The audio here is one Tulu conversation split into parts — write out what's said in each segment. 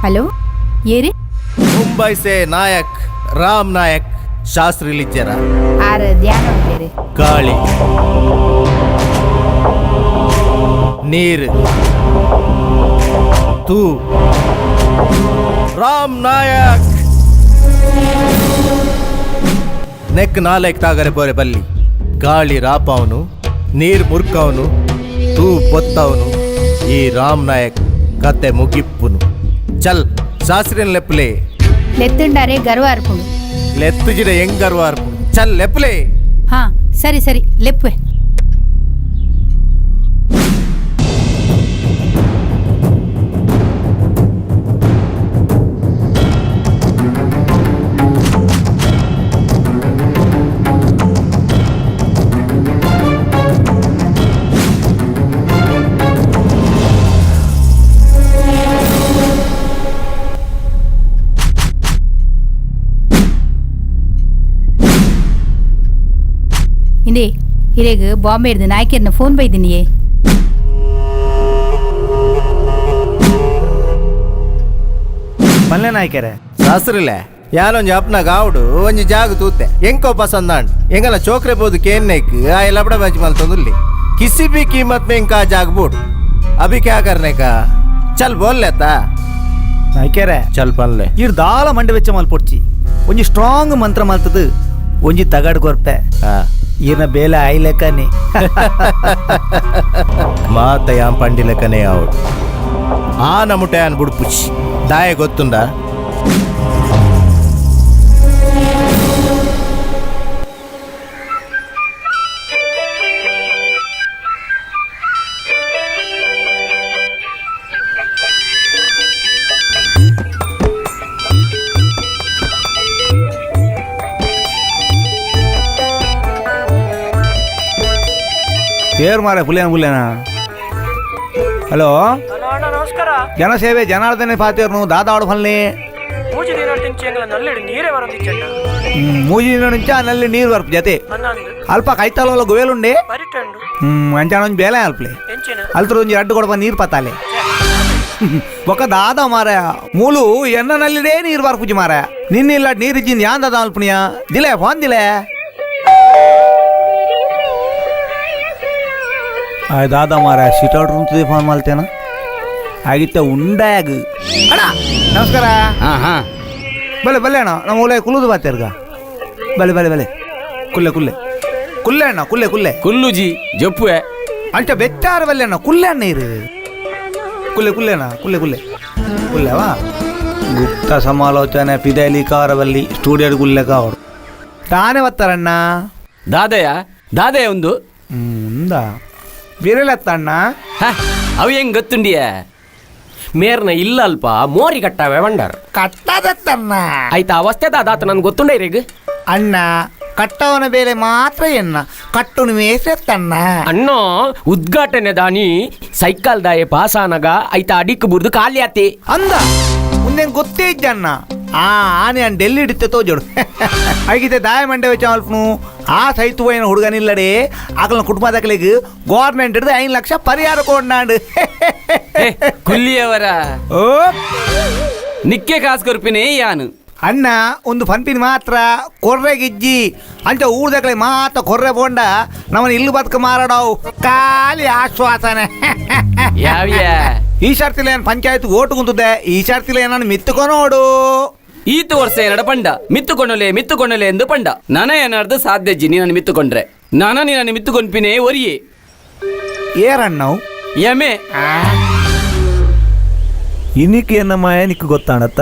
Hello ಏರಿ ಮುಂಬೈ ಸೇ ನಾಯಕ್ ರಾಮ್ ನಾಯಕ್ ಶಾಸ್ತ್ರಿ ಲಿಜ್ಜರ ಆರ್ ಧ್ಯಾನ ಉಳ್ಳೇರು. ಗಾಳಿ ನೀರು ತೂ ರಾಮ್ ನಾಯಕ್ ನೆಕ್ ನಾಲ್ಕು ತಾಗರೆ ಬೋರೆ ಬಲ್ಲಿ ಗಾಳಿ ರಾಪವನು ನೀರು ಮುರ್ಕವನು ತೂ ಪೊತ್ತವನು ಈ ರಾಮ್ ನಾಯಕ್ ಕತೆ ಮುಗಿಪ್ಪುನು ಚಲ್ ಶಾಸ್ತ್ರಿನ ಲೆಪ್ಪಲೆ ಲೆತ್ತುಂಡಾರೆ ಗರ್ವ ಅರ್ಪುಂಡು. ಲೆತ್ತುಜಿಡ ಹೆಂಗರ್ವಾರ್ಪು ಚಲ್ ಲೆಪ್ಪಲೆ. ಹಾ ಸರಿ ಸರಿ ಲೆಪ್ಪುವೆ. ಇಂದೇ ಇರೇಗ್ ಬಾಂಬೆ ಇರ್ದು ನಾಯ್ಕೇರ್ನ ಫೋನ್ ಬೈದಿನಿಯೇ. ಪಲ್ಲೆ ನಾಯ್ಕೆರೆ. ಶಾಸ್ತ್ರಿಲೆ ಯಾನೊಂಜಿ ಅಪ್ನ ಗಾವುಡು ಒಂಜಿ ಜಾಗ ತೂತೆ ಎಂಕೋ ಪಸಂದಾಂಡ್ ಎಂಗಲ ಚೋಕ್ರೆ ಬೋದು ಕೇನ್ನೈಕ್ ಆ ಲಬಡ ಬಾಜಿ ಮಲ್ತೊಂದುಲ್ಲಿ ಕಿಸಿ ಬಿ कीमत में इनका जाग बोट अभी क्या करने का चल बोल लेता. ನಾಯ್ಕೆರೆ. ಚಲ್ ಪನ್ಲೆ. ಇರ್ ದಾಲ ಮಂಡೆ ವೆಚ್ಚ ಮಲ್ಪೊಡ್ಚಿ ಒಂಜಿ ಸ್ಟ್ರಾಂಗ್ ಮಂತ್ರ ಮಲ್ತದು ಒಂಜಿ ತಗಡ್ ಕೊರ್ಪೆ. ಈರ್ನ ಬೇಲೆ ಆಯ್ಲೆಕ್ಕನೆ. ಮಾತ ಯಾನ್ ಪಂಡಿಲೆಕ್ಕನೇ ಆవుడు ಆ ನಮುಟೆ ಅನ್ ಬುಡ್ಪುಚಿ ದಾಯ ಗೊತ್ತುಂಡ. ಏರ್ ಮಾರ ಪುಲ್ಲೇನ ಪುಲ್ಲೇನ. ಹಲೋ. ಹಲೋ ಅಣ್ಣ, ನಮಸ್ಕಾರ. ಜನಸೇವೆ ಜನಾರ್ದನೆ ಪಾತೇರ್ನು ದಾದಾಡು ಫಲ್ನಿ. ಮೂಜಿ ದಿನ ತಿಂಚಿ ಎಂಗಲ ನಲ್ಲಿಡು ನೀರೇ ಬರಂದಿಚ್ಚಣ್ಣ. ಮೂಜಿ ದಿನ నుంచి ಆ ನಲ್ಲಿ ನೀರು ಬರ್పు ಜತೆ. ಅನ್ನಂದು. ಅಲ್ಪ ಕೈತಾಲ ಗುವೇಲುಂಡೆ. ಬರಿಟಂಡು. ಅಂಚಾನ ಒಂಜಿ ಬೇಲೆ ಅಲ್ಪ್ಲೆ. ಎಂಚಿನ? ಅಲ್ತರ ಒಂಜಿ ರಡ್ಡು ಕೊಡಪ ನೀರು ಪತ್ತಾಲೆ ಬೊಕ್ಕ ದಾದ ಮಾರ ಮೂಲು ಎನ್ನ ನಲ್ಲಿಡೇ ನೀರು ಬರ್ಪುಜಿ ಮಾರ ನಿನ್ನಿಲ್ಲ ನೀರು ಇಜ್ಜಿಂದ ಯಾನ್ ದಾದ ಅಲ್ಪಣಿಯ ದಿಲೆ ಫೋನ್ ದಿಲೆ ಆಯ್ ದಾದ ಮಾರ ಸಿಟೌಟ್ ರೂಮ್ ಫೋನ್ ಮಾಡ್ತೇನ ಆಗಿತ್ತೆ ಉಂಡಾಗ. ಅಣ್ಣ ನಮಸ್ಕಾರ. ಹಾ ಹಾ. ಬಲೆ ಬಲೆ ಅಣ್ಣ, ನಮ್ಮ ಊಲೆ ಕುಲ್ಲುದು ಬಾತೇರ್ಗ. ಬಲೆ ಬಲೆ ಬಲೆ ಕುಲ್ಲೆ ಕುಲ್ಲೆ ಕುಲ್ಲೆ ಅಣ್ಣ ಕುಲ್ಲೆ ಕುಲ್ಲೆ. ಕುಲ್ಲುಜಿ ಜಪ್ಪುವೆ. ಅಂಚ ಬೆಚ್ಚಾರ ಬಲ್ಲೆ ಅಣ್ಣ ಕುಲ್ಲೆ ಅಣ್ಣ ಇರು ಕುಲ್ಲೆ ಕುಲ್ಲೆ ಅಣ್ಣ ಕುಲ್ಲೆ ಕುಲ್ಲೆ ಕುಲ್ಲೆವಾ. ಗುಪ್ತ ಸಮಾಲೋಚನೆ ಪಿದಲಿ ಕಾರವಲ್ಲಿ ಸ್ಟೂಡಿಯೋ ಕುಲ್ಲೆ ಕಾವಡು ತಾನೇ ಬತ್ತಾರಣ್ಣ. ದಾದಯ ದಾದಯ ಒಂದು. ಹ್ಮ್ ಬಿರಲತ್ತಣ್ಣ. ಹ, ಅವು ಹೆಂಗ್ ಗೊತ್ತುಂಡಿಯ ಮೇರ್ನ ಇಲ್ಲ ಅಲ್ಪ ಮೋರಿ ಕಟ್ಟಾವೆ ಬಂಡಾರ್. ಕಟ್ಟದತ್ತಣ್ಣ. ಆಯ್ತಾ ಅವಸ್ಥೆ ದಾದಾತ ನನ್ಗೆ ಗೊತ್ತುಂಡ ಇರೇಗ್. ಅಣ್ಣ ಕಟ್ಟವನ ಬೇಲೆ ಮಾತ್ರ ಎನ್ನ ಕಟ್ಟುನು ಮೇಸೆತ್ತಣ್ಣ. ಅಣ್ಣ ಉದ್ಘಾಟನೆ ದಾನಿ ಸೈಕಲ್ ದಾಯೆ ಪಾಸಾನಗ ಆಯ್ತಾ ಅಡಿಕ್ ಬುರ್ದು ಖಾಲಿ ಆತಿ. ಅಂದ ಮುಂದೆ ಗೊತ್ತೇ ಇಜ್ಜಣ್ಣ ಆ ಆನೆ ಅನ್ ಡೆಲ್ಲಿ ಹಿಡಿತೆ ತೋಜೋಡು ಆಗಿದ್ದೆ ದಾಯ ಮಂಡೆ ವೆಚ್ಚ ಅಲ್ಪನು ಆ ಸೈತು ಹೋಯಿನ ಹುಡುಗನಿಲ್ಲಡೆ ಆಕಲ ಕುಟುಂಬದಕಲಿಗೆ ಗೌರ್ಮೆಂಟ್ ಹಿಡಿದು 5 ಲಕ್ಷ ಪರಿಹಾರ ಕೊಡ್ನಾಂಡು. ಏ, ಕುಲ್ಲಿಯವರ. ಓ. ನಿಕ್ಕೆ ಕಾಸು ಕೊರ್ಪಿನೇ ಯಾನು. ಅಣ್ಣ ಒಂದು ಪಂಪಿನ ಮಾತ್ರ ಕೊರ್ರೆ ಗಿಜ್ಜಿ ಅಂಚ ಊರ್ದಕಲೆ ಮಾತ್ರ ಕೊರ್ರೆ ಬೋಂಡ ನಮ್ಮನ್ನ ಇಲ್ಲು ಬದುಕು ಮಾರಾಡವು ಖಾಲಿ ಆಶ್ವಾಸನೆ. ಯಾವ್ಯ? ಈ ಸರ್ತಿಲ ಏನ್ ಪಂಚಾಯತ್ ಓಟು ಕುಂತದೆ ಈ ಸರ್ತಿಲ ಏನನ್ನು ಮಿತ್ತುಕೊನೋಡು. ಈತು ವರ್ಷ ಏನಡ ಪಂಡ ಮಿತ್ತುಕೊಂಡಲೆ ಮಿತ್ತುಕೊಂಡಲೆ ಎಂದು ಪಂಡ ನನ ಏನಾರ್ದು ಸಾಧ್ಯಜ್ಜಿ ನೀನನ್ನು ಮಿತ್ತುಕೊಂಡ್ರೆ ನಾನ ನಿನ್ನನ್ನು ಮಿತ್ತುಕೊಂಡ್ಪಿನೇ ಒರಿಯೆ. ಏರಣ್ಣವು? ಯಮೆ. ಇನಿಕ್ ಎನ್ನ ಮಾಯ ನಿಕ್ಕು ಗೊತ್ತಾಣತ್ತ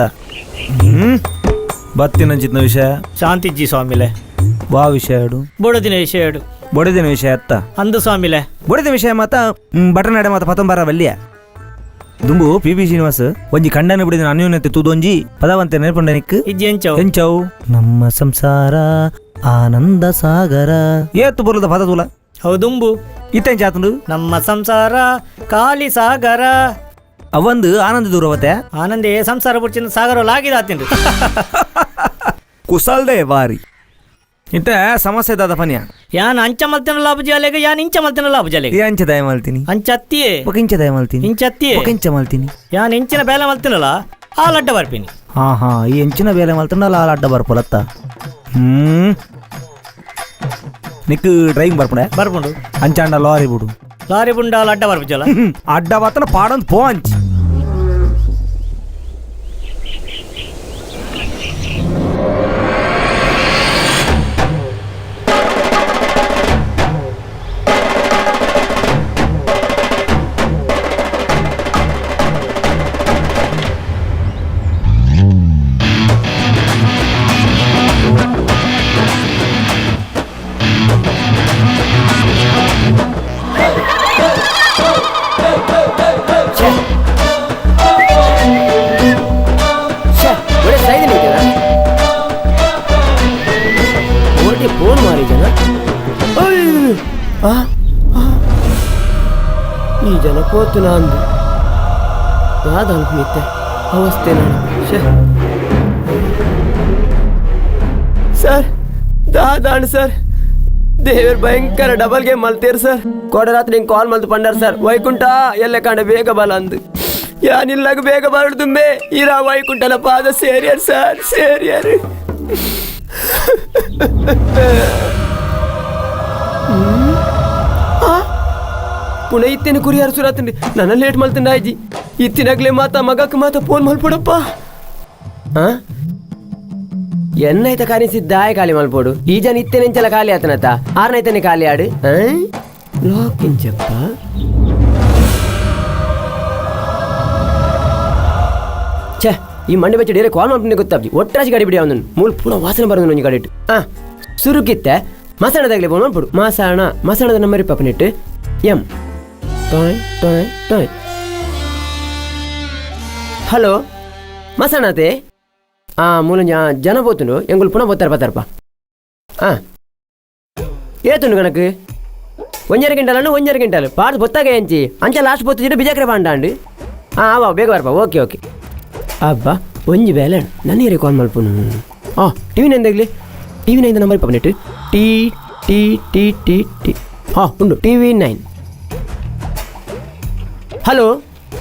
ಬತ್ತಿನಂಚಿತ್ನ ವಿಷಯ. ಶಾಂತಿಜ್ಜಿ ಸ್ವಾಮಿಲೆ. ವಾ ವಿಷಯ ಹೇಳು. ಬೊಡದಿನ ವಿಷಯ ಹೇಳು. ಬೊಡೆದಿನ ವಿಷಯ ಅತ್ತ? ಅಂದು ಸ್ವಾಮಿಲೆ. ಬೊಡೆದಿನ ವಿಷಯ ಮಾತ ಬಟನಾಡೆ ಮಾತ ಪತಂಬಾರ ವಲ್ಲಿಯ ದುಂಬು ಪಿ ಬಿ ಶ್ರೀನಿವಾಸ್ ಒಂಜಿ ಖಂಡನ ಬಿಡಿದ ಅನ್ಯೋನ್ಯತೆ ತೂದೊಂಜಿ ಪದವಂತೆ ನೆನಪುಂಡ ನಿಕ್ಕು? ಇಜ್ಜಿ ಎಂಚವು? ಎಂಚವು? ನಮ್ಮ ಸಂಸಾರ ಆನಂದ ಸಾಗರ ಏತ್ತು ಬರುದ ಪದ ತೂಲ. ಹೌದುಂಬು. ಇತ್ತೆಂಚಾತುಂಡು? ನಮ್ಮ ಸಂಸಾರ ಖಾಲಿ ಸಾಗರ. ಅವಂದು ಆನಂದ ದೂರವತೆ. ಆನಂದೇ ಸಂಸಾರ ಬುಡ್ಚಿನ ಸಾಗರ ಲಾಗಿದಾತಿನ್ರಿ. ಕುಸಲ್ದೆ ಬಾರಿ ಇತ್ತ ಸಮಸ್ಯೆ ದಾದ ಪನ್ಯ. ಯಾನ್ ಅಂಚ ಮಲ್ತಿನ ಲಾಭ ಜಾಲೆಗ ಯಾನ್ ಇಂಚ ಮಲ್ತಿನ ಲಾಭ ಜಾಲೆಗ. ಈ ಅಂಚ ದಯ ಮಲ್ತೀನಿ. ಅಂಚ ಅತ್ತಿಯೇ. ಬೊಕ ಇಂಚ ದಯ ಮಲ್ತೀನಿ. ಇಂಚ ಅತ್ತಿಯೇ. ಬೊಕ ಇಂಚ ಮಲ್ತೀನಿ. ಯಾನ್ ಇಂಚಿನ ಬೇಲೆ ಮಲ್ತಿನಲ್ಲ ಆ ಲಡ್ಡ ಬರ್ಪಿನಿ. ಹಾ ಹಾ, ಈ ಎಂಚಿನ ಬೇಲೆ ಮಲ್ತಂಡಲ್ಲ ಆ ಅಡ್ಡ ಬರ್ಪೊಲತ್ತ. ನಿಕ್ ಡ್ರೈವಿಂಗ್ ಬರ್ಪುಂಡೆ? ಬರ್ಪುಂಡು. ಅಂಚಾಂಡ ಲಾರಿ ಬಿಡು. ಲಾರಿ ಬುಂಡ ಅಡ್ಡ ಬರ್ಪುಜಲ್ಲ. ಅಡ್ಡ ಬತ್ತನ ಪಾಡಂದ್ ಪೋ ಅಂಚ್. ಫೋನ್ ಮಾರಿ ಜನ ಈ ಜನ ಕೋತು ನಂದು ಯಾವ್ದು ಅವಸ್ಥೆ ನಾನು. ಸರ್ ದಾದಾಣ್ ಸರ್, ದೇವರ್ ಭಯಂಕರ ಡಬಲ್ ಗೇಮ್ ಮಲ್ತೇರು ಸರ್. ಕೋಡ ರಾತ್ರಿ ಹಿಂಗೆ ಕಾಲ್ ಮಲ್ತು ಪಂಡಾರ ಸರ್, ವೈಕುಂಠ ಎಲ್ಲ ಕಾಂಡ ಬೇಗ ಬಲ ಅಂದು. ಯಾನಿಲ್ಲಾಗ ಬೇಗ ಬರಡ್ದುಂಬೆ ಇರಾ ವೈಕುಂಠನ ಪಾದ ಸೇರಿಯರ್ ಸರ್, ಸೇರಿಯರ್. ಪುನಃ ಇತ್ತೇನೆ ಕುರಿಯಾರ ಸುರಾತಂడి ನನ್ನ ಲೇಟ್ ಮಲ್ತಂಡ ಆಯ್ಜಿ. ಇತ್ತಿನಾಗ್ಲೇ ಮಾತಾ ಮಗಕ್ಕೆ ಮಾತಾ ಫೋನ್ ಮಲ್ಪಡಪ್ಪ. ಎನ್ನೈತ ಕಾಣಿಸಿದ್ದಾಯ ಖಾಲಿ ಮಲ್ಪೋಡು. ಈ ಜನ ಇತ್ತೇನೆಂಚಲ ಖಾಲಿ ಆತನತ ಆರನೈತನೆ ಖಾಲಿ ಆಡು ಲಾಕಿಂಚಪ್ಪ. ಛೇ, ಈ ಮಂಡಿ ಬೆಚ್ಚ ಡೇರೆ ಕಾಲ್ ಮಾಡ್ತೀನಿ ಗೊತ್ತಾಬ್ಜಿ. ಒಟ್ಟಾಸಿ ಗಾಡಿ ಬಿಡಿ ಅವನು ಮೂಲ ಪುನಃ ವಾಸನೆ ಬರೋದು ಒಂಜಿ ಗಾಡಿ ಇಟ್ಟು. ಹಾಂ ಸುರುಕಿತ್ತೆ ಮಸಾಣದಾಗಲೇ ಫೋನ್ ಮಾಡ್ಬಿಡು. ಮಸಾಣ ಮಸಾಣದ ನಂಬರ್ ಪಪ್ಪನಿಟ್ಟು ಎಂ ಟಾಯ್ ಟಾಯ್ ಟಾಯ್. ಹಲೋ ಮಸಾಣತೆ. ಹಾಂ ಮೂಲ ಜನ ಪೋತುಂಡು ಎಂಗುಲು ಪುನಃ ಪೋತಾರ ಪತ್ತಾರಪ್ಪ. ಹಾಂ ಏತುಂಡು ಕಣಕ್ ಒಂಜರ ಗಿಂಟಲನ್ನು ಒಂಜರ ಗಿಂಟಲ್ ಪಾಡ್ದು ಬೊತ್ತಾಗ ಎಂಚಿ ಅಂಚ ಲಾಸ್ಟ್ ಪೋತು ಬಿಜಾಕ್ರೆ ಪಾಂಡಾಂಡು. ಹಾಂ ಆವಾ ಬೇಗ ಬರ್ಪ. Okay okay. ಅಬ್ಬಾ ಒಂಜಿ ಬೇಲೆ ನನ್ನ ಕಾಲ್ ಮಲ್ಪುನು. ಹಾಂ ಟಿ ವಿ ನೈನ್ದಾಗಲಿ T V nine number ಪಪ್ಪನಿಟ್ಟು T T T T T. ಹಾಂ ಉಂಡು T V nine. Hello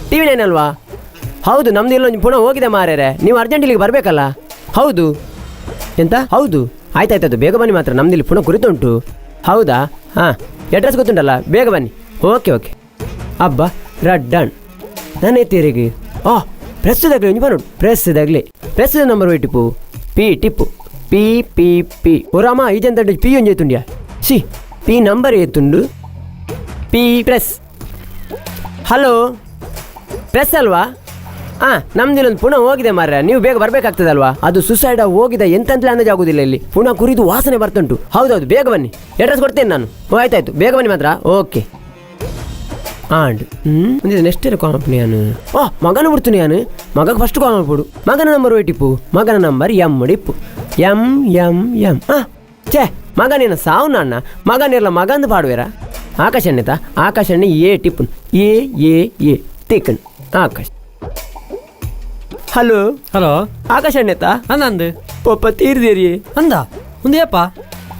T V nine ಅಲ್ವಾ? ಹೌದು, ನಮ್ದು ಇಲ್ಲೊಂದು ಪುನಃ ಹೋಗಿದೆ ಮಾರ್ಯಾರೆ, ನೀವು ಅರ್ಜೆಂಟ್ ಇಲ್ಲಿಗೆ ಬರಬೇಕಲ್ಲ. ಹೌದು ಎಂತ? ಹೌದು ಆಯ್ತಾಯ್ತಾಯ್ತು, ಬೇಗ ಬನ್ನಿ ಮಾತ್ರ, ನಮ್ದು ಇಲ್ಲಿ ಪುನಃ ಕುರಿತುಂಟು. ಹೌದಾ? ಹಾಂ ಅಡ್ರೆಸ್ ಗೊತ್ತುಂಟಲ್ಲ, ಬೇಗ ಬನ್ನಿ. Okay okay. ಅಬ್ಬಾ ರಡ್ಡನ್ ನಾನು ಎತ್ತೀರಿಗೆ. ಆ ಪ್ರೆಸ್ ತಗಲಿ ಒಂಜಿ ಬರೋಡು. ಪ್ರೆಸ್ ತಗಲಿ press number type P Tipu P P P. ಓ ರಾಮ ಈಜಂತ ಪಿ ಒಂಜಿ ಎತ್ತುಂಡ್ಯಾ? C P number ಎತ್ತುಂಡು P press. Hello press ಅಲ್ವಾ? ಹಾಂ ನಮ್ದು ಇಲ್ಲೊಂದು ಪುನಃ ಹೋಗಿದೆ ಮಾರ್ರೆ, ನೀವು ಬೇಗ ಬರಬೇಕಾಗ್ತದಲ್ವಾ? ಅದು ಸುಸೈಡ್ ಹೋಗಿದೆ ಎಂತಂತಲೇ ಅಂದಾಜಾಗೋದಿಲ್ಲ, ಇಲ್ಲಿ ಪುನಃ ಕುರಿದು ವಾಸನೆ ಬರ್ತುಂಟು. ಹೌದೌದು ಬೇಗ ಬನ್ನಿ, ಅಡ್ರೆಸ್ ಕೊಡ್ತೇನೆ ನಾನು. ಓ ಆಯ್ತಾಯ್ತು ಬೇಗ ಬನ್ನಿ ಮಾತ್ರ. ಓಕೆ ಆಂಡ್ ಹ್ಞೂ ನೆಕ್ಸ್ಟ್ ಕಾಲ್ ಯಾನು. ಓ ಮಗನ ಬಿಡ್ತೀನಿ ಯಾನು, ಮಗಗೆ ಫಸ್ಟ್ ಕಾಲ್ ಮಾಡ್ಬಿಡು. ಮಗನ ನಂಬರ್ ಟಿಪ್ಪು, ಮಗನ number M dip M M M. ಹಾಂ ಛೇ ಮಗನೇನ ಸಾವು ಅಣ್ಣ, ಮಗನಿರಲ್ಲ ಮಗಂದು ಪಾಡುವೇರ. ಆಕಾಶ್ ಅಣ್ಣತ ಆಕಾಶ್ ಅಣ್ಣ A type A A A ತಿಕ್ಕನ್ ಆಕಾಶ್. Hello hello Akash ಅಣ್ಣತ ಅಂದಂದು ಪಪ್ಪ ತೀರ್ದೇರಿ ಅಂದ ಉಂದಿಯಪ್ಪ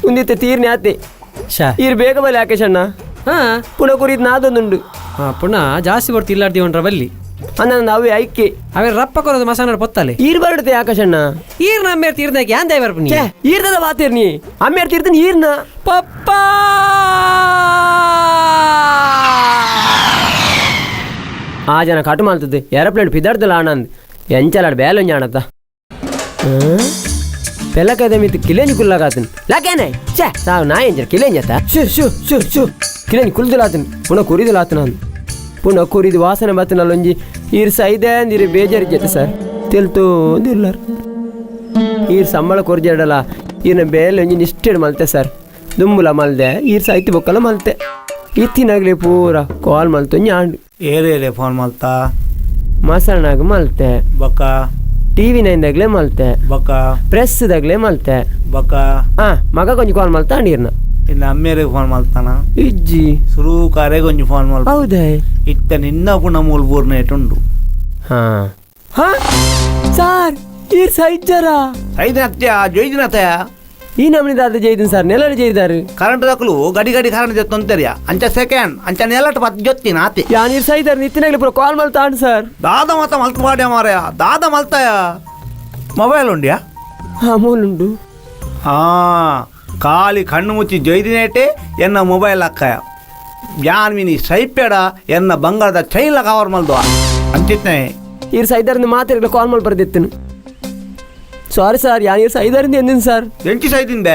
ಉಂದಿತ್ತೆ ತೀರ್ನೆ ಆತೆ ಶಾ ಈರ್ ಬೇಗ ಬಲೆ ಆಕಾಶ್ ಅಣ್ಣ. ಹಾಂ ಪುನಃ ಕುರಿದ್ ನಾದೊಂದುಂಡು. ಹಾಂ ಪುನಃ ಜಾಸ್ತಿ ಬರ್ತಿ ಇಲ್ಲಾರ್ದಿ ಉಂಡ್ರ ಬಲ್ಲಿ ಅಣ್ಣ ಅವೇ ಐಕೆ ಅವೇ ರಪ್ಪ ಕೊರೋದು ಮಸಾನ ಪೊತ್ತಲೆ ಈರ್ ಬರಡುತ್ತೆ ಆಕಾಶ್ ಅಣ್ಣ. ಈರ್ ನಮ್ಮೇರ್ ತೀರ್ನಾಕ ಯಾನ್ ದಯ ಬರ್ಪು ನೀ? ಈರ್ದದ ಬಾತೀರ್ ನೀ ಅಮ್ಮೇರ್ ತೀರ್ತೀನಿ ಈರ್ನ ಪಪ್ಪ. ಆ ಜನ ಕಟು ಮಾಡ್ತದೆ ಏರೋಪ್ಲೇನ್ ಪಿದಾಡ್ದಲ್ಲ ಆನಂದ್ ಎಂಚಲಾಡ್ ಬೇಲೊಂಜಿ ಆಣತ್ತ ಪೆಲಕದ ಮಿತ್ ಕಿಲೇಂಜಿ ಕುಲ್ಲಾಗಾತನ್ ಲಾಕೇನೆ ಛೇ ಸಾವು ನಾ ಎಂಜ ಕಿಲೇಂಜ್ ಆತ ಶು ಶು ಶು ಶು ಕಿಲೇಂಜಿ ಕುಲ್ದಲಾತನ್ ಪುನಃ ಕುರಿದಲಾತನ ಪುನಃ ಕುರಿದು ವಾಸನೆ ಬತ್ತನಲ್ಲೊಂಜಿ ಈರ್ ಸೈದೆ ಅಂದಿರಿ ಬೇಜಾರು ಜೊತೆ ಸರ್ ತೆಲ್ತೋಂದಿರ್ಲಾರ ಈರ್ ಸಂಬಳ ಕೊರ್ಜಾಡಲ್ಲ ಈರ್ನ ಬೇಲೊಂಜಿ ನಿಷ್ಠೆಡ್ ಮಲ್ತೆ ಸರ್ ದುಂಬುಲ ಮಲ್ದೆ ಈರ್ ಸೈತಿ ಬೊಕ್ಕಲ ಮಲ್ತೆ ಇತ್ತಿನಾಗ್ಲಿ ಪೂರ ಕಾಲ್ ಮಲ್ತೊಂಜಿ ಆಂಡು. ಏರೇ ಫೋನ್ ಮಲ್ತಾ? ಮಸಣಾಗ ಮಲ್ತೆ ಬೊಕ್ಕ ಟಿ ವಿ ನೈನ್ದಾಗ್ಲೇ ಮಲ್ತೆ ಬೊಕ್ಕ ಪ್ರೆಸ್ದಾಗ್ಲೇ ಮಲ್ತೆ ಬೊಕ್ಕ. ಹಾಂ ಮಗ ಕೊಂಚ ಕಾಲ್ ಮಲ್ತಾ ಅಂಡೀರ್ನ. ಇನ್ನು ಅಮ್ಮೇರಿಗೆ ಫೋನ್ ಮಲ್ತಾನ? ಇಜ್ಜಿ ಸುರು ಕಾರೇಗೆ ಒಂಜಿ ಫೋನ್ ಮಲ್ಪ. ಹೌದೇ? ಇತ್ತ ನಿನ್ನ ಪುನಃ ಮೂಲ ಬೂರ್ನೇಟ್ ಉಂಡು. ಹಾಂ ಹಾಂ ಸಾರ್ ಈರ್ ಸೈಜ್ಜರ ಸೈದಿನತ್ಯ ಜೊಯ್ದಿನತ್ಯ ಈ ನಮ್ಮನಿ ದಾದ ಜೈದಿನ ಸರ್ ನೆಲಡು ಜೈದಾರು ಕರೆಂಟ್ ದಕ್ಕಲು ಗಡಿ ಗಡಿ ಕರೆಂಟ್ ಜೊತ್ತೊಂತರಿಯ ಅಂಚ ಸೆಕೆಂಡ್ ಅಂಚ ನೆಲಟ್ ಪತ್ ಜೊತ್ತಿನ ಆತಿ. ಯಾನ್ ಇರ್ ಸೈದಾರ್ ನಿತ್ತಿನಾಗ್ಲಿ ಪೂರ ಕಾಲ್ ಮಲ್ತಾಂಡ್ ಸರ್. ದಾದ ಮತ ಮಲ್ತ ಪಾಡ್ಯ ಮಾರಾಯ, ದಾದ ಮಲ್ತಾಯ. ಮೊಬೈಲ್ ಉಂಡ್ಯಾ? ಹಾ ಮೂಲುಂಡು. ಆ ಖಾಲಿ ಕಣ್ಣು ಮುಚ್ಚಿ ಜೊಯ್ದಿನೇಟೆ ಎನ್ನ ಮೊಬೈಲ್ ಅಕ್ಕಯ ಯಾನ್ ಮಿನಿ ಸೈಪೇಡ ಎನ್ನ ಬಂಗಾರದ ಚೈನ್ಲ ಕವರ್ ಮಲ್ದುವ ಅಂಚಿತ್ನೆ. ಇರ್ ಸೈದಾರಿಂದ ಮಾತಿರ್ಲ ಕಾಲ್ ಮಲ್ ಬರ್ದಿತ್ತನು. ಸಾರಿ ಸರ್, ಯಾನ್ ಇರ್ ಸೈದಾರಿಂದ ಎಂದಿನ ಸರ್. ಎಂಚಿ ಸೈದಿಂದೆ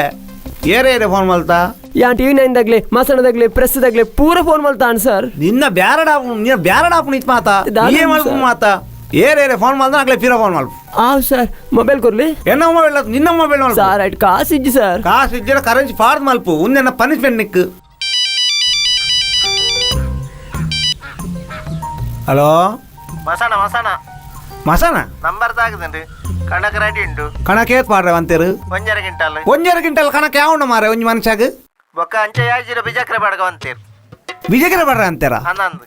ಏರೆ ಏರೆ phone Malta? ಯಾನ್ ಟಿವಿ ನೈನ್ ದಾಗ್ಲೆ ಮಸಣದಾಗ್ಲೆ ಪ್ರೆಸ್ ದಾಗ್ಲೆ ಪೂರ ಫೋನ್ ಮಲ್ತಾನ್ ಸರ್. ನಿನ್ನ ಬ್ಯಾರಡಾಪು, ನಿನ್ನ ಬ್ಯಾರಡಾಪು ನಿತ್ ಮಾತಾ ಏ ಮಲ್ಪು ಮಾತಾ ಏರೆ ಏರೆ ಫೋನ್ ಮಲ್ದ ಆಗ್ಲೆ ಪೀರ ಫೋನ್ ಮಲ್ಪ. ಆವ್ ಸರ್, ಮೊಬೈಲ್ ಕೊರ್ಲಿ. ಎನ್ನ ಮೊಬೈಲ್ ನಿನ್ನ ಮೊಬೈಲ್ ಮಲ್ಪ ಸರ್. ಐಟ್ ಕಾಸು ಇಜ್ಜಿ ಸರ್. ಕಾಸು ಇಜ್ಜಿಡ ಕರೆನ್ಸಿ ಫಾರ್ದ್ ಮಲ್ಪು ಉಂದೆನ್ನ ಪನಿಷ್ಮೆಂಟ್ ನಿಕ್ಕು. ಹಲೋ ಮಸಣ ಮಸಣ ಮಸಣ ನಂಬರ್ ತಾಗದಂಡು ಕಣಕ್ ರೆಡಿ ಉಂಡು. ಕಣಕ್ ಏತ್ ಪಾಡ್ರೆ ಅಂತೇರು? ಒಂಜರ ಗಿಂಟಲ್. ಒಂಜರ ಗಿಂಟಲ್ ಕಣಕ್ ಯಾവുಂಡು ಮಾರೆ ಒಂಜಿ ಮನುಷ್ಯಾಗ? ಬೊಕ್ಕ ಅಂಚೆ ಯಾಜಿರ ಬಿಜಕ್ರೆ ಬಾಡ್ಗ ಅಂತೀರ್. ಬಿಜಕ್ರೆ ಬಾಡ್ರೆ ಅಂತೀರ? ಅಂದಂದು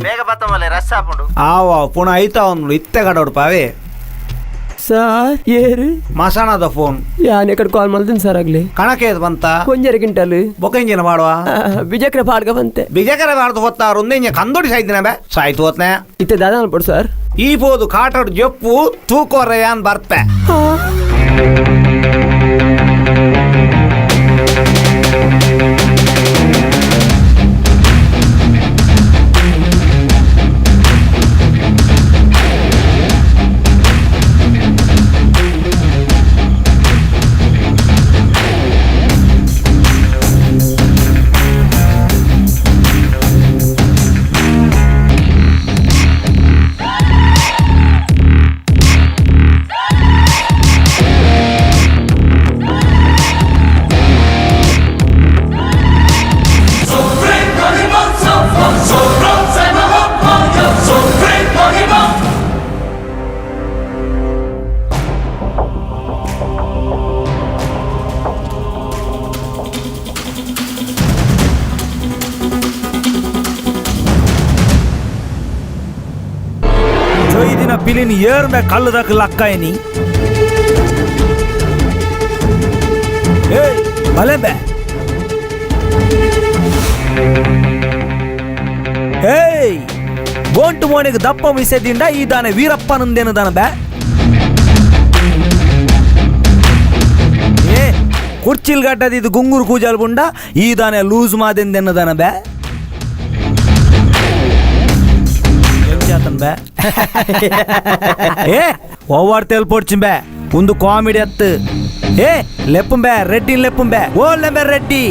ಬೇಗ ಬತ್ತಮಲೆ ರಸ್ ಆಪುಂಡು. ಆವ ಪುನಃ ಐತಾ ಒಂದು ಇತ್ತೆ ಕಡೋಡು ಪಾವೆ. ಸರ್ ಏರು ಮಸಣದ ಫೋನ್. ಯಾನ್ ಎಕಡೆ ಕಾಲ್ ಮಲ್ದಿನ ಸರ್ ಆಗ್ಲಿ. ಕಣಕ್ ಏತ್ ಬಂತ? ಒಂಜರ ಗಿಂಟಲ್. ಬೊಕ್ಕ ಇಂಜಿನ ಮಾಡುವ? ಬಿಜಕ್ರೆ ಬಾಡ್ಗ ಬಂತೆ. ಬಿಜಕ್ರೆ ಬಾಡ್ದು ಹೊತ್ತಾರು ಒಂದೇ ಇಂಜ ಕಂದೋಡಿ ಸಾಯ್ದಿನ ಬೇ ಸಾಯ್ತು ಹೋತ್ನೆ. ಇತ್ತೆ ದಾದ ಅನ್ಪಡು ಸರ್. ಈ ಪೋದು ಕಾಟೋಡು ಜೊಪ್ಪು ತೂಕೋರೆಯಾನ್ ಬರ್ಪೆ. ಜೊಯ್ದಿನ ಪಿಲಿನ ಏರ್ಮೆ ಕಲ್ಲದಕ್ಕೆ ಲಕ್ಕಾಯಿನಿ. ಏಯ್ ಬಲೆ ಬೆ. ಏಯ್ ಗೋಂಟು ಮೋನಿಗೆ ದಪ್ಪ ಮಿಸೆದಿಂದ ಈ ದಾನೆ ವೀರಪ್ಪನಂದೇನು ದಾನ ಬೆ. ಏ ಕುರ್ಚಿಲ್ ಗಡ್ಡದಿದ್ದು ಗುಂಗುರು ಕೂಜಲ್ ಬುಂಡ ಈ ದಾನೆ ಲೂಸ್ ಮಾದೆಂದೆನ್ನ ದಾನ ಬೆ. ಬೇ ಏ ಒವ್ವಾಡ್ ತೆಲ್ಪೊಡ್ಚಿಂಬೆ ಒಂದು ಕಾಮಿಡಿ ಅತ್ತು. ಏ ಲೆಪ್ಪುಂಬೆ ರೆಡ್ಡಿ ಲೆಪ್ಪುಂಬೆ ಓ ಲೆಂಬೆ ರೆಡ್ಡಿ.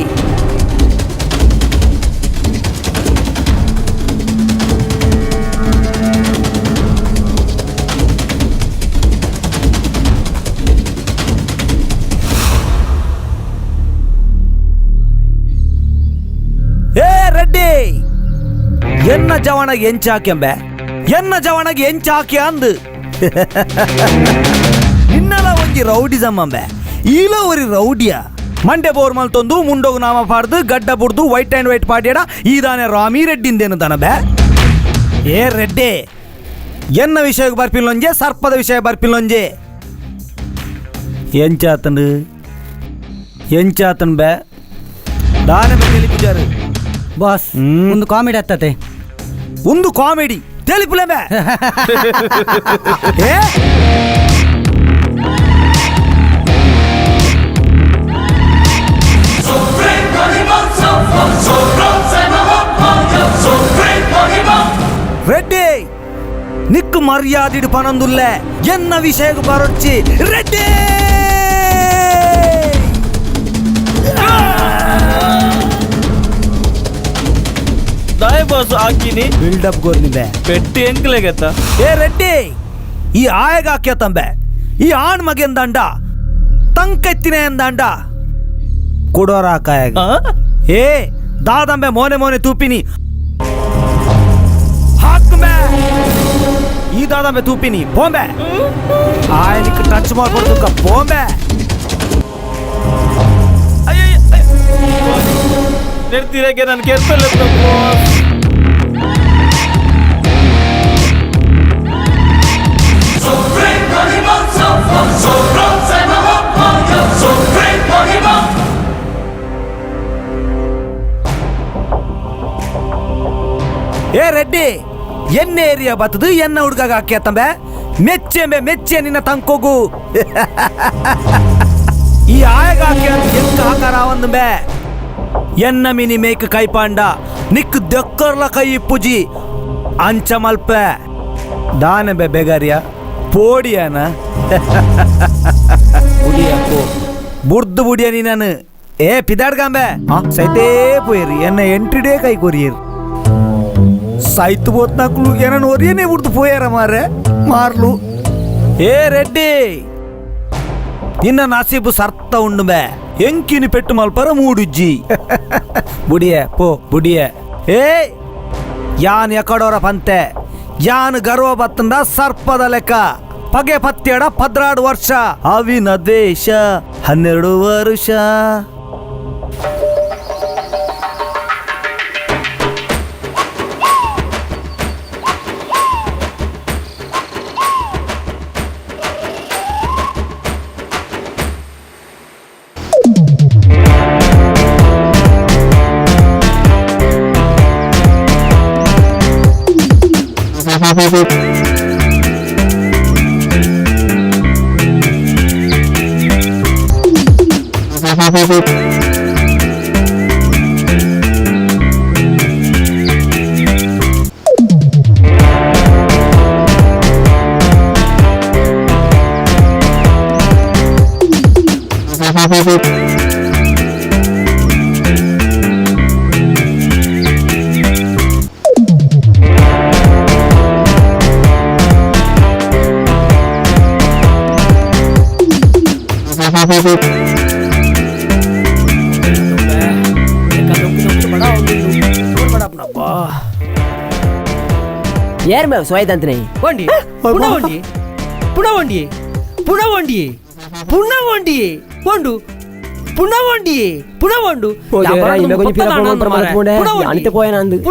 ಏ ರೆಡ್ಡಿ ಎನ್ನ ಜವಣಗೆ ಎಂಚಾಕೆಂಬೆ ಎನ್ನ ಜವಣಗೆ ಎಂಚಾಕೆ ಅಂದು ನಿನ್ನಲ ಒಂಜಿ ರೌಡಿಸಮ್ ಅಂಬೆ ಈಲ ಒರಿ ರೌಡಿಯ ಮಂಡೆ ಬೋರ್ ಮಲ್ತೊಂದು ಮುಂಡೋಗು ನಾಮ ಪಾಡ್ದು ಗಡ್ಡ ಬುಡ್ದು white and white ಪಾಡ್ಯಡ ಈದಾನೆ ರಾಮಿ ರೆಡ್ಡಿಂದೇನು ದನ ಬೆ. ಏ ರೆಡ್ಡಿ ಎನ್ನ ವಿಷಯಕ್ಕೆ ಬರ್ಪಿಲ್ಲೊಂಜೆ ಸರ್ಪದ ವಿಷಯ ಬರ್ಪಿಲ್ಲೊಂಜೆ ಎಂಚಾತನು ಎಂಚಾತನ್ ಬೆ ದಾನೆ ಬೆ ಪೂಜಾರು ಬಾಸ್ ಒಂದು ಕಾಮಿಡಿ ಆಗ್ತತೆ. ಒಂದು ಕಾಮಿಡಿ ತೆಲಿಪುಲೆ ಬೆ. ಏ ರೆಡ್ಡಿ ನಿಕ್ಕು ಮರ್ಯಾದಿಡು ಪನಂದುಲ್ಲೆ ಎನ್ನ ವಿಷಯಕ್ಕೆ ಬರೊಚ್ಚಿ ರೆಡ್ಡಿ. ದಾಯ ಬಾಸ್ ಹಾಕಿನಿ ಬಿಲ್ಡಪ್ ಗೋರ್ನಿಬೆ ಪೆಟ್ಟಿ ಎಂಕ್ಲೆಗತ್ತ. ಏ ರೆಡ್ಡಿ ಈ ಆಯಗ ಹಾಕ್ಯತಂಬೆ ಈ ಆಣ್ ಮಗೆಂದಂಡ ತಂಕೆತ್ತಿನ ಎಂದಂಡ ಕೊಡೋರ ಕಾಯಗ. ಏ ದಾದಂಬೆ ಮೋನೆ ಮೋನೆ ತೂಪಿನಿ ಹಾಕುಂಬೆ ಈ ದಾದಂಬೆ ತೂಪಿನಿ ಪೋಂಬೆ ಆಯನಿಕ್ ಟಚ್ ಮಾಡ್ಕೊಡ್ದುಕ್ಕ ಪೋಂಬೆ. ನಿರ್ತಿರಕ್ಕೆ ನಾನು ಕೇಳ್ಪಲ್ಲ. So ಏ ರೆಡ್ಡಿ ಎನ್ನ ಏರಿಯಾ ಬತ್ತದು ಎನ್ನ ಹುಡುಗಾಗ ಹಾಕಿ ಅತ್ತಂಬೆ ಮೆಚ್ಚೆಂಬೆ ಮೆಚ್ಚೆ ನಿನ್ನ ತಂಕೋಗು ಈ ಆಯಗ ಹಾಕಿ ಎಂತ ಹಾಕಾರ ಒಂದಂಬೆ ಎನ್ನ ಮಿನಿ ಮೇಕ್ ಕೈಪಾಂಡ ನಿಕ್ ದೆಕ್ಕರ್ಲ ಕೈ ಇಪ್ಪುಜಿ ಅಂಚ ಮಲ್ಪೆ ದಾನೆಂಬೆ ಬೆಗಾರಿಯ ಪೋಡಿಯಾನ ಬುಡಿಯಪ್ಪು ಬುಡ್ದು ಬುಡಿಯ ನೀನು ಏ ಪಿದಾಡ್ಗಾಂಬೆ ಸೈತೇ ಪೋಯರಿ ಎನ್ನ ಎಂಟ್ರಿ ಡೇ ಕೈ ಕೊರಿಯರ್ ಸೈತು ಬೋತ್ನಾಕ್ಲು ಏನನ್ನು ಒರಿಯನೇ ಬುಡ್ದು ಪೋಯಾರ ಮಾರೆ ಮಾರ್ಲು ಏ ರೆಡ್ಡಿ ನಿನ್ನ ನಸೀಬು ಸರ್ತ ಉಂಡುಬೆ ಎಂಕಿನಿ ಪೆಟ್ಟು ಮಲ್ಪರ ಮೂಡುಜ್ಜಿ ಬುಡಿಯೆ ಪೋ ಬುಡಿಯೆ ಏ ಯಾನ್ ಎಕಡೋರ ಪಂತೆ ಯಾನ್ ಗರ್ವ ಬತ್ತಂದ ಸರ್ಪದ ಲೆಕ್ಕ ಪಗೆ ಪತ್ತೆಡ 12 ವರ್ಷ ಅವಿನ ದೇಶ 12 ವರ್ಷ. ಏರ್ ಮೇವ್ ಸೋಯ್ದಂತನೇ వండి పుణవండి పుణవండి పుణవండి పుణవండి వండు పుణవండి పుణవండు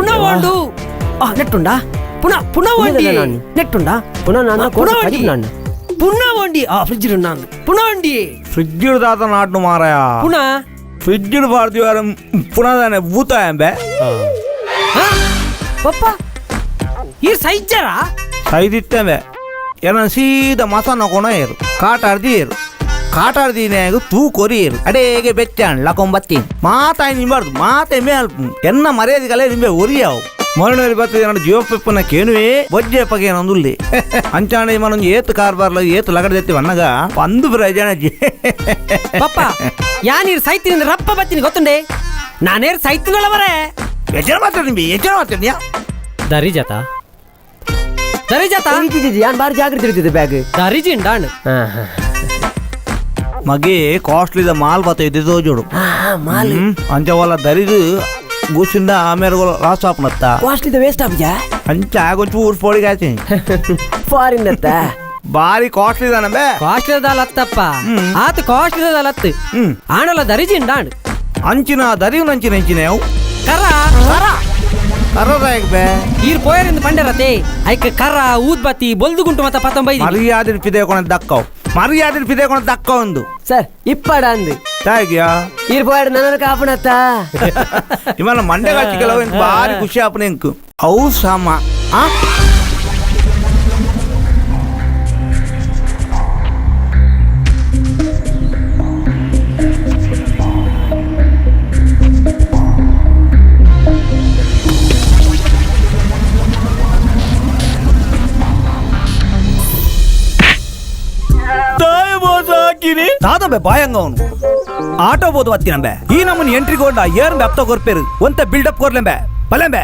పుణవండు నెట్టుండా పుణ పుణవండి నెట్టుండా పుణవండి పుణవండి ఆ ఫ్రిడ్జ్ ఉన్నాను పుణవండి ಫ್ರಿಡ್ಜ್ ದಾತ ನಾಟು ಮಾರಾಯ ಪುಣ ಫ್ರಿಡ್ಜ್ ಬಾರ್ದಿವಾರ ಪುನಃ ಭೂತ ಎಂಬೆ ಪಪ್ಪ ಈ ಸೈಜರಾ ಸೈದಿತ್ತಂಬೆ ಏನ ಸೀದಾ ಮಸಾನ ಕೊಣ ಏರು ಕಾಟಾಡ್ದಿ ಏರು ಕಾಟಾಡ್ದಿನಾಗ ತೂ ಕೊರಿ ಏರು ಅಡೇಗೆ ಬೆಚ್ಚಾಣ್ ಲಕೊಂಬತ್ತಿ ಮಾತಾಯಿ ನಿಂಬಾರ್ದು ಮಾತೆ ಮೇಲ್ ಎನ್ನ ಮರ್ಯಾದೆ ಕಲೆ ನಿಂಬೆ ಒರಿಯಾವು ಮೊರನೂರಿ ಬರ್ತದೆ ನನ್ನ ಜೀವಪ್ಪನ ಕೇನುವೆ ಬೊಜ್ಜೆ ಪಗೇನೊಂದುಲ್ಲಿ ಅಂಚಾಣೆ ಮನೊಂದು ಏತು ಕಾರ್ಬಾರ್ಲ ಏತು ಲಗಡದೆತ್ತಿ ವನ್ನಗ ಒಂದು ಪ್ರಯೋಜನ ಪಪ್ಪ ಯಾನೀರು ಸೈತಿನ ರಪ್ಪ ಬತ್ತೀನಿ ಗೊತ್ತುಂಡೆ ನಾನೇರು ಸೈತಿನಲ್ಲ ಬರೇ ಎಚ್ಚರ ಮಾತಾಡಿ ನಿಂಬೆ ಎಚ್ಚರ ಮಾತಾಡಿ ದರಿ ಜಾತ ದರಿ ಜಾತ ಯಾನ್ ಬಾರಿ ಜಾಗ್ರತೆ ಇರ್ತಿದ್ದೆ ಬ್ಯಾಗ್ ದರಿಜಿ ಉಂಡಾಣ್ ಮಗೆ ಕಾಸ್ಟ್ಲಿದ ಮಾಲ್ ಬತ್ತ ಇದ್ದಿದ್ದು ಜೋಡು ಮಾಲ್ ಅಂಚವಲ್ಲ ದರಿದು ಗುಸಿಂದ ಆಮೇಲೆ ಲಾಸ್ ಆಪನತ್ತ ಕಾಸ್ಟ್ಲಿದ ವೇಸ್ಟ್ ಆಪ್ಜಾ ಅಂಚ ಆಗೊಂಚು ಊರ್ ಆಯ್ತು ಫಾರಿನ್ ಅತ್ತ ಬಾರಿ ಕಾಸ್ಟ್ಲಿ ದಾನಬೆ ಕಾಸ್ಟ್ಲಿ ದಾಲತ್ತಪ್ಪ ಆತ ಕಾಸ್ಟ್ಲಿ ದಾಲತ್ತು ಆಣಲ ದರಿಜಿ ಉಂಡಾಣ್ ಅಂಚಿನ ದರಿವು ನಂಚಿನ ಅಂಚಿನ ಯಾವು ಕರ ಕರ ಕರರಾಯಕ್ ಬೇ ಈರ್ ಪೋಯರಿಂದ ಪಂಡರತೆ ಐಕ ಕರ ಊದ್ಬತ್ತಿ ಬೊಲ್ದು ಗುಂಟು ಮತ್ತ ಪತಂಬೈ ಮರ್ಯಾದೆ ಪಿದೆ ಕೊಣ ದಕ್ಕವು ಮರ್ಯಾದೆ ಪಿದೆ ಕೊಣ ದಕ್ಕ ಒಂದು ಸರ್ ಇಪ್ಪಾಡ ಅಂದು ತಾಯಿಗ್ಯಾ ಈರ್ ಪೋಯರ್ ನನ್ನ ಕಾಪಣತ್ತ ಇವನ ಮಂಡೆ ಕಾಚಿ ಕೆಲವು ಬಾರಿ ಖುಷಿ ಆಪನ ಇಂಕು ಅವು ಸಮ ಆ ದಾದಂಬೆ ಬಾಯಂಗ ಅವನು ಆಟೋ ಬೋದು ಬತ್ತೀನಂಬೆ ಈ ನಮ್ಮನ್ನ ಎಂಟ್ರಿ ಗೋಂಡ ಏರ್ಂಬೆ ಅಪ್ತ ಕೊರ್ಪೇರು ಒಂತ ಬಿಲ್ಡಪ್ ಕೊರ್ಲೆಂಬೆ ಪಲೆಂಬೆ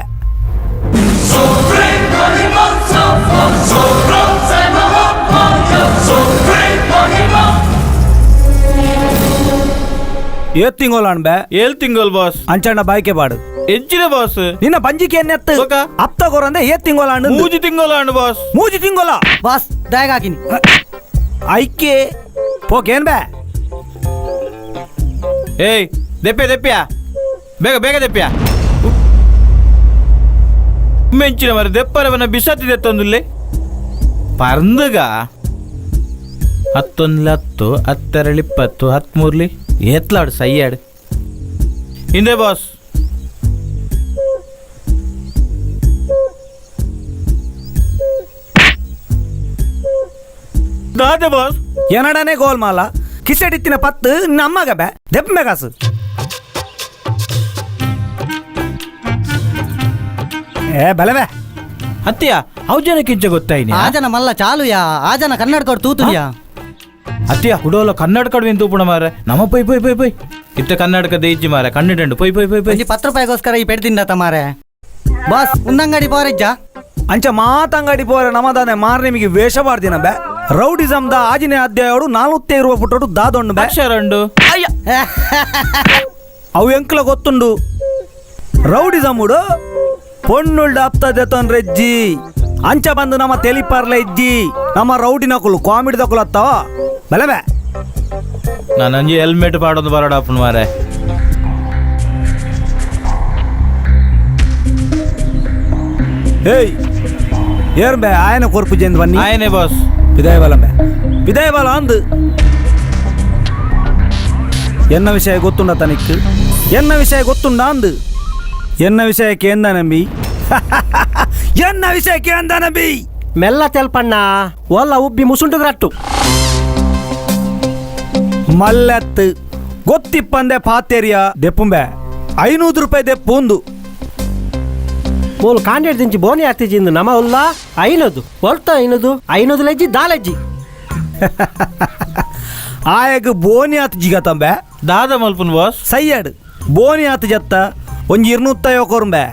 ಏತ್ ತಿಂಗೋಲ್ ಅಣ್ಬೆ ಏಳ್ ತಿಂಗೋಲ್ ಬಾಸ್ ಅಂಚಣ್ಣ ಬಾಯ್ಕೆ ಬಾಡು ಎಂಚಿನ ಬಾಸ್ ನಿನ್ನ ಬಂಜಿಕೆ ಎನ್ನೆತ್ತು ಅಪ್ತ ಕೊರಂದೆ ಏತ್ ತಿಂಗೋಲ ಅಣ್ಣ ಮೂಜಿ ತಿಂಗೋಲ ಅಣ್ಣ ಬಾಸ್ ಮೂಜಿ ತಿಂಗೋಲ ಬಾಸ್ ದಾಯಗ ಹಾಕಿನಿ ಐಕೆ ಪೋಕೇನ್ ಬೇ ಏಯ್ ದೆಪ್ಪೆ ದೆಪ್ಪ್ಯಾ ಬೇಗ ಬೇಗ ದೆಪ್ಪ್ಯಾ ಮೆಂಚಿನ ಮರ ದೆಪ್ಪರವನ ಬಿಸತ್ತಿದೆ ತಂದುಲ್ಲೆ ಪರ್ಂದಗ 11 10 10 20 13 ಏತ್ಲಾಡು ಸೈಯಾಡು ಹಿಂದೆ ಬಾಸ್. ದಾದೆ ಬಾಸ್ ಎನಡನೆ ಗೋಲ್ಮಾಲ ಕಿಸೆಡಿತ್ತಿನ ಪತ್ತು ನಮ್ಮಗ ಬೇ ದೆಪ್ಪೆ ಕಾಸು ಏ ಬಲವೆ ಅತ್ತಿಯ ಅವು ಜನಕ್ಕೆ ಇಜ್ಜ ಗೊತ್ತಾಯ್ನಿ ಆ ಜನ ಮಲ್ಲ ಚಾಲುಯಾ ಆ ಜನ ಕನ್ನಡಕರು ತೂತುಯಾ ಅತ್ತಿಯ ಹುಡೋಲ ಕನ್ನಡ ಕಡುವಿನ ತೂಪುಣ ಮಾರೆ ನಮ್ಮ ಪೊಯ್ ಪೊಯ್ ಪೊಯ್ ಪೊಯ್ ಇತ್ತ ಕನ್ನಡಕ ದೇಜ್ಜಿ ಮಾರೆ ಕಣ್ಣಿಡಂಡು ಪೊಯ್ ಪೊಯ್ ಪೊಯ್ ಪೊಯ್ ಒಂಜಿ 10 ರೂಪಾಯಿಗೋಸ್ಕರ ಈ ಪೆಡ್ದಿಂಡ ತಮಾರೆ ಬಾಸ್ ಉಂದಂಗಡಿ ಪೋರೆಜ್ಜ ಅಂಚ ಮಾತಂಗಡಿ ಪೋರೆ ನಮದಾನೆ ಮಾರ್ ನಿಮಗೆ ವೇಷ ಬಾರ್ದಿನ ಬೆ ರೌಡಿಸಮ್ the ಆಜಿನೇ ಅಧ್ಯಾಯೋಡು 400 ಪುಟ್ಟೋಡು ದಾದೊಂಡು ಬೆ ಅಕ್ಷರಂಡು ಅವು ಎಂಕ್ಲ ಗೊತ್ತುಂಡು ರೌಡಿಸಮ್ ಉಡು ಪೊಣ್ಣುಳ್ಳ ಅಪ್ತದೆ ತೊಂದ್ರೆಜ್ಜಿ ಅಂಚ ಬಂದು ನಮ್ಮ ತೆಲಿಪಾರ್ಲ ಇಜ್ಜಿ ನಮ್ಮ ರೌಡಿ ನಕಲು ಕಾಮಿಡಿ ನಕಲು ಅತ್ತವ ಬಲೆ ಬೆ ನಾನು ಅಂಜಿ ಹೆಲ್ಮೆಟ್ ಪಾಡೋದು ಬರೋಡಪ್ಪನ ಮಾರೆ ಏಯ್ ಏರ್ ಬೆ ಆಯನ ಕೊರ್ಪು ಜೇಂದ್ ಬನ್ನಿ ಆಯನೆ ಬಾಸ್ ವಿದಾಯ ಬಲ ಬೆ ವಿದಾಯ ಬಲ ಅಂದು ಎನ್ನ ವಿಷಯ ಗೊತ್ತುಂಡ ತನಿಕ್ ಎನ್ನ ವಿಷಯ ಗೊತ್ತುಂಡ ಅಂದು ಎನ್ನ ವಿಷಯಕ್ಕೆ ಎಂದ ನಂಬಿ ಎನ್ನ ವಿಷಯಕ್ಕೆ ಎಂದ ನಂಬಿ ಮೆಲ್ಲ ತೆಲ್ಪಣ್ಣ ಒಲ್ಲ ಉಬ್ಬಿ ಮುಸುಂಟುದ್ರಟ್ಟು ಮಲ್ಲತ್ತು ಗೊತ್ತಿಪ್ಪಂದೆ ಪಾತೇರಿಯ ದೆಪ್ಪುಂಬೆ 500 ರೂಪಾಯಿ ದೆಪ್ಪುಂದು ಮೂಲು ಕಾಂಡೇಡ್ ದಿಂಚಿ ಬೋನಿ ಆತಿಜಿಂದು ನಮ ಉಲ್ಲ 500 ಒಲ್ತ 500 500 ಲೆಜ್ಜಿ ದಾಲೆಜ್ಜಿ ಆಯಗ್ ಬೋನಿ ಆತು ಜಿಗತಂಬೆ ದಾದ ಮಲ್ಪುನ್ ಬಾಸ್ ಸೈಯಡ್ ಬೋನಿ ಆತು ಜತ್ತ ಒಂಜಿ 250 ಕೊರುಂಬೆ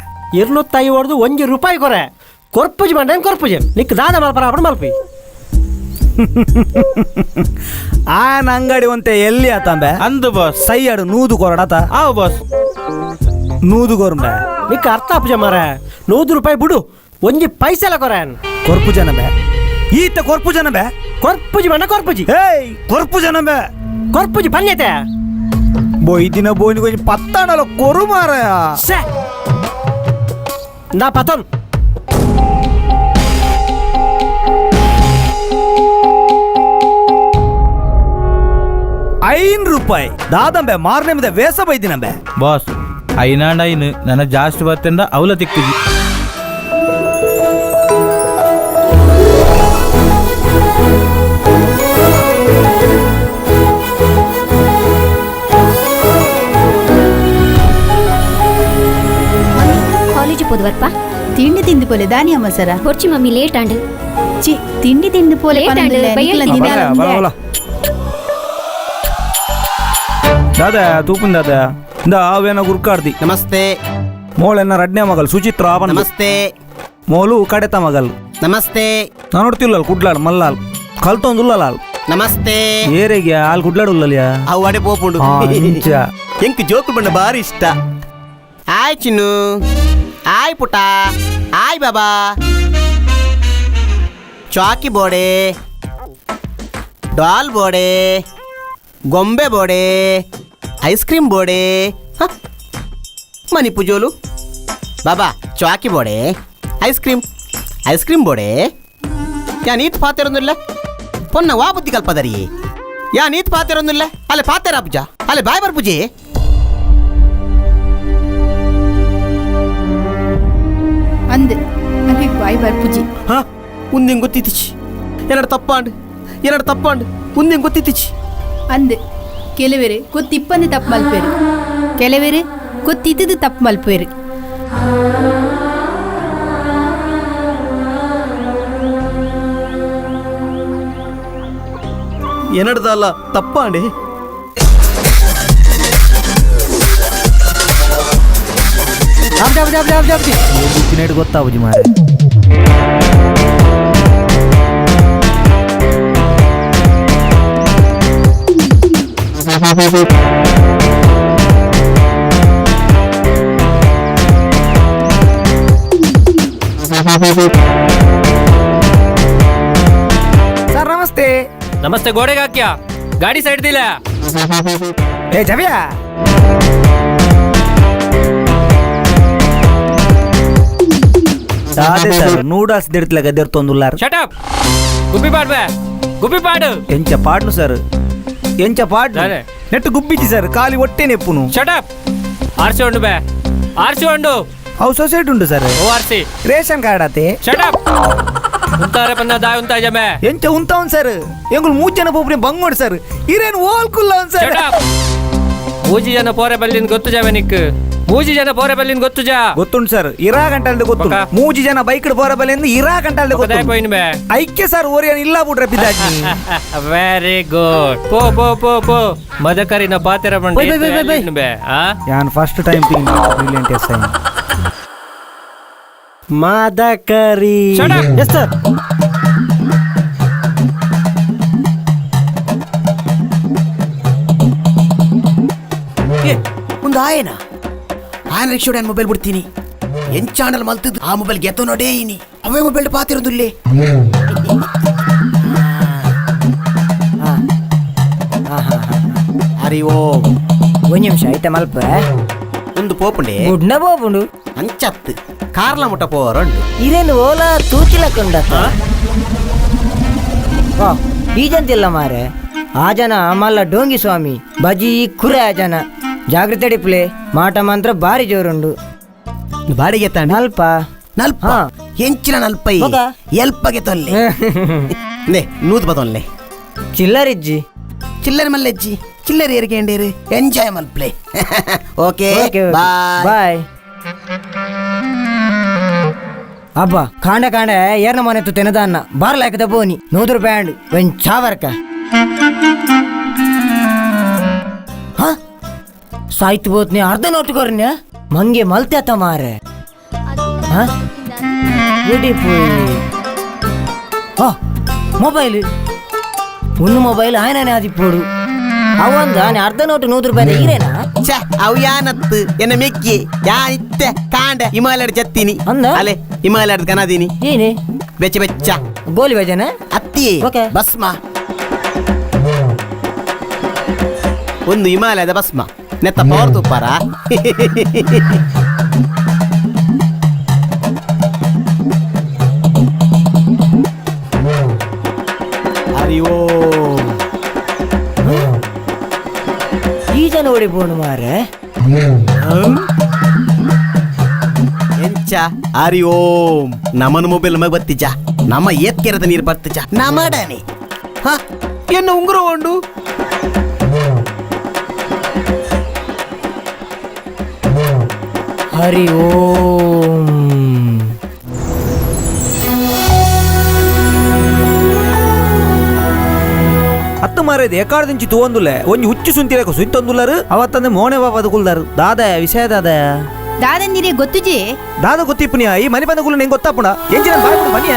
250 1 ರೂಪಾಯಿ ಕೊರೆ ಕೊರ್ಪುಜಿ ಮಂಡೇನು ಕೊರ್ಪುಜಿ ನಿಕ್ ದಾದ ಮಲ್ಪರ ಅಪ್ಪಣ ಮಲ್ಪಿ ಆಯನ ಅಂಗಡಿ ಒಂತೆ ಎಲ್ಲಿ ಆತಂಬೆ ಅಂದು ಬಾಸ್ ಸೈಯಡ್ 100 ಕೊರಡತ ಆವು ಬಾಸ್ 100 ಕೊರುಂಬೆ ನಿಕ್ ಅರ್ಥ ಆಪುಜ ಮಾರ 100 ರೂಪಾಯಿ ಬಿಡು ಒಂಜಿ ಪೈಸೆಲ ಕೊರೆ ಕೊರ್ಪು ಜನ ಬೆ ಈತ ಕೊರ್ಪು ಜನ ಬೆ ಕೊರ್ಪುಜಿ ಮಂಡ ಕೊರ್ಪುಜಿ ಏಯ್ ಕೊರ್ಪು ಜನ ಬೆ ಕೊರ್ಪುಜಿ ಪನ್ಯತೆ ಬೊಯ್ದಿನ ಬೋನಿ ಕೊಂಚ ಪತ್ತಾಣಲ ಕೊರು ಮಾರಾಯ ಸೆ ನಾ ಪತನ್ 5 ರೂಪಾಯಿ ದಾದಂಬೆ ಮಾರನೇ ವೇಸ ಬೈದಿನಂಬೆ ಬಾಸ್ ಐನಾಂಡ ಐನು ನನ್ನ ಜಾಸ್ತಿ ಬತ್ತಂಡ ಅವಲ ತಿಕ್ತಿದ್ವಿ ಕಾಲೇಜ್ ಪೋದವರ್ಪ ತಿಂಡಿ ತಿಂದು ಪೋಲೆ ದಾನಿ ಅಮ್ಮ ಸರ ಹೊರ್ಚಿ mummy late and ಚಿ ತಿಂಡಿ ತಿಂದು ಪೋಲೆ ಲೇಟ್ ಆಂಡ್ ದಾದಾ ತೂಪುನ್ ದಾದಾ ಇಂದ ಆವೇನ ಗುರ್ಕಾಡ್ದಿ ನಮಸ್ತೆ ಮೋಳೆನ್ನ ರಡ್ನೇ ಮಗಲ್ ಸುಚಿತ್ರ ನಮಸ್ತೆ ಮೋಲು ಕಡೆತ ಮಗಲ್ ನಮಸ್ತೆ ನಾನು ನೋಡ್ತಿಲ್ಲ ಕುಡ್ಲಾಡ್ ಮಲ್ಲಾಲ್ ಕಲ್ತೊಂದುಲ್ಲ ನಮಸ್ತೆ ಏರೆಗೆ ಹಾಲ್ ಕುಡ್ಲಾಡ್ ಉಲ್ಲಲ್ಯಾ ಅವು ಅಡೆ ಪೋಪುಂಡು ಎಂಕ್ ಜೋಕು ಬಣ್ಣ ಬಾರಿ ಇಷ್ಟ ಆಯ್ ಚಿನ್ನು ಆಯ್ ಪುಟ ಆಯ್ ಬಾಬಾ ಚಾಕಿ ಬೋಡೆ ಡಾಲ್ ಬೋಡೆ ಗೊಂಬೆ ಬೋಡೆ ಐಸ್ ಕ್ರೀಮ್ ಬೋಡೆ ಮನಿ ಪೂಜೋಲು ಬಾಬಾ ಚಾಕಿ ಬೋಡೆ ice cream ice cream ಬೋಡೆ ಯಾ ನೀತ್ ಪಾತೆರೊಂದಿಲ್ಲ ಪೊನ್ನ ವಾ ಬುದ್ಧಿ ಕಲ್ಪದರಿ ಯಾ ನೀತ್ ಪಾತೆರೊಂದಿಲ್ಲ ಅಲ್ಲೇ ಪಾತೆರ ಪೂಜಾ ಅಲ್ಲೇ ಬಾಯ್ ಬರ್ ಪೂಜೆ ಅಂದ್ ಅಲ್ಲಿ ಬಾಯ್ ಬರ್ ಪೂಜೆ ಹಾ ಉಂದಿಂಗ್ ಗೊತ್ತಿತ್ತಿಚಿ ಎರಡು ತಪ್ಪಾಂಡ್ ಎರಡು ತಪ್ಪಾಂಡ್ ಉಂದಿಂಗ್ ಗೊತ್ತಿತ್ತಿಚಿ ಅಂದ್ ಕೆಲವರು ಕೊತ್ತಿಪ್ಪಂದು ತಪ್ಪು ಮಲ್ಪೇರು ಕೆಲವರು ಕೊತ್ತಿದ್ದು ತಪ್ಪು ಮಲ್ಪೇರು ಏನಡ್ದಲ್ಲ ತಪ್ಪಾಂಡೆ ಗೊತ್ತಾವುಜಿ ಮಾರೆ ಸರ್ ನಮಸ್ತೆ ನಮಸ್ತೆ ಗೋಡೆಗೆ ಹಾಕ್ಯಾ ಗಾಡಿ ಸೈಡ್ ದಿಲ್ಲ ಏ ಜವ್ಯಾ ಅದೇ ಸರ್ ನೂಡಲ್ಸ್ ದಿಡ್ತ್ಲ ಗದ್ದೆರ್ತೊಂದುಲ್ಲಾರ ಶಟ್ ಅಪ್ ಗುಬ್ಬಿ ಪಾಡ್ಬೆ ಗುಬ್ಬಿ ಪಾಡು ಎಂಚ ಪಾಡ್ನು ಸರ್ ಎಂಚ ಪಾಡ್ನು ನೆಟ್ಟು ಗುಬ್ಬಿಜಿ ಸರ್ ಖಾಲಿ ಹೊಟ್ಟೆ ನೆಪ್ಪುನು shut up RC ಉಂಡು ಬೇ ಆರ್ಸಿ ಉಂಡು ಅವು ಸೊಸೈಟಿ ಉಂಡು sir O R C ration card ಆತೆ ಶಟ್ ಅಪ್ ಉಂತಾರೆ ಪನ್ನ ದಾಯ ಉಂತಾ ಜಮೆ ಎಂಚ ಉಂತಾವನ್ ಸರ್ ಎಂಗುಲ್ ಮೂಜ್ ಜನ ಪೋಪುನೆ ಬಂಗೋಡ್ ಸರ್ ಇರೇನ್ ಓಲ್ ಕುಲ್ಲವನ್ ಸರ್ ಮೂಜಿ ಜನ ಪೋರೆ ಬಲ್ಲಿನ್ ಗೊತ್ತು ಜಾವೆ ನಿಕ್ ಮೂಜಿ ಜನ ಪೋರೆ ಬಲ್ಲಿನ್ ಗೊತ್ತು ಜಾ ಗೊತ್ತುಂಟು ಸರ್ ಇರಾ ಗಂಟಲ್ದ ಗೊತ್ತು ಮೂಜಿ ಜನ ಬೈಕ್ ಪೋರೆ ಬಲ್ಲಿಂದ ಇರಾ ಗಂಟಲ್ದ ಗೊತ್ತು ಐಕ್ಯ ಸರ್ ಓರಿಯನ್ ಇಲ್ಲ ಬಿಡ್ರೆ ಬಿದ್ದಾಜಿ ವೆರಿ ಗುಡ್ ಪೋ ಪೋ ಪೋ ಪೋ ಮದಕರಿನ ಪಾತೆರ ಬಂಡಿ ಬೇ ಆ ಯಾನ್ first time brilliant S I Madakari yes sir ಒಂದು ಆಯನ ಆಯನ ರಿಕ್ಷಾ ಮೊಬೈಲ್ ಬಿಡ್ತೀನಿ ಎಂಚಾಂಡಲ್ ಮಲ್ತದ್ದು ಆ ಮೊಬೈಲ್ ಗೆತ್ತ ನೋಡೇ ಇನಿ ಅವೇ ಮೊಬೈಲ್ ಪಾತಿರೋದುಲ್ಲೇ ಹರಿ ಓಂ ಒಂದ್ ನಿಮಿಷ ಐತೆ ಮಲ್ಪ ಒಂದು ಪೋಪುಂಡೆ ಗುಡ್ನ ಪೋಪುಂಡು ಅಂಚತ್ತು ಕಾರ್ಲ ಮುಟ್ಟ ಪೋರಂಡು ಇದೇನು ಓಲಾ ತೂತಿಲಕೊಂಡತ್ತ ವಾ ಬೀಜಂತಿಲ್ಲ ಮಾರೆ ಆ ಜನ ಮಲ್ಲ ಡೋಂಗಿ ಸ್ವಾಮಿ ಬಜಿ ಕುರೆ ಆ ಜನ ಜಾಗೃತಿ ಡಿಪ್ಲೆ ಮಾಟ ಮಾತ್ರ ಭಾರಿ ಜೋರುಂಡು ಬಾಡಿಗೆ ತಾಂಡ ನಲ್ಪ ನಲ್ಪ ಎಂಚಿನ ನಲ್ಪ ಎಲ್ಪಗೆ ತೊಲ್ಲೆ ನೇ ನೂದು ಬದೊಲ್ಲೆ ಚಿಲ್ಲರಿಜ್ಜಿ ಚಿಲ್ಲರ್ ಮಲ್ಲೆಜ್ಜಿ ಚಿಲ್ಲರ್ ಏರ್ಕೇಂಡೇರು ಎಂಜಾಯ್ ಮಲ್ಪ್ಲೆ ಓಕೆ ಬಾಯ್ ಅಬ್ಬ ಕಾಂಡ ಕಾಂಡ ಏರ್ನ ಮನೆ ತಿನ್ನದ ಅನ್ನ ಬಾರ್ಲಾಕದ ಬೋನಿ 100 ರೂಪಾಯಿ ಅಂಡು ಒಂದ್ ಚಾವರ್ಕ ಸಾಯ್ತು ಬೋತ್ನಿ ಅರ್ಧ ನೋಟು ಕೊರ್ನ್ಯ ಮಂಗೆ ಮಲ್ತೆ ಮಾರೆ ಮೊಬೈಲ್ ಒಂದು ಮೊಬೈಲ್ ಆಯ್ನೇ ಆದಿಪ್ಪೋಡು ಅವಂದ ಅರ್ಧ ನೋಟು 100 ರೂಪಾಯಿ ಈರೇನಾ ಛ ಅವು ಯಾನತ್ತು ಎನ್ನ ಮೆಕ್ಕಿ ಯಾ ಇತ್ತೆ ಕಾಂಡ ಹಿಮಾಲಯದ ಜತ್ತೀನಿ ಅಂದ ಅಲೆ ಹಿಮಾಲಯದ ಕನದೀನಿ ಏನೇ ಬೆಚ್ಚ ಬೆಚ್ಚ ಗೋಲಿ ಭಜನ ಅತ್ತಿ ಭಸ್ಮ ಒಂದು ಹಿಮಾಲಯದ ಭಸ್ಮ ನೆತ್ತ ಪವರ್ ತುಪ್ಪಾರ ಹರಿ ಓಂ ಈ ಜನ ಓಡಿ ಬೋಣು ಮಾರೆ ಎಂಚ ಹರಿ ಓಂ ನಮನ ಮೊಬೈಲ್ ನಮಗೆ ಬತ್ತಿಜ ನಮ್ಮ ಏತ್ಕೆರದ ನೀರು ಬತ್ತಿಜ ನಮಡನೆ ಹ ಎನ್ನ ಉಂಗುರ ಉಂಡು ಹರಿ ಓಂ ಅತ್ತು ಮಾರೇದು ಎಕಾಡ್ದಿಂಚಿ ತೂವಂದುಲ್ಲೆ ಒಂಜಿ ಹುಚ್ಚು ಸುಂತಿರಕ ಸುಂತೊಂದುಲ್ಲರು ಅವತ್ತಂದೆ ಮೋನೆ ಬಾಬಾ ಕುಲ್ದಾರು ದಾದ ವಿಷಯ ದಾದ ದಾದಂದಿರೇ ಗೊತ್ತುಜಿ ದಾದ ಗೊತ್ತಿಪ್ಪುನಿಯ ಈ ಮನೆ ಬಂದ ಕುಲ್ಲ ನಿಂಗೆ ಗೊತ್ತಾಪುಣ ಎಂಚಿನ ಬಾಯ್ ಬನ್ನಿಯ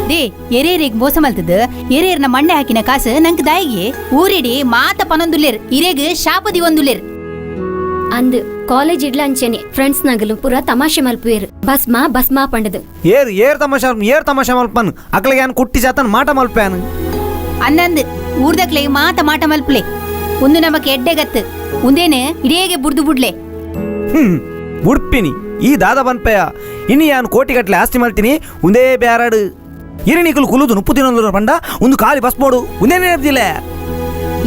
they ಎರೇರಿಗೆ ಮೋಸ ಮಲ್ತದ ಎರೇರ್ನ ಮಣ್ಣೆ ಹಾಕಿನ ಕಾಸು ನಂಗೆ ದಾಯಿಗೆ ಊರಿಡಿ ಮಾತ ಪನೊಂದುಲ್ಲೇರ್ ಇರೇಗ್ ಶಾಪದಿ ಒಂದುಲ್ಲೇರ್ ಅಂದ್ ಕಾಲೇಜ್ ಇಡ್ಲ ಅಂಚೆನೆ ಫ್ರೆಂಡ್ಸ್ ನಗಲು ಪೂರ ತಮಾಷೆ ಮಲ್ಪುವೇರು ಭಸ್ಮ ಭಸ್ಮ ಪಂಡದು ಏರ್ ಏರ್ ತಮಾಷೆ ಏರ್ ತಮಾಷೆ ಮಲ್ಪನ್ ಅಕ್ಲಿಗೆ ಯಾನ್ ಕುಟ್ಟಿ ಜಾತನ್ ಮಾಟ ಮಲ್ಪ್ಯಾನ್ ಅಂದಂದ್ ಊರ್ದಕ್ಲೆ ಮಾತ ಮಾಟ ಮಲ್ಪ್ಲೆ ಒಂದು ನಮಕ್ ಎಡ್ಡೆಗತ್ತು ಉಂದೇನು ಇಡೇಗೆ ಬುಡ್ದು ಬುಡ್ಲೆ ಬುಡ್ಪಿನಿ ಈ ದಾದ ಬನ್ಪೆಯ ಇನಿ ಯಾನ್ ಕೋಟಿಗಟ್ಲೆ ಆಸ್ತಿ ಮಲ್ತೀನಿ ಒಂದೇ ಬ್ಯಾರಾಡು ಇರಿ ನಿಕುಲು ಕುಲುದು ನುಪ್ಪು ತಿನ್ನೊಂದು ಪಂಡ ಒಂದು ಖಾಲಿ ಬಸ್ ಮೋಡು ಒಂದೇ ನೆನಪಿಲ್ಲ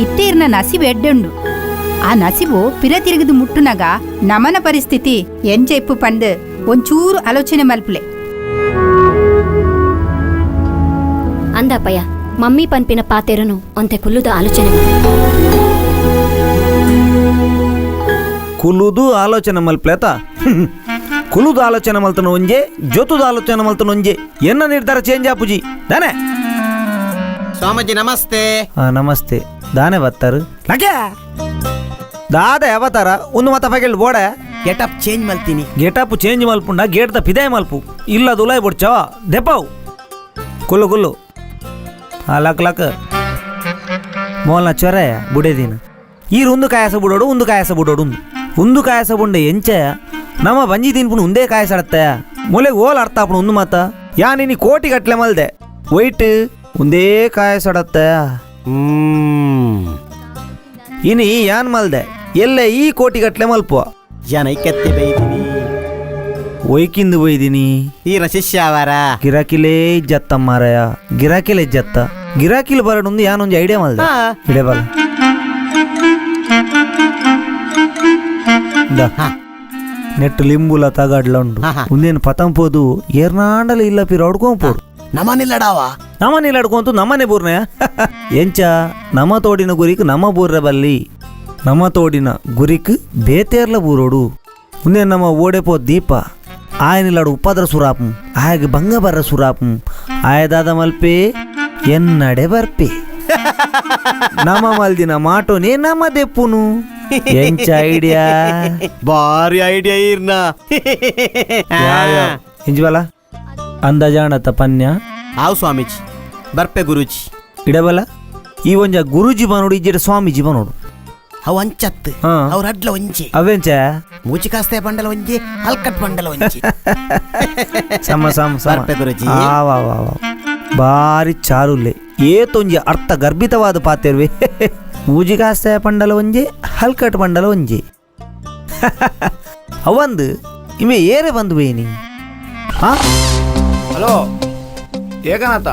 ಇತ್ತೇರ್ನ ನಸಿಬು ಎಡ್ಡುಂಡು ಆ ನಸಿಬು ಪಿರ ತಿರುಗಿದು ಮುಟ್ಟುನಗ ನಮನ ಪರಿಸ್ಥಿತಿ ಎಂಚ ಇಪ್ಪು ಪಂದು ಒಂಚೂರು ಆಲೋಚನೆ ಮಲ್ಪುಲೆ ಅಂದಪ್ಪಯ್ಯ ಮಮ್ಮಿ ಪನ್ಪಿನ ಪಾತೆರನು ಒಂತೆ ಕುಲ್ಲುದ ಆಲೋಚನೆ ಕುಲುದು ಆಲೋಚನೆ ಮಲ್ಪ್ಲೇತ ಕುಲುದು ಆಲೋಚನೆ ಮಲ್ತನ ಒಂಜೆ ಜೊತುದು ಆಲೋಚನೆ ಮಲ್ತನ ಒಂಜೆ ಎನ್ನ ನಿರ್ಧಾರ ಚೇಂಜ್ ಆಪುಜಿ ದಾನೆ ಸ್ವಾಮೀಜಿ ನಮಸ್ತೆ ನಮಸ್ತೆ ದಾನೆ ಬತ್ತಾರು ಲಕೆ ದಾದ ಯಾವತಾರ ಒಂದು ಮತ ಪಗೆಲ್ ಬೋಡ ಗೆಟಪ್ ಚೇಂಜ್ ಮಲ್ತೀನಿ ಗೆಟಪ್ ಚೇಂಜ್ ಮಲ್ಪುಂಡ ಗೇಟ್ the ಪಿದಾಯ್ ಮಲ್ಪು ಇಲ್ಲ ದುಲಾಯ್ ಬೊಡ್ಚವ ದೆಪಾವು ಕುಲ್ಲು ಕುಲ್ಲು ಆ ಲಕ್ ಲಕ್ ಮೋಲ್ನ ಚೊರೆಯ ಬುಡೇದಿನ ಈರು ಒಂದು ಕಾಯಸ ಬುಡೋಡು ಒಂದು ಕಾಯಸ ಬುಡೋಡು ಒಂದು ಒಂದು ಕಾಯಸ ಬುಂಡೆ ಎಂಚ ನಮ್ಮ ಬಂಜಿ ತಿನ್ಪುಣು ಒಂದೇ ಕಾಯಸಾಡತ್ತೆ ಮೊಲೆಗೆ ಓಲ್ ಅರ್ಥ ಆಪುಣು ಒಂದು ಮಾತ ಯಾ ನೀನಿ ಕೋಟಿ ಗಟ್ಲೆ ಮಲ್ದೆ ವೈಟ್ ಒಂದೇ ಕಾಯಸಾಡತ್ತೆ ಇನಿ ಯಾನ್ ಮಲ್ದೆ ಎಲ್ಲೆ ಈ ಕೋಟಿ ಗಟ್ಲೆ ಮಲ್ಪುವ ಜನ ಐಕ್ಯತೆ ಬೈದಿನಿ ಒಯ್ಕಿಂದು ಬೈದಿನಿ ಈರ ಶಿಷ್ಯ ಅವರ ಗಿರಾಕಿಲೇ ಇಜ್ಜತ್ತ ಮಾರಾಯ ಗಿರಾಕಿಲೇ ಇಜ್ಜತ್ತ ಗಿರಾಕಿಲ್ ಬರಡೊಂದು ಯಾನೊಂದು ಐಡಿಯಾ ಮಲ್ದೆ ಇಡೆ ಬಲ Net ಲಿಂಬುಲ ತಗಡ್ಲ ಉಂಡು ಉಂದೇನು ಪತಂಪೋದು ಏರ್ನಾಂಡಲ ಇಲ್ಲ ಪಿರ ಹೊಡ್ಕೊಂಪೋಡು ನಮನಿಲ್ಲಡಾವ ನಮನಿಲ್ಲ ಅಡ್ಕೊಂತು ನಮ್ಮನೆ ಬೂರ್ನೆ ಎಂಚ ನಮ ತೋಡಿನ ಗುರಿಕ್ ನಮ್ಮ ಬೂರ್ರ ಬಲ್ಲಿ ನಮ ತೋಡಿನ ಗುರಿಕ್ ಬೇತೇರ್ಲ ಬೂರೋಡು ಉಂದೇ ನಮ್ಮ ಓಡೆಪೋ ದೀಪ ಆಯನಿಲ್ಲಾಡು ಉಪ್ಪದ್ರ ಸುರಾಪಂ ಆಯಗ ಭಂಗ ಬರ್ರ ಸುರಾಪಂ ಆಯದಾದ ಮಲ್ಪೆ ಎನ್ನಡೆ ಬರ್ಪೆ ನಮ ಮಲ್ದಿನ ಮಾಟೋನೇ ನಮ್ಮ ದೆಪ್ಪುನು ಎಂಚ ಐಡಿಯಾ ಬಾರಿ ಐಡಿಯಾ ಇರ್ನ ಎಂಜುವಲ ಅಂದಾಜಾಣತ ಪನ್ಯ ಆವು ಸ್ವಾಮೀಜಿ ಬರ್ಪೆ ಗುರೂಜಿ ಇಡಬಲ ಈ ಒಂಜ ಗುರೂಜಿ ಬನೋಡು ಇಜ್ಜೆಡ ಸ್ವಾಮೀಜಿ ಬನೋಡು ಅವು ಅಂಚತ್ತು ಅವ್ರ ಅಡ್ಲ ಒಂಜಿ ಅವೆಂಚ ಮೂಚಿಕಾಸ್ತೆ ಬಂಡಲ ಒಂಜಿ ಅಲ್ಕಟ್ ಬಂಡಲ ಒಂಜಿ ಸಮ ಸಮ ಸಮ ಬರ್ಪೆ ಗುರೂಜಿ ಆ ವಾ ವಾ ವಾ ಬಾರಿ ಚಾರುಲ್ಲೆ ಏತೊಂಜಿ ಅರ್ಥ ಗರ್ಭಿತವಾದ ಪಾತೆರ್ವೆ ಮೂಜಿಗಾಸ್ತೆ ಪಂಡಲ ಒಂಜಿ ಹಲ್ಕಟ್ ಬಂಡಲ ಒಂಜಿ ಅವಂದು ಇವೆ ಏರೆ ಬಂದು ಬೇನಿ ಹಾ ಹಲೋ ಏಕನಾಥ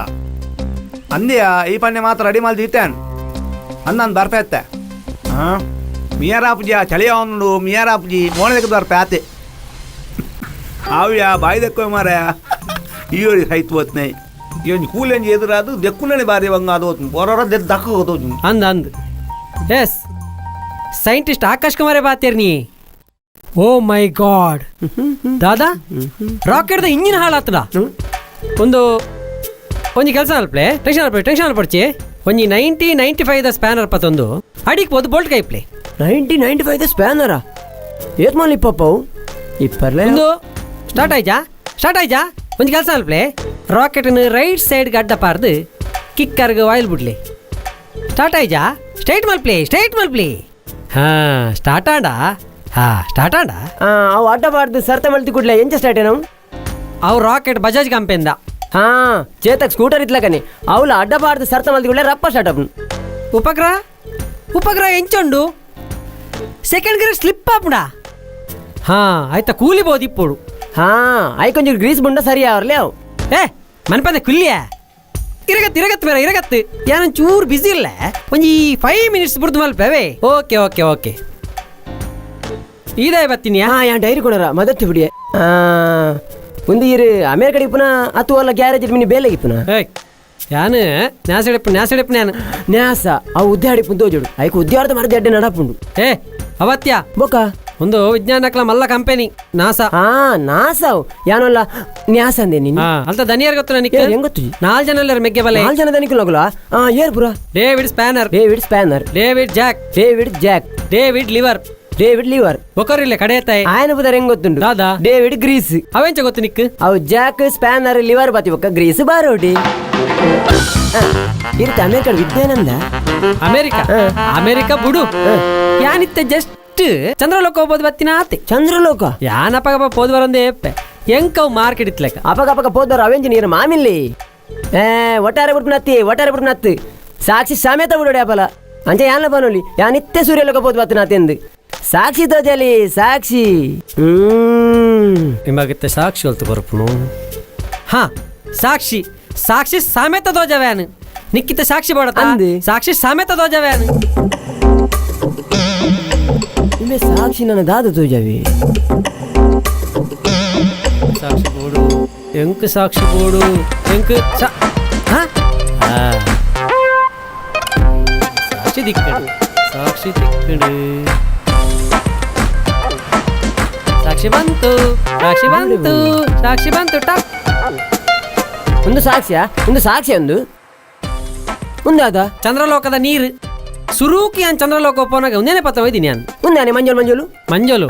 ಅಂದಿಯ ಈ ಪನ್ನೆ ಮಾತ್ರ ರೆಡಿ ಮಾಡಿ ದೀತಾನ್ ಅಂದಾನ್ ಬರ್ಪೆ ಹಾಂ ಮಿಯಾರಾಪುಜಿ ಆ ಚಳಿಯ ಉಂಡು ಮಿಯಾರಾಪುಜಿ ಮೋಣದಕ್ಕೆ ಬರ್ಪೆ ಆತೆ ಆವ್ಯ ಬಾಯಿ ದೆಕ್ಕೋ ಮಾರ ಈ ಸೈತ್ ಓತ್ನೆ ಈ ಒಂಜಿ ಕೂಲೆಂಜಿ ಎದುರಾದು ದೆಕ್ಕುನನೆ ಬಾರಿ ಬಂಗ ಅದು ಓತ್ನು ಹೊರ ದಕ್ಕ ಗೊತ್ತೋಜು ಅಂದ ಅಂದ್ ಎಸ್ ಸೈಂಟಿಸ್ಟ್ ಆಕಾಶ್ ಕುಮಾರೇ ಬಾತೇರ್ ನೀ ಓ ಮೈ ಗಾಡ್ ದಾದಾ ರಾಕೆಟ್ದ ಇಂಜಿನ್ ಹಾಳಾತದ ಒಂದು ಒಂಜಿ ಕೆಲಸ ಅಲ್ಪ್ಲೆ ಟೆನ್ಷನ್ ಅಲ್ಪೆ ಟೆನ್ಷನ್ ಅಲ್ಪಡ್ಚಿ ಒಂಜಿ 90-95 the spanner ಪತ್ತೊಂದು ಅಡಿಕ್ ಪೋದು ಬೋಲ್ಟ್ ಕೈಪ್ಲೆ 90-95 the ಸ್ಪ್ಯಾನರ ಏತ್ ಮಾಲ್ ಇಪ್ಪಪ್ಪವು ಇಪ್ಪರ್ಲೆ ಒಂದು ಸ್ಟಾರ್ಟ್ ಆಯ್ತಾ ಸ್ಟಾರ್ಟ್ ಆಯ್ತಾ ಒಂಜಿ ಕೆಲಸ ಅಲ್ಪ್ಲೆ ರಾಕೆಟ್ನ ರೈಟ್ ಸೈಡ್ಗೆ ಅಡ್ಡ ಪಾರ್ದು ಕಿಕ್ಕರ್ಗೆ ಆಯಿಲ್ ಬಿಡ್ಲಿ ಸ್ಟಾರ್ಟ್ ಆಯ್ತಾ ಸ್ಟ್ರೈಟ್ ಮಲ್ಪ್ಲೆ ಸ್ಟ್ರೈಟ್ ಮಲ್ಪ್ಲೆ ಹಾ ಸ್ಟಾರ್ಟ್ ಆಂಡ ಹಾ ಸ್ಟಾರ್ಟ್ ಆಂಡ ಅವು ಅಡ್ಡ ಬಾರ್ದು ಸರ್ತ ಮಲ್ತಿ ಕೂಡ್ಲೆ ಎಂಚ ಸ್ಟಾರ್ಟ್ ಏನವು ಅವು ರಾಕೆಟ್ ಬಜಾಜ್ ಕಂಪೆಂದ ಹಾ ಚೇತಕ್ ಸ್ಕೂಟರ್ ಇತ್ಲಕನಿ ಅವಲ ಅಡ್ಡ ಬಾರ್ದು ಸರ್ತ ಮಲ್ತಿ ಕೂಡ್ಲೆ ರಪ್ಪ ಸ್ಟಾರ್ಟ್ ಅಪ್ ಉಪಗ್ರಹ ಉಪಗ್ರಹ ಎಂಚುಂಡು second grade slip ಆಪುಡ ಹಾ ಆಯ್ತಾ ಕೂಲಿ ಬೋದು ಇಪ್ಪೋಡು ಹಾ ಆಯ್ ಕೊಂಚ ಗ್ರೀಸ್ ಬುಂಡ ಸರಿ ಅವರ್ಲೆ ಅವು ಏ ಮನ್ಪಂದೆ ಕುಲ್ಲಿಯ ಇರಗತ್ತು ಇರಗತ್ತು ಮೇರ ಇರಗತ್ತು ಯಾನೊಂದು ಚೂರು ಬಿಸಿ ಇಲ್ಲ ಒಂಜಿ 5 ಮಿನಿಟ್ಸ್ ಬುರ್ದು ಮಲ್ಪೆ okay okay okay ಇದೇ ಬತ್ತೀನಿ ಹಾ ಯಾನ್ ಡೈರಿ ಕೊಡರ ಮದತ್ತು ಬಿಡಿಯೆ ಒಂದು ಇರು ಅಮೇರಿಕಾ ಇಪ್ಪುನ ಅತ್ತು ಅಲ್ಲ ಗ್ಯಾರೇಜ್ ಮಿನಿ ಬೇಲೆ ಇಪ್ಪುನ ಯಾನು ನ್ಯಾಸಡಿಪ್ಪು ನ್ಯಾಸಡಿಪ್ಪು ನಾನು ನ್ಯಾಸ ಅವು ಉದ್ಯಾಡಿಪ್ಪು ತೋಜುಡು ಐಕ್ ಉದ್ಯಾಡ್ದ ಮರದ ಎಡ್ಡೆ ನಡಪುಂಡು ಏ ಅವತ್ಯ ಬೊಕ ಒಂದು ವಿಜ್ಞಾನಕ್ಲ ಮಲ್ಲ ಕಂಪೆನಿ ನಾಸಾ ಹಾ ನಾಸಾ ಯಾನಲ್ಲ ನ್ಯಾಸ ಅಂದೆ ನೀನು ಅಲ್ತ ದನಿಯರ್ ಗೊತ್ತು ನನಗೆ ಹೆಂಗ್ ಗೊತ್ತು 4 ಜನ ಅಲ್ಲರ ಮೆಗ್ಗೆ ಬಲೆ 4 ಜನ ದನಿಕುಲಗುಲ ಆ ಏರ್ ಪುರ David Spanner David Spanner David Jack David Jack David Liver David Liver ಒಕರಿಲ್ಲ ಕಡೆಯತ್ತಾಯ ಆಯನ ಪುದರ್ ಹೆಂಗ್ ಗೊತ್ತುಂಡು ದಾದಾ ಡೇವಿಡ್ ಗ್ರೀಸ್ ಅವೆಂಚ ಗೊತ್ತು ನಿಕ್ ಅವು Jack spanner liver ಬಾತಿ ಬೊಕ್ಕ ಗ್ರೀಸ್ ಬಾರೋಡಿ ಇರುತ್ತೆ ಅಮೇರಿಕ ವಿಜ್ಞಾನಂದ ಅಮೇರಿಕ ಅಮೇರಿಕ ಬುಡು ಯಾನಿತ್ತ ಜಸ್ಟ್ ಚಂದ್ರಲೋಕ ಹೋಗ್ಬೋದು ಬತ್ತಿನ ಆತೆ ಚಂದ್ರಲೋಕ ಯಾನಪಗಪ ಪೋದ್ ಬರಂದೇ ಎಂಕವ್ ಮಾರ್ಕೆಟ್ ಇತ್ಲೆಕ್ಕ ಅಪಗ ಅಪಗ ಪೋದವರು ಅವೆಂಜಿ ನೀರು ಮಾಮಿಲ್ಲಿ ಏ ಒಟ್ಟಾರೆ ಬಿಡ್ಪು ಒಟ್ಟಾರೆ ಬಿಡ್ಪು ಸಾಕ್ಷಿ ಸಮೇತ ಬಿಡೋಡಿ ಅಪಲ ಅಂಚೆ ಯಾನ ಬನೋಲಿ ಯಾನಿತ್ತೆ ಸೂರ್ಯಲೋಕ ಪೋದ್ ಬತ್ತಿನ ಆತೆಂದು ಸಾಕ್ಷಿ ತೋಜಲಿ ಸಾಕ್ಷಿ ನಿಮಗಿತ್ತೆ ಸಾಕ್ಷಿ ಹೊಲ್ತು ಬರಪುನು ಹಾ ಸಾಕ್ಷಿ ಸಾಕ್ಷಿ ಸಮೇತ ತೋಜವ್ಯಾನು ನಿಕ್ಕಿತ ಸಾಕ್ಷಿ ಬೋಡ ಸಾಕ್ಷಿ ಸಮೇತ ತೋಜವ್ಯಾನು ನಿಮ್ಮೆ ಸಾಕ್ಷಿ ನನ್ನ ದಾದ ತೋಜವಿ ಸಾಕ್ಷಿ ಬೋಡು ಎಂಕ್ ಸಾಕ್ಷಿ ಬೋಡು ಎಂಕ್ ಸಾಕ್ಷಿ ದಿಕ್ಕಡು ಸಾಕ್ಷಿ ದಿಕ್ಕಡು ಸಾಕ್ಷಿ ಬಂತು ಸಾಕ್ಷಿ ಬಂತು ಸಾಕ್ಷಿ ಬಂತು ಟಕ್ ಒಂದು ಸಾಕ್ಷಿಯಾ ಒಂದು ಸಾಕ್ಷಿ ಒಂದು ಒಂದಾದ ಚಂದ್ರಲೋಕದ ನೀರು ಸುರೂಕಿ ಅನ್ ಚಂದ್ರಲೋಕ ಒಪ್ಪನಾಗ ಒಂದೇನೆ ಪತ್ತ ಒಯ್ದಿನಿ ನಾನು ಒಂದಾನೆ ಮಂಜೋಲು ಮಂಜೋಲು ಮಂಜೋಲು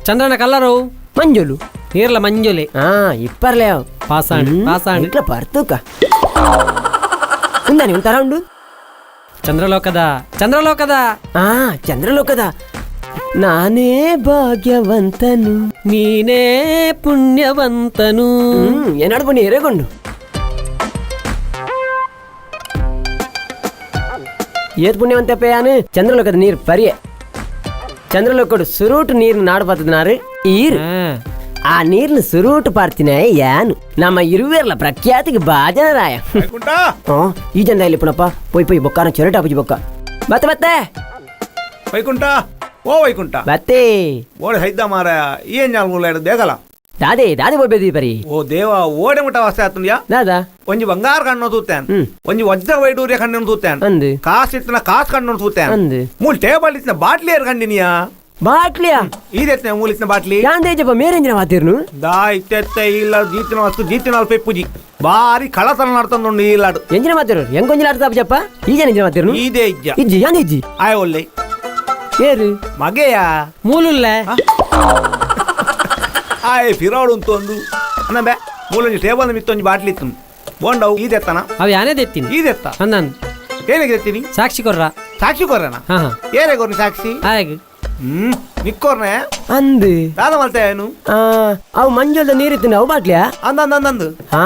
ಚಂದ್ರನ ಕಲ್ಲರು ಮಂಜೋಲು ನೀರ್ಲ ಮಂಜೋಲೆ ಹಾ ಇಪ್ಪರ್ಲೆ ಪಾಸಾಂಡ್ ಪಾಸಾಂಡ್ ಇಟ್ಲ ಪರ್ತುಕ ಒಂದಾನೆ ಒಂಥರ ಉಂಡು ಚಂದ್ರಲೋಕದ ಚಂದ್ರಲೋಕದ ಹಾ ಚಂದ್ರಲೋಕದ ನಾನೇ ಭಾಗ್ಯವಂತನು ನೀನೇ ಪುಣ್ಯವಂತನು ಏನಾಡು ಬನ್ನಿ ಎರೆಗೊಂಡು ಏತ್ ಪುಣ್ಯವಂತಪ್ಪ ಯಾನು ಚಂದ್ರಲೋಕದ ನೀರು ಪರಿಯೆ ಚಂದ್ರಲೋಕಡು ಸುರೂಟು ನೀರು ನಾಡು ಬತ್ತದನಾರು ಈರು ಆ ನೀರ್ನ ಸುರೂಟು ಪಾರ್ತಿನ ಯಾನು ನಮ್ಮ ಇರುವೇರ್ಲ ಪ್ರಖ್ಯಾತಿಗೆ ಬಾಜನರಾಯ ಈ ಜನ ಇಲ್ಲಿ ಪುಣಪ್ಪ ಪೊಯ್ ಪೊಯ್ ಬೊಕ್ಕಾನ ಚೊರಟ ಅಪ್ಪುಜಿ ಬೊಕ್ಕ ಬತ್ತ ಬತ್ತೆ ವೈಕುಂಠ ಓ ವೈಕುಂಠ ಬತ್ತೇ ಓಡೆ ಹೈದ ಮಾರ ಏನ್ ಜಾಲ್ಗುಲ್ಲಾಡು ದೇಗಲ ದಾದೆ ದಾದೆ ಬೊಬ್ಬೆದಿ ಬರಿ ಓ ದೇವ ಓಡೆ ಮುಟ್ಟ ವಾಸ್ತೆ ಆತುಂದ್ಯಾ ದಾದಾ ಒಂಜಿ ಬಂಗಾರ ಕಣ್ಣು ತೂತೇನ್ ಒಂಜಿ ವಜ್ರ ವೈಡೂರ್ಯ ಕಣ್ಣು ತೂತೇನ್ ಕಾಸು ಇತ್ತಿನ ಕಾಸು ಕಣ್ಣು ತೂತೇನ್ ಮೂಲ್ ಟೇಬಲ್ ಇತ್ತಿನ ಬಾಟ್ಲಿ ಏರ್ ಕಂಡಿನಿಯಾ ಬಾಟ್ಲಿಯಾ ಈದೆತ್ನೆ ಮೂಲಿತ್ನ ಬಾಟ್ಲಿ ಯಾಂದೇಜಪ್ಪ ಮೇರೆಂಜಿನ ಮಾತಿರ್ನು ದಾ ಇತ್ತೆತ್ತೆ ಇಲ್ಲ ಜೀತಿನ ವಸ್ತು ಜೀತಿನ ಅಲ್ಪ ಪೂಜಿ ಬಾರಿ ಕಳತನ ನಡ್ತಂದುಂಡು ಈಲಾಡು ಎಂಜಿನ ಮಾತಿರು ಎಂಗೊಂಜಿನ ಅರ್ಥ ಜಪ್ಪ ಈಜನ ಎಂಜಿನ ಮಾತಿರ್ನು ಈದೇ ಇಜ್ಜ ಇಜ್ಜಿ ಯಾನ್ ಇಜ್ಜಿ ಆಯ್ ಒಲ್ಲೆ ಏರು ಮಗೆಯ ಮೂಲುಲ್ಲ ಆಯ್ ಫಿರಾಡು ಅಂತೊಂದು ಅನ್ನ ಬೇ ಮೂಲೊಂಜಿ ಟೇಬಲ್ ಮಿತ್ತೊಂಜಿ ಬಾಟ್ಲಿ ಇತ್ತು ಬೋಂಡವು ಈದೆತ್ತನ ಅವು ಯಾನೇ ದೆತ್ತೀನಿ ಈದೆತ್ತ ಅಂದನ್ ಏನಿಗೆ ದೆತ್ತೀನಿ ಸಾಕ್ಷಿ ಕೊರ್ರ ಸಾಕ್ಷಿ ಕೊರ್ರನ ಹಾ ಏರೇ ಕೊರ್ನಿ ಸಾಕ್ಷಿ ಆಯ್ತು ನಿಕ್ಕೋರ್ನೆ ಅಂದು ದಾದ ಮಲ್ತೆ ಏನು ಅವು ಮಂಜುಲ್ದ ನೀರಿತ್ತು ಅವು ಬಾಟ್ಲಿಯಾ ಅಂದ ಅಂದ ಅಂದು ಹಾ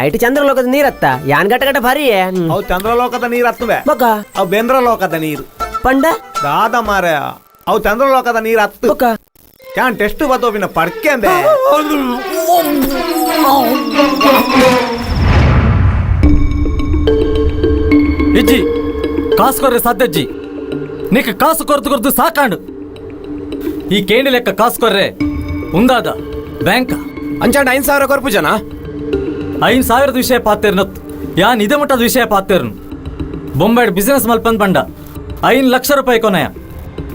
ಐಟ್ ಚಂದ್ರಲೋಕದ ನೀರತ್ತ ಯಾನ್ ಗಟ್ಟ ಗಟ್ಟ ಭಾರಿ ಅವು ಚಂದ್ರಲೋಕದ ನೀರ್ ಹತ್ತುವೆ ಬೊಕ್ಕ ಅವು ಬೆಂದ್ರಲೋಕದ ನೀರು ಪಂಡ ದಾದ ಮಾರ ಅವು ಚಂದ್ರಲೋಕದ ನೀರ್ ಹತ್ತು ಬೊಕ್ಕ ಯಾನ್ ಟೆಸ್ಟ್ ಬತ್ತೋಪಿನ ಪಡ್ಕೆಂಬೆ ಇಜ್ಜಿ ಕಾಸು ಕೊರ್ರೆ ಸಾಧ್ಯಜ್ಜಿ ನಿಕ್ ಕಾಸು ಕೊರ್ದು ಕೊರ್ದು ಸಾಕಾಂಡು ಈ ಕೇಂಡಿ ಲೆಕ್ಕ ಕಾಸು ಕೊರ್ರೆ ಉಂದಾದ ಬ್ಯಾಂಕ್ ಅಂಚಾಂಡ 5000 ಕೊರ್ಪು ಜನ 5000 ವಿಷಯ ಪಾತೇರ್ನತ್ತು ಯಾನ್ ಇದೇ ಮಟ್ಟದ ವಿಷಯ ಪಾತೇರ್ನು ಬೊಂಬೈಡ್ ಬಿಸ್ನೆಸ್ ಮಲ್ಪಂದ್ ಬಂಡ 5 ಲಕ್ಷ ರೂಪಾಯಿ ಕೊನೆಯ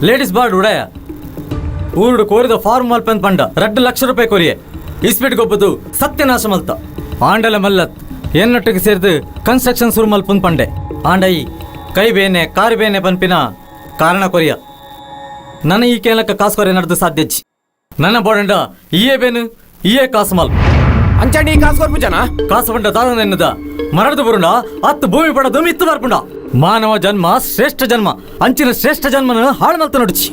ಲೇಡೀಸ್ ಬಾರ್ಡ್ ಉಡಾಯ ಊರುಡು ಕೋರಿದ ಫಾರ್ಮ್ ಮಲ್ಪಂದ್ ಬಂಡ 2 ಲಕ್ಷ ರೂಪಾಯಿ ಕೊರಿಯೆ ಇಸ್ಪೀಟ್ ಗೊಬ್ಬದು ಸತ್ಯನಾಶ ಮಲ್ತ ಆಂಡಲ ಮಲ್ಲತ್ ಎನ್ನೊಟ್ಟಿಗೆ ಸೇರಿದು ಕನ್ಸ್ಟ್ರಕ್ಷನ್ ಸುರು ಮಲ್ಪಂದ್ ಪಂಡೆ ಆಂಡೈ ಕೈ ಬೇನೆ ಕಾರು ಬೇನೆ ಪನ್ಪಿನ ಕಾರಣ ಕೊರಿಯ ನನ್ನ ಈ ಕೇಳಕ್ಕ ಕಾಸು ಕೊರೆ ನಡೆದು ಸಾಧ್ಯಜ್ಜಿ ನನ್ನ ಬೋಡಂಡ ಇಯೇ ಬೇನು ಇಯೇ ಕಾಸು ಮಲ್ ಅಂಚಾಂಡಿ ಕಾಸು ಕೊರ್ಪು ಜನ ಕಾಸು ಬಂಡ ದಾದ ನೆನ್ನದ ಮರದು ಬರುಂಡ ಅತ್ತು ಭೂಮಿ ಪಡದು ಮಿತ್ತು ಬರ್ಪುಂಡ ಮಾನವ ಜನ್ಮ ಶ್ರೇಷ್ಠ ಜನ್ಮ ಅಂಚಿನ ಶ್ರೇಷ್ಠ ಜನ್ಮನ ಹಾಳು ಮಲ್ತ ನಡುಚಿ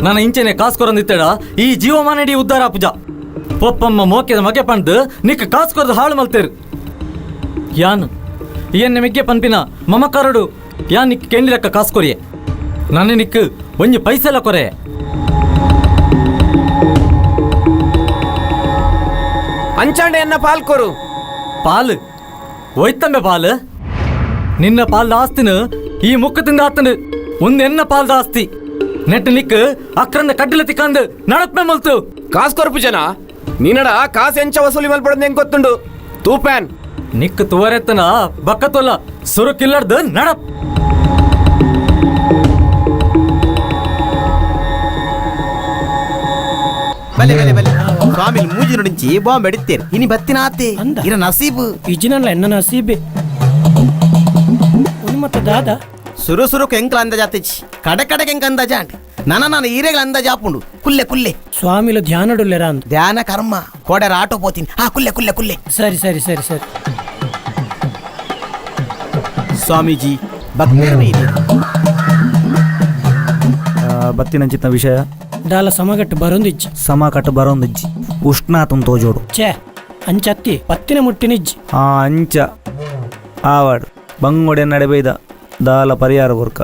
ನನ್ನ ಇಂಚೆನೆ ಕಾಸು ಕೊರಂದಿತ್ತೇಡ ಈ ಜೀವಮಾನಡಿ ಉದ್ಧಾರ ಪೂಜ ಪೊಪ್ಪಮ್ಮ ಮೋಕೆದ ಮಗೆ ಪಂಡು ನಿಕ್ಕ ಕಾಸು ಕೊರದು ಹಾಳು ಮಲ್ತೇರು ಯಾನು ಎನ್ನ ಮಿಗ್ಗೆ ಪನ್ಪಿನ ಮಮಕಾರಡು ಯಾನ್ ನಿಕ್ ಕೆಂಡಿ ಲೆಕ್ಕ ಕಾಸು ಕೊರಿಯೆ ನನ್ನ ನಿಕ್ ಒಂಜಿ ಪೈಸೆಲ್ಲ ಕೊರೆ ಅಂಚಾಂಡೆ ಎನ್ನ ಪಾಲ್ ಕೊರು ಪಾಲು ಒಯ್ತಂಬೆ ಪಾಲು ನಿನ್ನ ಪಾಲ್ದ ಆಸ್ತಿನ ಈ ಮುಕ್ಕದಿಂದ ಆತನು ಒಂದು ಎನ್ನ ಪಾಲ್ದ ಆಸ್ತಿ ನೆಟ್ಟು ನಿಕ್ ಅಕ್ರಂದ ಕಡ್ಡಲ ತಿಕ್ಕಂದು ನಡಪ್ಮೆ ಮಲ್ತು ಕಾಸು ಕೊರ್ಪು ಜನ ನೀನಡ ಕಾಸು ಎಂಚ ವಸೂಲಿ ಮಲ್ಪಡದ್ ಹೆಂಗ್ ಗೊತ್ತುಂಡು ತೂಪ್ಯಾನ್ ನಿಕ್ ತುವರೆತ್ತನ ಬಕ್ಕತೊಲ್ಲ ಸುರುಕಿಲ್ಲರ್ದು ನಡಪ್ ಬಲೆ ಬಲೆ ಬಲೆ ಸ್ವಾಮಿ ಮೂಜಿ ನುಡಿಂಚಿ ಬಾಂಬೆ ಎಡಿತೇರು ಇನಿ ಬತ್ತಿನ ಆತೆ ಇರ ನಸೀಬು ಇಜಿನಲ್ಲ ಎನ್ನ ನಸೀಬೆ ಮತ್ತೆ ದಾದಾ ಸುರು ಸುರುಕು ಎಂಕ್ಲ ಅಂದಾಜ್ ಆತಿಚಿ ಕಡೆ ಕಡೆಗೆ ಎಂಕ ಅಂದಾಜ ಅಂಟ್ ನನ ನಾನು ಈರೆಗಳ ಅಂದಾಜ್ ಆಪುಂಡು ಕುಲ್ಲೆ ಕುಲ್ಲೆ ಸ್ವಾಮಿಲು ಧ್ಯಾನಡುಲ್ಲೆರ ಅಂದ ಧ್ಯಾನ ಕರ್ಮ ಕೋಡರ ಆಟೋ ಪೋತೀನಿ ಹಾ ಕುಲ್ಲೆ ಕುಲ್ಲೆ ಕುಲ್ಲೆ ಸರಿ ಸರಿ ಸರಿ ಸರಿ ಸ್ವಾಮೀಜಿ ಭಕ್ತರು ಬತ್ತಿನಂಚಿತ್ನ ವಿಷಯ ದಾಲ ಸಮಗಟ್ಟು ಬರೊಂದಿಜ್ಜಿ ಸಮಕಟ್ಟು ಬರೊಂದಿಜ್ಜಿ ಉಷ್ಣಾತುನ್ ತೋಜೋಡು ಛೇ ಅಂಚತ್ತಿ ಪತ್ತಿನ ಮುಟ್ಟಿನಿಜ್ಜಿ ಆ ಅಂಚ ಆವಾಡು ಬಂಗೋಡೆ ನಡೆಬೈದ ದಾಲ ಪರಿಹಾರ ಬುರ್ಕ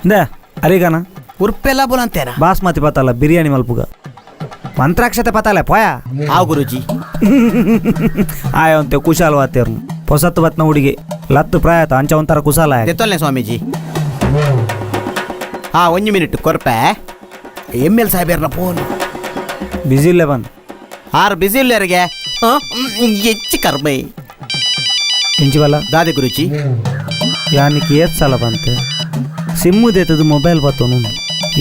ಇಂದ ಅರಿಗಾನ ಉರ್ಪೆಲ್ಲ ಬೋಲಂತೇನ ಬಾಸ್ಮತಿ ಪತಲ್ಲ ಬಿರಿಯಾನಿ ಮಲ್ಪುಗ ಮಂತ್ರಾಕ್ಷತೆ ಪತಲ್ಲ ಪೋಯಾ ಆ ಗುರುಜಿ ಆಯಂತೆ ಕುಶಾಲ ವಾತೇರ್ನು ಹೊಸತ್ತು ಬತ್ನ ಹುಡುಗಿ ಲತ್ತು ಪ್ರಾಯತ ಅಂಚ ಒಂಥರ ಕುಶಾಲ ತೆತ್ತೊಲ್ನೆ ಸ್ವಾಮೀಜಿ ಹಾ ಒಂದು ಮಿನಿಟ್ ಕೊರ್ಪೆ ಎಮ್ ಎಲ್ ಸಾಹೇಬರ್ನ ಫೋನ್ ಬಿಸಿ ಇಲ್ಲ ಬಂದು ಆರು ಬಿಸಿ ಇಲ್ಲರಿಗೆ ಹೆಚ್ಚು ಕರ್ಮೈ ಎಂಚಿವಲ್ಲ ದಾದೆ ಗುರುಜಿ ಯಾನಿಕ್ ಏತ್ ಸಲ ಬಂತೆ ಸಿಮ್ಮು ದೇತದು ಮೊಬೈಲ್ ಬತ್ತೋನು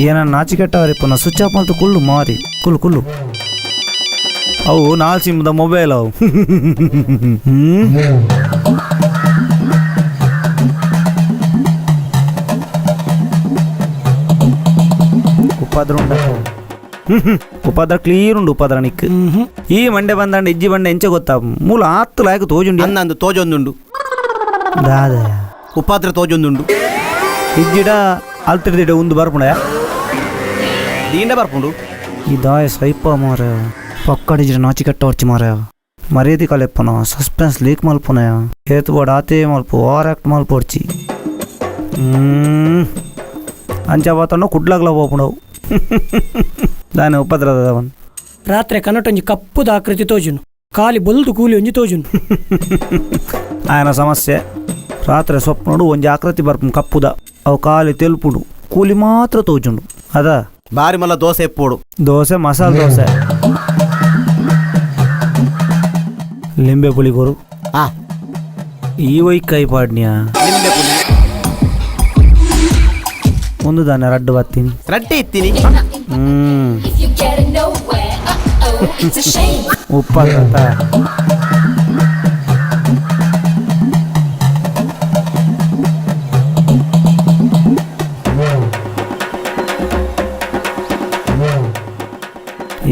ಏನ ನಾಚಿಕೆಟ್ಟವರಿ ಪುನಃ ಸ್ವಿಚ್ ಆಫ್ ಮಾಡ್ತು ಕುಲ್ಲು ಮಾರಿ ಕುಲ್ಲು ಕುಲ್ಲು ಅವು ನಾಲ್ ಸಿಮ್ದ ಮೊಬೈಲ್ ಅವು ಉಪದ್ರ ಉಂಡ ಉಪದ್ರ ಕ್ಲೀರ್ ಉಂಡು ಉಪದ್ರ ನಿಕ್ ಈ ಮಂಡೆ ಬಂದಂಡ ಇಜ್ಜಿ ಬಂಡೆ ಎಂಚ ಗೊತ್ತಾ ಮೂಲ ಆತ್ತು ಲಾಯಕ ತೋಜುಂಡು ಅಂದಂದು ತೋಜೊಂದುಂಡು ದಾದ ಉಪಾದ್ರ ತೋಜೊಂದುಂಡು ಇಜ್ಜಿಡ ಅಲ್ತಿರ್ದಿಡ ಒಂದು ಬರ್ಪುಂಡ ದೀಂಡ ಬರ್ಪುಂಡು ಈ ದಾಯ ಸೈಪ ಮಾರ ಪಕ್ಕಡಿಜ್ರ ನಾಚಿ ಕಟ್ಟೋರ್ಚಿ ಮಾರ ಮರ್ಯಾದೆ ಕಲೆಪ್ಪನ ಸಸ್ಪೆನ್ಸ್ ಲೀಕ್ ಮಲ್ಪುನ ಏತು ಬೋಡ ಆತೇ ಮಲ್ಪು ಓವರ್ ಆಕ್ಟ್ ಮಲ್ಪೊಡ್ಚಿ ಅಂಚ ಬಾತಣ್ಣ ಕುಡ್ಲಾಗ್ಲ ಹೋಗ್ಪುಂಡವು ದಾನೆ ಉಪದ್ರದವನ್ ರಾತ್ರಿ ಕನ್ನಟೊಂಜಿ ಕಪ್ಪುದ ಆಕೃತಿ ತೋಜುನು ಖಾಲಿ ಬೊಲ್ದು ಕೂಲಿ ಒಂಜಿ ತೋಜುನು ఆయన ಸಮಸ್ಯೆ ರಾತ್ರಿ ಸ್ವಪ್ನೋಡು ಒಂಜಿ ಆಕೃತಿ ಬರ್ಪುಂಡು ಕಪ್ಪುದ ಅವು ಖಾಲಿ ತೆಲ್ಪುಂಡು ಕೂಲಿ ಮಾತ್ರ ತೋಜುಂಡು ಅದ ಬಾರಿ ಮಲ್ಲ ದೋಸೆ ಎಪ್ಪೋಡು ದೋಸೆ ಮಸಾಲೆ ದೋಸೆ ಲಿಂಬೆ ಪುಳಿ ಕೊರು ಈ ವೈ ಕೈ ಪಾಡ್ನ್ಯಾ ಲಿಂಬೆ ಪುಳಿ ಒಂದು ದಾನೆ ರಡ್ಡು ಬತ್ತೀನಿ ರಡ್ಡೆ ಇತ್ತೀನಿ ಉಪ್ಪಾಗತ್ತ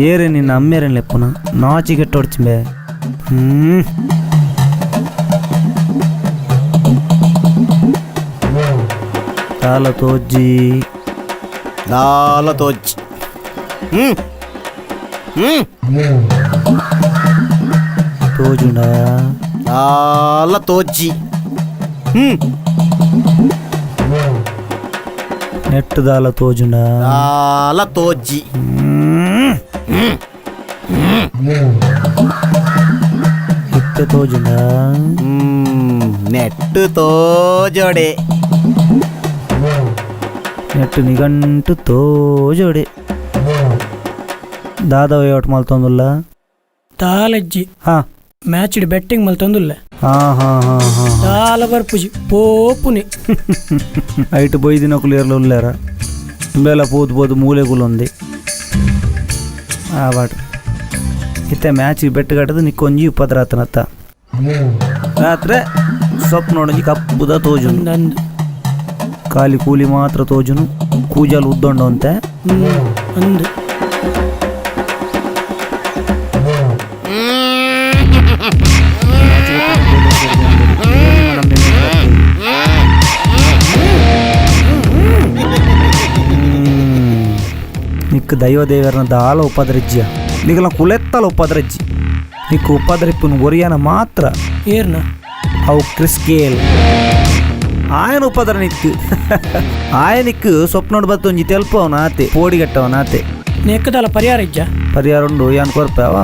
ಏರೆ ನಿನ್ನ ಅಮ್ಮೇರೇನು ಲೆಪ್ಪುನ ನಾಚಿಗೆಟ್ಟೊಡ್ಚಿಂಬೆ. ದಾಲ ತೋಜ್ಜಿ ದಾಲ ತೋಜ್ಜಿ. ತೋಜುಂಡ ದಾಲ ತೋಜ್ಜಿ. ನೆಟ್ಟು ದಾಲ ತೋಜುಂಡ ದಾಲ ತೋಜ್ಜಿ. ಇತ್ತೆ ತೋಜುಂಡ ನೆಟ್ಟು ತೋಜೋಡೆ ನೆಟ್ಟು ನಿಗಂಟು ತೋಜೋಡೆ. ದಾದವ ಯೋಟ್ ಮಲ್ತೊಂದುಲ್ಲ ದಾಲಜ್ಜಿ ಹಾ ಮ್ಯಾಚ್ ಬೆಟ್ಟಿಂಗ್ ಮಲ್ತೊಂದುಲ್ಲ ಹಾ ಹಾ ಹಾ ಹಾ ದಾಲ ಬರ್ಪುಜಿ ಪೋಪುನಿ ಐಟ್ ಬೊಯ್ದಿನಕುಲು ಏರ್ಲ ಉಲ್ಲೇರ ಬೇಲ ಪೋದು ಪೋದು ಮೂಲೆಗುಲೊಂದಿ ಆ ಬಾಟ್ ಇತ್ತೆ ಮ್ಯಾಚ್ ಬೆಟ್ಟು ಕಟ್ಟದು ನಿಕ್ಕೊಂಜಿ ಉಪದ್ರಾತನತ್ತ ರಾತ್ರಿ ಸೊಪ್ಪು ನೋಡೊಂಜಿ ಕಪ್ಪುದ ತೋಜುನು ಖಾಲಿ ಕೂಲಿ ಮಾತ್ರ ತೋಜುನು ಕೂಜಾಲು ಉದ್ದೊಂಡು ಅಂತೆ ಅಂದು ನಿಕ್ಕು ದೈವ ದೇವರನ ದಾಲ ಉಪದ್ರಜ್ಜಿಯ ನಿಗಲ ಕುಲೆತ್ತಲ ಉಪದ್ರಜ್ಜಿ ನಿಕ್ಕು ಉಪದ್ರಿಪ್ಪುನು ಒರಿಯನ ಮಾತ್ರ ಏರ್ನ ಅವು ಕ್ರಿಸ್ ಗೇಲ್ ಆಯನ ಉಪದ್ರ ನಿಕ್ಕು ಆಯನಿಕ್ಕು ಸ್ವಪ್ನೋಡು ಬತ್ತೊಂಜಿ ತೆಲ್ಪವನ ಆತೆ ಪೋಡಿಗಟ್ಟವನ ಆತೆ ನೆಕ್ಕದಲ್ಲ ಪರಿಹಾರ ಇಜ್ಜ ಪರಿಹಾರ ಉಂಡು ಯಾನ್ ಕೊರ್ಪಾವ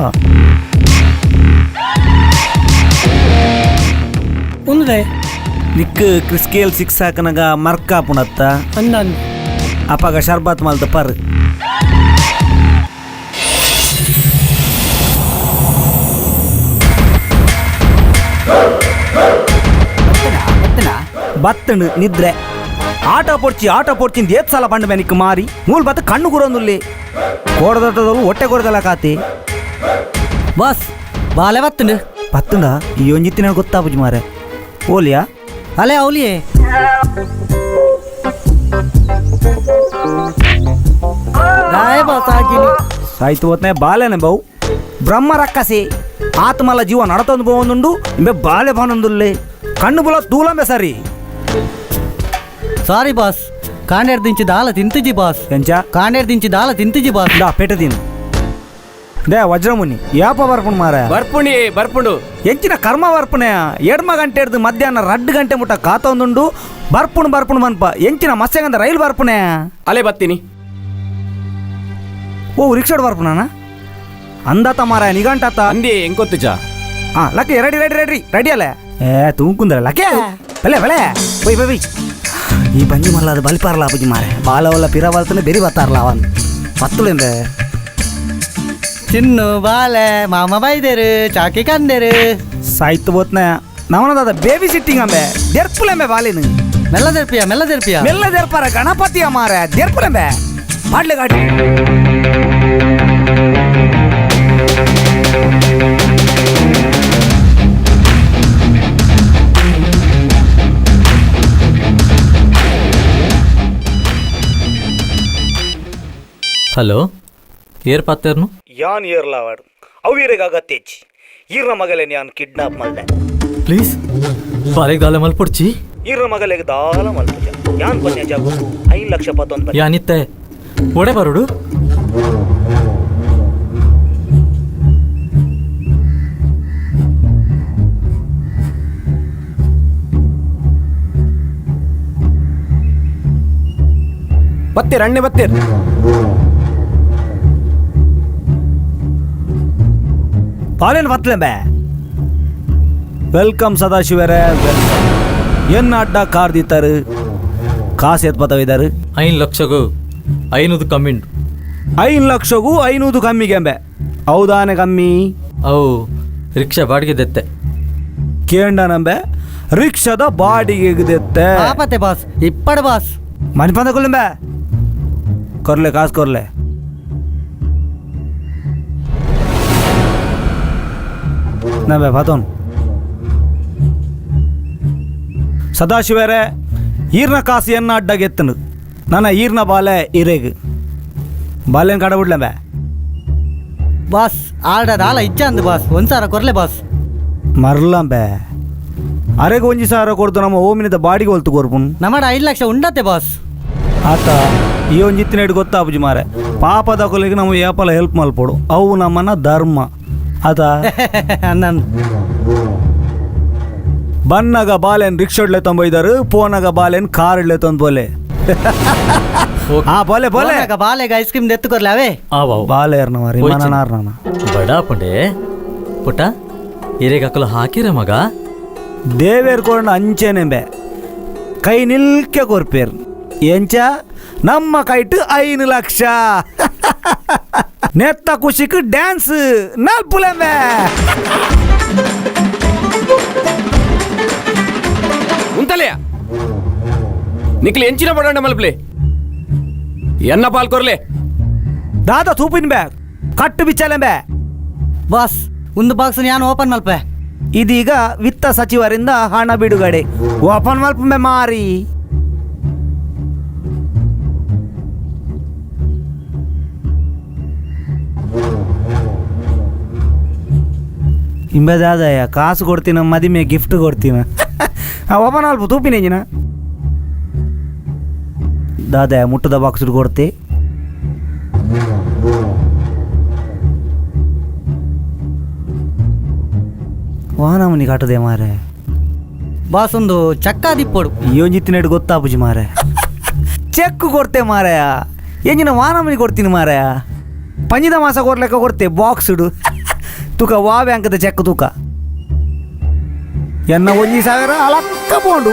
ಒಂದುದೆ ನಿಕ್ಕು Chris Gayle six ಹಾಕನಾಗ ಮರ್ಕಾಪುಣತ್ತ ಅಂದ ಅಪಾಗ ಶರ್ಬತ್ ಮಲ್ತ ಪರ್ ಬತ್ತಣು ನಿದ್ರೆ ಆಟ ಪೊಡ್ಚಿ ಆಟ ಪೊಡ್ಚಿ ಏತ್ ಸಲ ಬಂಡ ಮೇನಿಕ್ ಮಾರಿ ಮೂಲ್ ಬತ್ತ ಕಣ್ಣು ಗುರೊಂದುಲ್ಲಿ ಕೋಡದಟ್ಟದಲ್ಲೂ ಹೊಟ್ಟೆ ಕೊರದಲ್ಲ ಕಾತಿ ಬಾಸ್ ಬಾಲೆ ಬತ್ತಂಡು ಬತ್ತಂಡ ಈ ಒಂಜಿತ್ತಿನ ಗೊತ್ತಾಪುಜಿ ಮಾರೆ ಓಲಿಯಾ ಅಲೆ ಅವಲಿಯೇ ಸಾಯ್ತು ಹೋತ್ನೆ ಬಾಲೆನೆ ಬೌ ಬ್ರಹ್ಮ ರಕ್ಕಸಿ ಆತ್ಮಲ ಜೀವ ನಡತೊಂದು ಪೋವೊಂದುಂಡು ಇಂಬೆ ಬಾಲೆ ಬಾನೊಂದುಲ್ಲೆ ಕಣ್ಣು ಬುಲ ತೂಲಂಬೆ ಸರಿ ಸಾರಿ ಬಾಸ್ ಕಾಂಡೇರ್ ದಿಂಚಿ ದಾಲ ತಿಂತಿಜಿ ಬಾಸ್ ಎಂಚ ಕಾಂಡೇರ್ ದಿಂಚಿ ದಾಲ ತಿಂತಿಜಿ ಬಾಸ್ ದಾ ಪೆಟ್ಟ ತಿನ್ನು they Vajramuni ಯಾಪ ಬರ್ಪುಣ್ ಮಾರ ಬರ್ಪುಣಿ ಬರ್ಪುಂಡು ಎಂಚಿನ ಕರ್ಮ ಬರ್ಪುಣೆ ಎಡ್ಮ ಗಂಟೆ ಹಿಡ್ದು ಮಧ್ಯಾಹ್ನ 2 ಗಂಟೆ ಮುಟ್ಟ ಕಾತೊಂದುಂಡು ಬರ್ಪುಣ್ ಬರ್ಪುಣ್ ಮನ್ಪ ಎಂಚಿನ ಮಸ್ಯಗಂದ ರೈಲ್ ಬರ್ಪುಣೆ ಅಲೆ ಬತ್ತೀನಿ ಓ ರಿಕ್ಷಾಡ್ ಬರ್ಪುಣಾನ ಅಂದಾತ ಮಾರ ನಿಗಂಟಾತ ಅಂದಿ ಎಂಕೊತ್ತುಜ ಹಾ ಲಕ್ಕೆ ready ready ready ready ಅಲ್ಲ ಏ ತೂಂಕುಂದ್ರ ಲಕ್ಕೆ ಬೆಲೆ ಬೆಲೆ ಬೈ ಬೈ by ಈ ಬಂಜಿ ಮಲ್ಲ ಅದು ಬಲಿಪಾರಲ್ಲ ಅಪ್ಪಜಿ ಮಾರೆ ಬಾಲವಲ್ಲ ಪಿರ ಬಾಲ್ತಾನೆ ಬೆರಿ ಬತ್ತಾರಲ್ಲ ಅವನ್ ಪತ್ತುಳೆಂಬೆ ಚಿನ್ನು ಬಾಲೆ ಮಾಮ ಬೈದೇರು ಚಾಕಿ ಕಂದೇರು ಸಾಯ್ತು ಬೋತ್ನ ನವನದಾದ ಬೇಬಿ ಸಿಟ್ಟಿಂಗ್ ಅಂಬೆ ದೆರ್ಪುಲೆಂಬೆ ಬಾಲಿನು ಮೆಲ್ಲ ದೆರ್ಪಿಯ ಮೆಲ್ಲ ದೆರ್ಪಿಯ ಮೆಲ್ಲ ದೆರ್ಪಾರ ಗಣಪತಿಯ ಮಾರೆ ದೆರ್ಪುಲೆಂಬೆ ಪಾಡ್ಲೆ ಗಾಡಿ ಹಲೋ ಏರ್ ಪಾತೇರ್ನು ಯಾನ್ ಏರ್ಲಾವಾಡು ಅವಿರೇಗ ಅಗತ್ಯಜ್ಜಿ ಈರ್ನ ಮಗಲೆ ಯಾನ್ ಕಿಡ್ನಾಪ್ ಮಲ್ದೆ ಪ್ಲೀಸ್ ಬಾಲೆಗ್ ದಾಲ ಮಲ್ಪೊಡ್ಚಿ ಈರ್ನ ಮಗಲೆಗ್ ದಾಲ ಮಲ್ಪುಜ ಯಾನ್ ಪನ್ಯ ಜಾಗು 5 ಲಕ್ಷ ಪತ್ತೊಂದು ಯಾನಿತ್ತೆ ಒಡೆ ಬರುಡು ಬತ್ತೀರ್ ಅಣ್ಣೆ ಬತ್ತೀರ್ ಬಾಲೇನು ಬತ್ತಲೆಂಬೆ welcome ಸದಾಶಿವರೇ welcome. ಎನ್ನ ಅಡ್ಡ ಕಾರ್ ದಿತ್ತಾರು ಕಾಸು ಎತ್ ಬತ್ತವಿದ್ದಾರೆ 5 ಲಕ್ಷಗೂ 500 ಕಮ್ಮಿಂಡು. 5 ಲಕ್ಷಗೂ 500 ಕಮ್ಮಿಗೆಂಬೆ. ಹೌದಾನೆ ಕಮ್ಮಿ? ಅವು ರಿಕ್ಷಾ ಬಾಡಿಗೆ ದೆತ್ತೆ. ಕೇಂಡನಂಬೆ ರಿಕ್ಷಾದ ಬಾಡಿಗೆ ದೆತ್ತೆ. ಪಾಪತೆ ಬಾಸ್ ಇಪ್ಪಡ ಬಾಸ್. ಮನ್ಪಂದ ಕೊಲ್ಲಂಬೆ ಕೊರ್ಲೆ ಕಾಸು ಕೊರ್ಲೆ. ನಂಬೆ ಪಾತೋನ್ ಸದಾಶಿವರೇ ಈರ್ನ ಕಾಸು ಎನ್ನ ಅಡ್ಡಗೆತ್ತನು ನನ್ನ ಈರ್ನ ಬಾಲೆ ಇರೇಗು ಬಾಲೆನ್ ಕಡ ಬಿಡ್ಲಂಬೆ. ಬಾಸ್ ಆರ್ಡರ್ ಆಲ ಇಜ್ಜ ಅಂದು ಬಾಸ್ 1,000 ಕೊರ್ಲೆ ಬಾಸ್. ಮರ್ಲಂಬೆ ಅರೆಗೆ 1,000 ಕೊಡ್ತು ನಮ್ಮ ಓಮಿನದ ಬಾಡಿಗೆ ಹೊಲ್ತು ಕೊರ್ಪುನ್. ನಮ್ಮಡ 5 ಲಕ್ಷ ಉಂಡತೆ ಬಾಸ್. ಆತ ಈ ಒಂದು ಇತ್ತಿನ ಗೊತ್ತಾಪುಜಿ ಮಾರೆ ಪಾಪದ ಕೊಲೆಗೆ ನಮ್ಮ ಏಪಲ ಹೆಲ್ಪ್ ಮಲ್ಪೋಡು ಅವು ನಮ್ಮನ್ನ ಧರ್ಮ ಆತ. ನನ್ನ ಬನ್ನಗ ಬಾಲೆನ್ ರಿಕ್ಷಡ್ಲೆ ತಂಬೊಯ್ದರು ಪೋನಗ ಬಾಲೆನ್ ಕಾರ್ ಇಡ್ಲೆ ತಂದು ಬೋಲೆ. ಹಾ ಬೋಲೆ ಬೋಲೆ ಬಾಲೆಗೆ ಐಸ್ ಕ್ರೀಮ್ ದೆತ್ತುಕೊರ್ಲೆ ಅವೇ. ಬಾಲೆ ಮಾರಿ ಮನನಾರ್ನ ಬಡ ಪಂಡೆ ಪುಟ್ಟ ಹಿರೇಗಕ್ಕಲು ಹಾಕಿರ ಮಗ ದೇವೇರ್ ಕೊರಣ ಅಂಚೆನೆಂಬೆ ಕೈ ನಿಲ್ಕೆ ಕೊರ್ಪೇರ್ ಎಂಚ ನಮ್ಮ ಕೈಟು 5 ಲಕ್ಷ ನೆತ್ತ ಖುಷಿಕ್ ಡ್ಯಾನ್ಸ್ ನಲ್ಪುಲೆಂಬೆ. ಉಂತಲೆಯ ನಿಕ್ಲಿ ಎಂಚಿನ ಪಡಂಡ ಮಲ್ಪ್ಲೆ ಎನ್ನ ಪಾಲ್ ಕೊರ್ಲೆ ದಾದಾ ತೂಪಿನ ಬ್ಯಾ ಕಟ್ಟು ಬಿಚ್ಚಲೆಂಬೆ. ಬಾಸ್ ಒಂದು ಬಾಕ್ಸ್ ನಾನು ಓಪನ್ ಮಲ್ಪೆ. ಇದೀಗ ವಿತ್ತ ಸಚಿವರಿಂದ ಹಣ ಬಿಡುಗಡೆ ಓಪನ್ ಮಲ್ಪೆ ಮಾರಿ. ಇಂಬದಾದಯ್ಯ ಕಾಸು ಕೊಡ್ತೀನ ಮದಿಮೆ ಗಿಫ್ಟ್ ಕೊಡ್ತೀನ ಓಪನ್ ಅಲ್ಪ ತೂಪಿನ ಎಂಜಿನ ದಾದಯ್ಯ ಮುಟ್ಟದ ಬಾಕ್ಸ್ ಕೊಡ್ತಿ. ವಾನಮನಿ ಕಾಟದೆ ಮಾರೆ. ಬಾಸ್ ಒಂದು ಚಕ್ಕ ದಿಪ್ಪೋಡು. ಯೋಜಿತ್ತಿನಡು ಗೊತ್ತಾಪುಜಿ ಮಾರೆ ಚೆಕ್ ಕೊಡ್ತೆ ಮಾರಾಯ ಎಂಜಿನ ವಾನಮನಿ ಕೊಡ್ತೀನಿ ಮಾರಾಯ ಪಂಜಿದ ಮಾಸ ಕೊಡ್ಲೆಕ್ಕ ಕೊಡ್ತೆ ಬಾಕ್ಸ್ ಇಡು ತೂಕ ವಾ ಬ್ಯಾಂಕದ ಚೆಕ್ ತೂಕ ಎನ್ನ 1,000 ಅಲಕ್ಕ ಪೋಂಡು.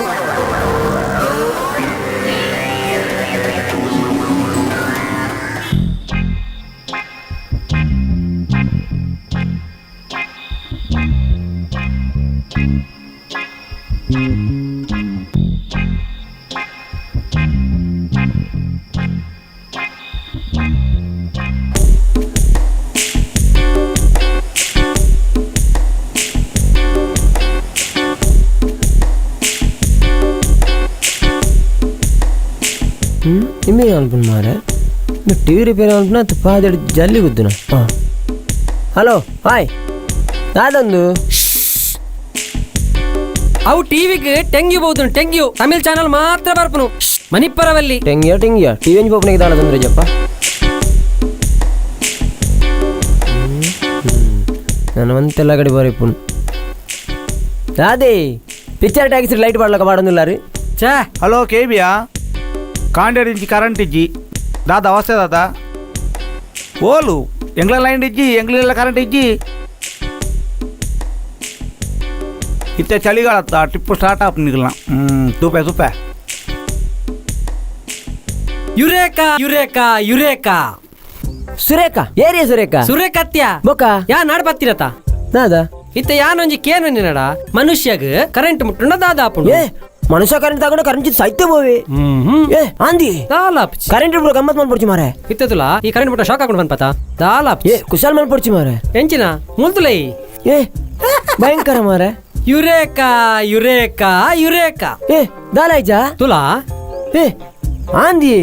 ಇಮೇಲ್ ಅನ್ಪುನ್ ಮಾರೆ ಟಿವಿ ರಿಪೇರಿ ಅನ್ಪುನ ಪಾದೆಡ್ ಜಲ್ಲಿ ಗುದ್ದುನ. ಹಾಂ ಹಲೋ ಹಾಯ್ ದಾದೊಂದು ಅವು ಟಿವಿಗೆ ಟೆಂಗ್ಯು ಬಹುದು ಟೆಂಗ್ಯು ತಮಿಳ್ ಚಾನಲ್ ಮಾತ್ರ ಬರ್ಪುನು ಮಣಿಪುರವಲ್ಲಿ ಟೆಂಗ್ಯ ಟೆಂಗ್ಯ ಟಿವಿ ಅಂಜಿ ಪೋಪನಿಗೆ ದಾಳದಂದ್ರೆ ಜಪ್ಪ. ನಾನು ಒಂತೆಲ್ಲ ಕಡೆ ಬರೀಪುನ್ ದಾದಿ picture taxi light ಬಾಡ್ಲಕ ಬಾಡೊಂದಿಲ್ಲಾರಿ. ಚೇ ಹಲೋ ಕೇಬಿಯಾ ಕಾಂಡೇಡ್ ಇಂಚಿ ಕರೆಂಟ್ ಇಜ್ಜಿ ದಾದಾ ಅವಸ್ಥೆ ದಾದಾ ಓಲು ಎಂಗ್ಲ ಲೈನ್ ಇಜ್ಜಿ ಎಂಗ್ಲೆಲ್ಲ ಕರೆಂಟ್ ಇಜ್ಜಿ ಇತ್ತೆ ಚಳಿಗಾಲತ್ತ ಟಿಪ್ಪು ಸ್ಟಾರ್ಟ್ ಆಪ್ ನಿಗಲ್ನ. ತೂಪೆ ತೂಪೆ Eureka eureka eureka Surekha area Surekha ಸುರೇಖತ್ಯ ಬೊಕ್ಕ ಯಾ ನಾಡ್ ಬತ್ತಿರತ ದಾದಾ ಇತ್ತೆ ಯಾನೊಂಜಿ ಕೇನು ನಿನ್ನಡ ಮನುಷ್ಯಗ್ ಕರೆಂಟ್ ಮುಟ್ಟುಂಡ ದಾದಾ ಏ ಮನುಷ್ಯ ಕರೆಂಟ್ ತಗೊಂಡು ಕರೆಂಟ್ ಸೈತೆ ಬೋವಿ. ಏ ಆಂದಿ ದಾಲಾಪ್ ಕರೆಂಟ್ ಇಬ್ರು ಗಮ್ಮತ್ ಮಾಡ್ಪೊಡ್ಚಿ ಮಾರೆ. ಇತ್ತದುಲ ಈ ಕರೆಂಟ್ ಮುಟ್ಟ ಶಾಕ್ ಹಾಕೊಂಡು ಬಂದ್ಪತ ದಾಲಾಪ್. ಏ ಕುಶಾಲ್ ಮಾಡ್ಪೊಡ್ಚಿ ಮಾರೆ. ಎಂಚಿನ ಮುಲ್ತುಲೈ ಏ ಭಯಂಕರ ಮಾರೆ. Eureka eureka eureka ಏ ದಾಲಾಯ್ಜಾ ತುಲಾ ಏ ಆಂದಿ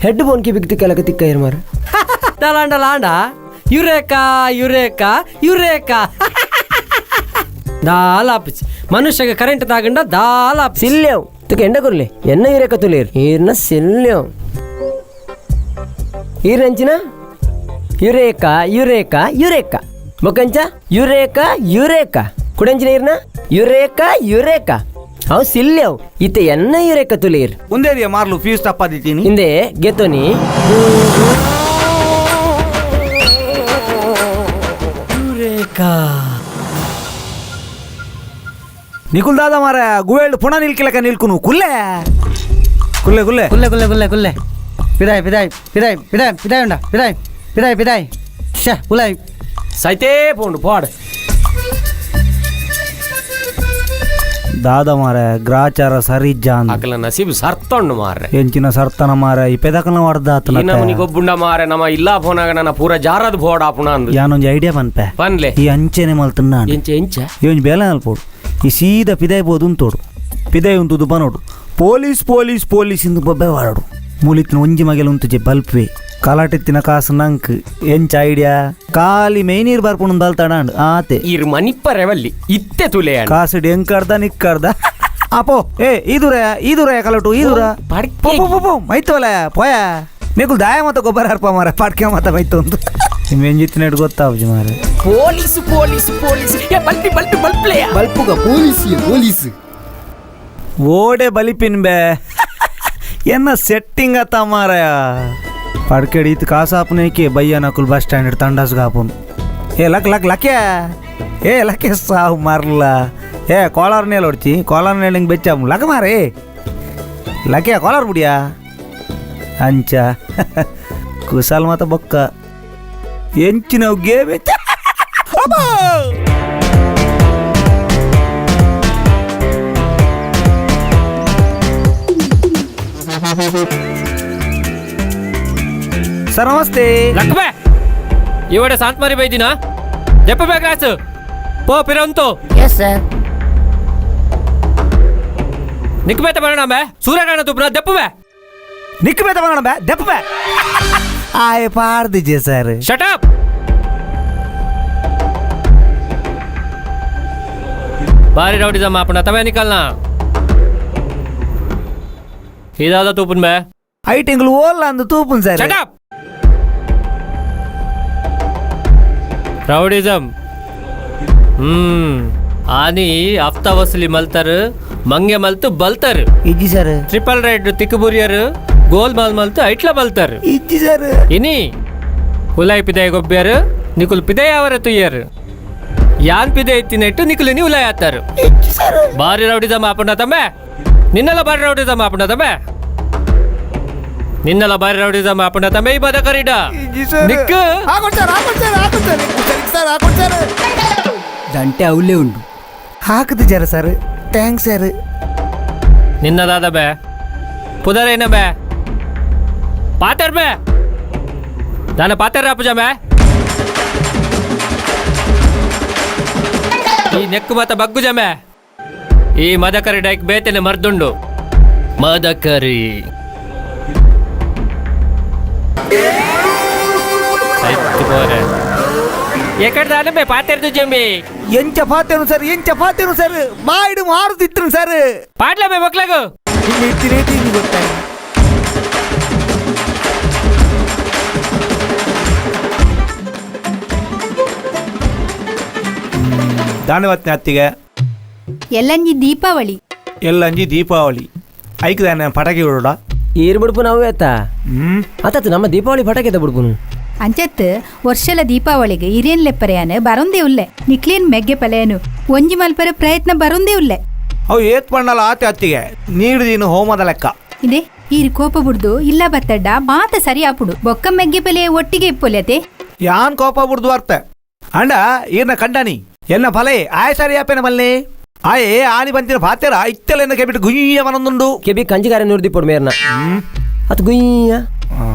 ಹೆಡ್ ಬೋನ್ ಕಿ ಬಿಗ್ತಿ ಕೆಲಕ ತಿಕ್ಕ ಇರ್ ಮಾರೆ. ದಾಲಾಂಡ Landa eureka eureka eureka ದಾಲಾಪ್ ಮನುಷ್ಯಗೆ current ತಾಗಂಡ ದಾಲಾಪ್ ಸಿಲ್ಲೇವ್ ತುಕ ಎಂಡ ಕೊರ್ಲಿ ಎನ್ನ ಯುರೇಕ ತುಲೇರ್ ಈರ್ನ ಸಿಲ್ಲೇವ್ ಈರ್ನಂಚಿನ Eureka eureka eureka ಬೊಕ್ಕಂಚ Eureka Eureka ಕುಡಂಚಿನ ಈರ್ನ Eureka Eureka ಅವು ಸಿಲ್ಲೇವ್ ಇತ್ತೆ ಎನ್ನ ಯುರೇಕ ತುಲೇರ್ ಒಂದೇರಿಯ ಮಾರ್ಲು ಫೀಸ್ ತಪ್ಪಾದಿತ್ತೀನಿ ಹಿಂದೆ ಗೆತೋನಿ. ಯುರೇಕಾ ನಿಕುಲ್ ದಾದ ಮಾರ ಗುವೇಲ್ಡ್ ಪುಣ ನಿಲ್ಕಿಲಕ ನಿಲ್ಕುನು ಕುಲ್ಲೆ ಕುಲ್ಲೆ ಕುಲ್ಲೆ ಕುಲ್ಲೆ ಕುಲ್ಲೆ ಕುಲ್ಲೆ ಕುಲ್ಲೆ ಪಿದಾಯ್ ಪಿದಾಯ್ ಪಿದಾಯ್ ಪಿದಾಯ್ ಪಿದಾಯ್ ಉಂಡ ಪಿದಾಯ್ ಪಿದಾಯ್ ಪಿದಾಯ್ ಶೇ ಉಲಾಯ್ ಸೈತೇ ಪೋಂಡು ಪಾಡ್ ದಾದ ಮಾರ ಗ್ರಾಚಾರ ಸರಿಜ್ಜ ಅಕಲ ನಸೀಬ್ ಸರ್ತೊಂಡು ಮಾರ್ರೆ ಎಂಚಿನ ಸರ್ತನ ಮಾರ ಈ ಪೆದಕನ ಈ ನಮನಿ ಗೊಬ್ಬುಂಡ ಮಾರೆ ನಮ್ಮ ಇಲ್ಲ ಫೋನಾಗ ನನ್ನ ಪೂರ ಜಾರದ್ ಬೋಡ ಪುಣ ಅಂದು ಯಾನೊಂಜಿ ಐಡಿಯಾ ಪನ್ಪೆ ಪನ್ಲೆ ಈ ಅಂಚೆನೆ ಮಲ್ತನ್ನ ಎಂಚ ಎಂಚ ಈ ಒಂಜಿ ಬೇಲೆ ಅಲ್ಪೋಡು ಈ ಸೀದಾ ಪಿದಾಯ್ ಬೋದು ಉಂತೋಡು ಪಿದಾಯ್ ಉಂತುದು ಬನೋಡು police police police ಇಂದು ಬೊಬ್ಬೆ ವಾಡೋಡು ಮೂಲಿತ್ತಿನ ಒಂಜಿ ಮಗೆಲ ಉಂತುಜೆ ಬಲ್ಪ್ವೆ ಕಲಾಟೆತ್ತಿನ ಕಾಸು ನಂಕ್ ಎಂಚ ಐಡಿಯಾ ಖಾಲಿ ಮೈ ನೀರು ಬರ್ಪುಂಡು ಬಲ್ತಾಡ ಆತೆ ಇರ್ ಮನಿಪ್ಪರೆವಲ್ಲಿ ಇತ್ತೆ ತುಲೆ ಕಾಸು ಎಂಕರ್ದ ನಿಕ್ಕರ್ದ ಅಪೋ ಏ ಈದುರ ಈದುರ ಕಲಟು ಈದುರ ಪೋ ಪೋ ಪೋ ಮೈತೋಲ ಪೋಯ ನಿಕುಲ್ ದಾಯ ಮತ ಗೊಬ್ಬರ ಹರ್ಪ ಮಾರ ಪಾಡ್ಕೆ ಮತ ಮೈತು ಅಂತ ನಿಮ್ಮ ಎಂಜಿತ್ತಿನ ಗೊತ್ತಾವ್ಜಿ ಮಾರೆ police police police ಏ ಬಲ್ಪಿ ಬಲ್ಪಿ ಬಲ್ಪ್ಲೆ ಬಲ್ಪುಗ ಪೊಲೀಸ್ ಪೊಲೀಸ್ ಓಡೆ ಬಲಿಪಿನ್ ಬೇ ಎನ್ನ ಸೆಟ್ಟಿಂಗ್ ಅತ್ತ ಮಾರಾಯ ಪಡ್ಕೆಡ್ ಈತ್ ಕಾಸಾಪನೇಕೆ ಬಯ್ಯ ನಕುಲ್ ಬಸ್ ಸ್ಟ್ಯಾಂಡ್ ತಂಡಾಸ್ ಗಾಪುನ್ ಏ ಲಕ್ ಲಕ್ ಲಕ್ಯಾ ಏ ಲಕ್ಕೆ ಸಾವು ಮಾರ್ಲ ಏ ಕೋಲಾರ್ ನೇಲ್ ಹೊಡ್ಚಿ ಕೋಲಾರ್ ನೇಲ್ ಹಿಂಗೆ ಬೆಚ್ಚ ಲಕ ಮಾರೇ ಲಕ್ಯಾ ಕೋಲಾರ್ ಬುಡಿಯಾ ಅಂಚ ಕುಸಾಲ್ ಮಾತ ಬೊಕ್ಕ ಎಂಚಿನ ಗೇಮ್ ಬೆಚ್ಚ ಸರ್ ನಮಸ್ತೆ ಲಕ್ಬೆ ಇವಡೆ ಶಾಂತಮಾರಿ ಬೈದಿನ ದೆಪ್ಪ ಬೇ ಕ್ಲಾಸ್ ಪೋ ಪಿರಂತು ಎಸ್ ಸರ್ ನಿಕ್ಬೇತ ಬರೋಣ ಬೇ ಸೂರ್ಯಕಾಣ ತುಪ್ಪನ ದೆಪ್ಪ ಬೇ ನಿಕ್ಬೇತ ಬರೋಣ ಬೇ ದೆಪ್ಪ ಬೇ ಆಯ್ ಪಾರ್ದಿಜೆ sir shut up ಬಾರಿ ರೌಡಿಸಮ್ अपना तमे निकलना ಇದಾದ ತೂಪನ್ ಬೇ ಐಟಿಂಗ್ಲು ಓಲ್ಲ ಅಂದು ತೂಪುನ್ sir shut up rowdyism ಆನಿ ಹಫ್ತಾ ವಸೂಲಿ ಮಲ್ತಾರು ಮಂಗೆ ಮಲ್ತು ಬಲ್ತಾರು ಇಜ್ಜಿ sir triple ride ತಿಕ್ಕುಬುರಿಯರು ಗೋಲ್ ಮಾಲ್ ಮಲ್ತು ಐಟ್ಲ ಬಲ್ತಾರು ಇಜ್ಜಿ ಸರ್ ಇನಿ ಉಲಾಯ್ ಪಿದಾಯ್ ಗೊಬ್ಬ್ಯಾರು ನಿಕುಲ್ ಪಿದಾಯ್ ಅವರ ತುಯ್ಯರು ಯಾನ್ ಪಿದೆ ಎತ್ತಿನೆಟ್ಟು ನಿಕುಲಿನಿ ಉಲಾಯ್ ಆತಾರು ಬಾರಿ ರೌಡಿಸಮ್ ಆಪುಂಡ ತಮ್ಮೆ ನಿನ್ನೆಲ್ಲ ಬಾರಿ ರೌಡಿಸಮ್ ಆಪುಂಡ ತಮ್ಮೆ ನಿನ್ನೆಲ್ಲ ಬಾರಿ ರೌಡಿಸಮ್ ಆಪುಂಡ ತಮ್ಮೆ ಈ ಬದಕರಿಡ ನಿಕ್ಕು ದಂಟೆ ಅವಲೇ ಉಂಡು ಹಾಕುದು sir thanks sir ನಿನ್ನದಾದ ಬೇ ಪುದರೇನ ಬೇ ಪಾತರ್ ಬೇ ದಾನ ಪಾತರ್ ರಾಪುಜ ಬೇ ಈ ನೆಕ್ಕು ಮತ ಬಗ್ಗು ಜಮೆ ಈ ಮದಕರಿ ಡೈಕ್ ಬೇತನೆ ಮರ್ದುಂಡು ಮದಕರಿ ಬೋರೆ ಎಕಡೆ ದಾನ ಬೇ ಪಾತೆರ್ದು ಜಂಬಿ ಎಂಚ ಪಾತೇನು ಸರ್ ಎಂಚ ಪಾತೇನು ಸರ್ ಬಾಯಿಡು ಮಾರುತಿತ್ತು ಸರ್ ಪಾಡ್ಲ ಬೇ ಮಕ್ಳಗು ಗೊತ್ತಾಯ್ತು ದಾನವತ್ನ ಅತ್ತಿಗೆ ಎಲ್ಲಂಜಿ ದೀಪಾವಳಿ ಎಲ್ಲಂಜಿ ದೀಪಾವಳಿ ಐಕ್ದಾನೆ ಪಟಾಕಿ ಬಿಡೋಡ ಈರ್ ಬಿಡ್ಪು ನಾವು ಎತ್ತ ಆತಾತು ನಮ್ಮ ದೀಪಾವಳಿ ಪಟಾಕಿ ಎತ್ತ ಬಿಡ್ಪುನು ಅಂಚತ್ ವರ್ಷಲ ದೀಪಾವಳಿಗೆ ಹಿರಿಯನ್ ಲೆಪ್ಪರೆಯಾನ ಬರೋಂದೇ ಉಲ್ಲೆ ನಿಕ್ಲೇನ್ ಮೆಗ್ಗೆ ಪಲೆಯನು ಒಂಜಿ ಮಲ್ಪರ ಪ್ರಯತ್ನ ಬರೋಂದೇ ಉಲ್ಲೆ ಅವು ಏತ್ ಪಣ್ಣಲ್ಲ ಆತೆ ಅತ್ತಿಗೆ ನೀಡು ನೀನು ಹೋಮದ ಲೆಕ್ಕ ಇದೆ ಈರ್ ಕೋಪ ಬುಡ್ದು ಇಲ್ಲ ಬತ್ತಡ್ಡ ಮಾತ ಸರಿ ಆಪುಡು ಬೊಕ್ಕ ಮೆಗ್ಗೆ ಪಲೆ ಒಟ್ಟಿಗೆ ಇಪ್ಪೊಲೆತೆ ಯಾನ್ ಕೋಪ ಬುಡ್ದು ವರ್ತೆ ಅಂಡ ಈರ್ನ ಕಂಡನಿ ಎನ್ನ ಫಲೆ ಆಯ್ ಸರಿ ಆಪೇನ ಮಲ್ನೆ ಆಯೇ ಆನಿ ಬಂತಿನ ಪಾತೆರ ಇತ್ತೆಲ್ಲ ಎನ್ನ ಕೆಬಿಟ್ಟು ಗುಯ್ಯ ಮನೊಂದುಂಡು ಕೆಬಿ ಕಂಜಿಗಾರ ನೂರ್ದಿಪ್ಪೊಡು ಮೇರ್ನ ಅದು ಗುಯ್ಯ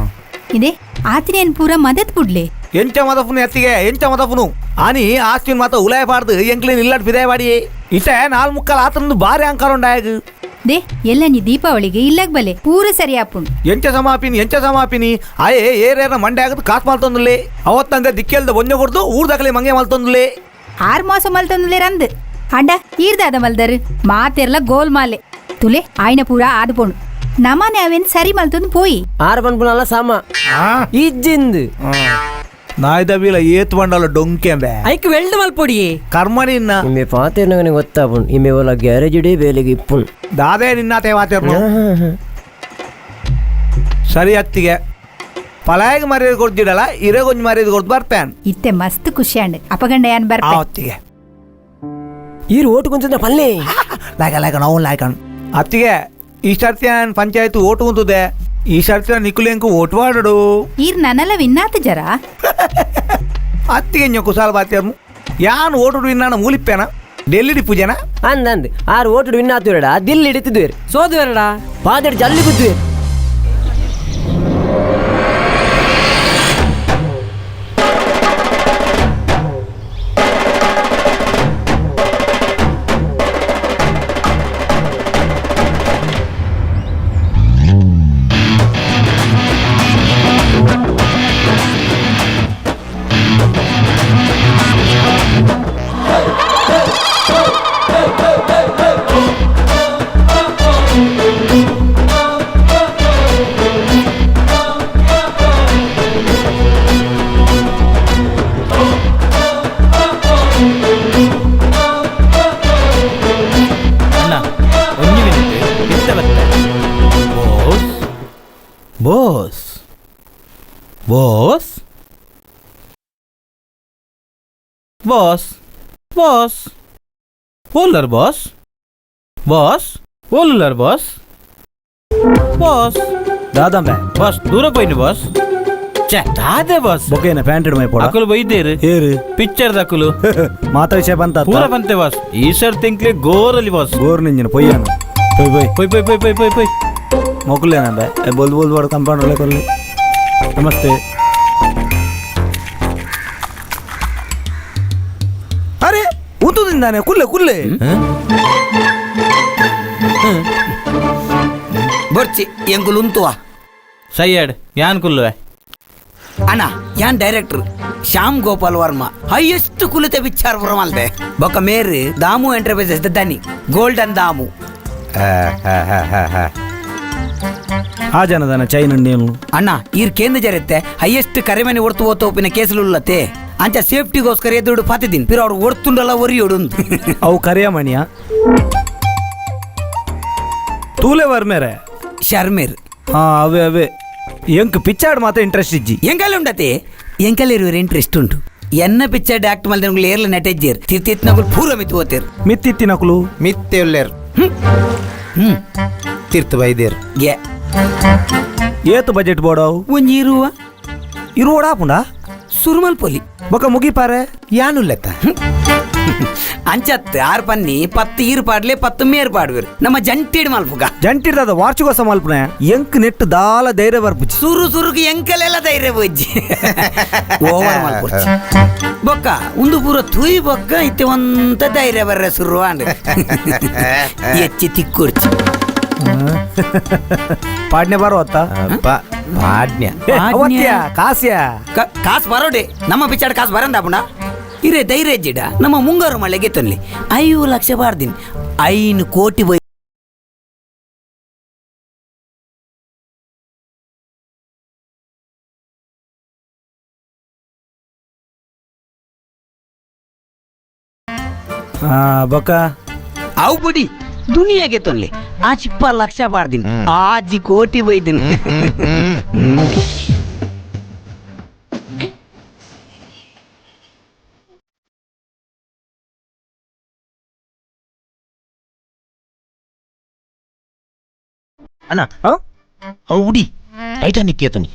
ಇದೆ ಆತಿನೇನ್ ಪೂರ ಮದತ್ ಬುಡ್ಲೆ ಎಂಚ ಮದಫುನು ಎತ್ತಿಗೆ ಎಂಚ ಮದಫುನು ಆನಿ ಆಸ್ತಿನ ಮಾತ ಉಲಾಯ ಪಾಡ್ದು ಎಂಕ್ಲೇನ್ ಇಲ್ಲಡ್ ಫಿದಾಯ ಬಾಡಿ ಇತ್ತೆ ನಾಲ್ ಮುಕ್ಕಲ್ ಆತನದು ಬಾರಿ ಅಂಕಾರ ಉಂಡಾಯಗ್ they ಎಲ್ಲ ನೀ ದೀಪಾವಳಿಗೆ ಇಲ್ಲಗ್ ಬಲೆ ಪೂರ ಸರಿ ಆಪುಂಡು ಎಂಚ ಸಮಾಪಿನಿ ಎಂಚ ಸಮಾಪಿನಿ ಆಯೇ ಏರೇನ ಮಂಡೆ ಆಗದು ಕಾಸ್ ಮಲ್ತೊಂದುಲೆ ಅವತ್ತಂಗ ದಿಕ್ಕೆಲ್ದ ಬೊಂಜ ಕೊಡ್ದು ಊರ್ದಕಲೆ ಮಂಗೆ ಮಲ್ತೊಂದುಲೆ ಆರ್ ಮಾಸ ಮಲ್ತೊಂದುಲೆ ರಂದು ಅಂಡ ಈರ್ದಾದ ಮಲ್ದರು ಮಾತೆರ್ಲ ಗೋಲ್ ಮಾಲೆ ತುಲೆ ಆಯ್ನ ಪೂರ ಆದು ಪೋಣು ನಮನೆ ಅವೇನ್ ಸರಿ ಮಲ್ತೊಂದು ಪೋಯಿ ಆರ್ ಪನ್ಪುನಲ್ಲ ಸಾಮ ಇಜ್ಜಿಂದು ನಾಯ್ದ ಬೀಲ ಏತ್ ಬಂಡಲ ಡೊಂಕೆಂಬೆ ಐಕ್ ವೆಲ್ಡ್ ಮಲ್ಪೊಡಿ ಕರ್ಮ ನಿನ್ನ ಇಮ್ಮೆ ಪಾತೆರ್ನಗನೆ ಗೊತ್ತಾಪುಂಡು ಇಮ್ಮೆ ಓಲ ಗ್ಯಾರೇಜ್ ಇಡೀ ಬೇಲೆಗೆ ಇಪ್ಪುಂಡು ದಾದೇ ನಿನ್ನಾತೆ ಮಾತೇರ್ನು ಸರಿ ಅತ್ತಿಗೆ ಪಲಾಯಗ್ ಮರ್ಯಾದೆ ಕೊಡ್ತಿಡಲ್ಲ ಇರೇ ಕೊಂಚ ಮರ್ಯಾದೆ ಕೊಡ್ತು ಬರ್ತೇನೆ ಇತ್ತೆ ಮಸ್ತ್ ಖುಷಿ ಅಂಡ್ ಅಪಗಂಡ ಯಾನ್ ಬರ್ಪೆ ಅತ್ತಿಗೆ ಈರು ಓಟು ಕೊಂಚ ಪಲ್ಲೆ ಲಾಯ್ಕ ಲಾಯ್ಕ ನಾವು ಲಾಯ್ಕನ್ ಅತ್ತಿಗೆ ಈ ಸರ್ತಿ ಪಂಚಾಯತ್ ಓಟು ఉంటుದೆ ಈ ಸರ್ತಿ ನಿಕ್ಕುಲೆಂಕು ಓಟು ವಾಡಡು ಈರ್ ನನಲ ವಿನ್ನಾತ ಜರ ಅತ್ತಿಗೆ ಕುಸಾಲ ಬಾತ್ಯರ್ನು ಯಾನ್ ಓಟು ವಿನ್ನಾನ ಮೂಲಿಪ್ಪೇನ ಡೆಲ್ಲಿ ಪೂಜೆನಾ ಅಂದಂದು ಆರು ಓಟು ವಿನ್ನಾತುರಡ ದಿಲ್ಲಿ ಹಿಡಿತಿದ್ವೇರು ಸೋದುವೆರಡ ಪಾದಡಿ ಜಲ್ಲಿ ಗುದ್ದುವೇರು. Boss boss boss boss ಓಲ್ಲರ್ boss boss ಓಲ್ಲರ್ boss boss ದಾದಂಬೆ boss ದೂರ ಪೋಯಿನಿ ಬಾಸ್ ಛೆ ದಾದೆ ಬಾಸ್ ಬೊಕ್ಕೇನ ಪ್ಯಾಂಟ್ ಮೈ ಪೋಡ ಅಕುಲು ಬೈದೇರು ಏರು ಪಿಕ್ಚರ್ ದಕುಲು ಮಾತಾ ವಿಷಯ ಬಂತ ಪೂರ ಬಂತೆ ಬಾಸ್ ಈ ಸರ್ ತಿಂಕ್ಲೆ ಗೋರಲ್ಲಿ ಬಾಸ್ ಗೋರ್ ನಿಂಜಿನ ಪೊಯ್ಯಾನ ಪೊಯ್ ಪೊಯ್ ಪೊಯ್ ಪೊಯ್ ಪೊಯ್ ಪೊಯ್ ಪೊಯ್ ಪೊಯ್ ಮೊಕುಲೇನಂಬೆ ಬೋಲ್ ಬೋಲ್ ಬೋಡ್ ಕಂಪೌಂಡರ್ ಕೊಲ್ಲಿ ನಮಸ್ತೆ. ಅರೆ ಉಂತುದಿಂದಾನೆ ಕುಲ್ಲೆ ಕುಲ್ಲೆ ಬೊರ್ಚಿ ಎಂಕುಲು ಉಂತುವ ಸೈಯಡ್ ಯಾನ್ ಕುಲ್ಲುವೆ ಅಣ್ಣ ಯಾನ್ ಡೈರೆಕ್ಟರ್ ಶ್ಯಾಮ್ ಗೋಪಾಲ್ ವರ್ಮಾ ಹೈಯೆಸ್ಟ್ ಕುಲತೆ ವಿಚಾರ ಬರಮಲ್ದೆ ಬೊಕ್ಕ ಮೇರು ದಾಮು ಎಂಟರ್ಪ್ರೈಸಸ್ ದನಿ ಗೋಲ್ಡನ್ ದಾಮು. ಆ ಜನದನ ಚೈನ್ ನೀನು ಅಣ್ಣ ಈರ್ ಕೇಂದ್ರ ಜರತ್ತೆ ಹೈಯೆಸ್ಟ್ ಕರೆಮನೆ ಒಡ್ತು ಓತೋಪಿನ ಕೇಸಲುಲ್ಲತೆ ಅಂಚ ಸೇಫ್ಟಿಗೋಸ್ಕರ ಎದುರು ಪಾತಿದ್ದೀನಿ ಪಿರ ಅವ್ರು ಒಡ್ತುಂಡಲ್ಲ ಒರಿಯೋಡು ಅವು ಕರಿಯಮಣಿಯ ತೂಲೆ ವರ್ಮೇರೆ ಶರ್ಮೇರ್ ಹಾ ಅವೇ ಅವೇ ಎಂಕ್ ಪಿಚ್ಚಾಡ್ ಮಾತ್ರ ಇಂಟ್ರೆಸ್ಟ್ ಇಜ್ಜಿ ಎಂಕಲ್ಲಿ ಉಂಡತೆ ಎಂಕಲ್ಲಿ ಇರುವರು ಇಂಟ್ರೆಸ್ಟ್ ಉಂಟು ಎನ್ನ ಪಿಕ್ಚರ್ ಆಕ್ಟ್ ಮಲ್ದೆ ಏರ್ಲ ನಟೆಜ್ಜೇರ್ ತಿರ್ತಿತ್ನಗುಲು ಪೂರ ಮಿತ್ತು ಓತೇರ್ ಮಿತ್ತಿತ್ತಿನಕುಲು ಮಿತ್ತೆ ಉಲ್ಲೇರ್ ಹ್ಮ್ ತಿರ್ತು ಬೈದೇರ್ ಗೆ ಏತು ಬಜೆಟ್ ಬೋಡವು ಒಂಜಿ ಇರುವ ಇರುವಡಾಪುಂಡ ಸುರುಮಲ್ ಪೊಲಿ ಬೊಕ ಮುಗಿಪಾರೆ ಯಾನುಲ್ಲೆತ್ತ ಅಂಚತ್ ಆರ್ ಪನ್ನಿ ಪತ್ತು ಈರು ಪಾಡ್ಲೆ ಪತ್ತು ಮೇರ್ ಪಾಡ್ವೇರು ನಮ್ಮ ಜಂಟಿಡ್ ಮಲ್ಪುಗ ಜಂಟಿಡ್ದ ವಾರ್ಷಿಕೋತ್ಸವ ಮಲ್ಪುನೆ ಎಂಕ್ ನೆಟ್ಟು ದಾಲ ಧೈರ್ಯ ಬರ್ಪುಜಿ ಸುರು ಸುರುಕು ಎಂಕಲೆಲ್ಲ ಧೈರ್ಯ ಬೊಜ್ಜಿ ಓವರ್ ಮಲ್ಪುರ್ಚಿ ಬೊಕ್ಕ ಒಂದು ಪೂರ ತುಯ್ ಬೊಕ್ಕ ಇತ್ತೆ ಒಂತ ಧೈರ್ಯ ಬರ್ರೆ ಸುರು ಅಂಡ್ ಹೆಚ್ಚಿ ತಿಕ್ಕುರ್ಚಿ ಪಾಡ್ನೆ ಬಾರೋ ಅತ್ತ ಪಾಡ್ನೆ ಕಾಸ್ಯ ಕಾಸು ಬರೋಡೆ ನಮ್ಮ ಪಿಚ್ಚಾಡ ಕಾಸು ಬರಂದಾಪುಂಡ ಇರೇ ಧೈರ್ಯ ಜಿಡ ನಮ್ಮ ಮುಂಗಾರು ಮಳೆಗೆ ತೊನ್ಲಿ 5 ಲಕ್ಷ ಬಾರ್ದಿನ್ 5 ಕೋಟಿ ಬೈ ಬೊಕ್ಕ ಅವು ಬುಡಿ ದುನಿಯಾಗೆ ತೊನ್ಲಿ ಆ ಚಿಪ್ಪ ಲಕ್ಷ ಬಾರ್ದಿನ್ ಆಜಿ ಕೋಟಿ ಬೈದಿನ್. ಅಣ್ಣ ಉಡಿ ಟೈಟಾನಿಕ್ ಏತನಿ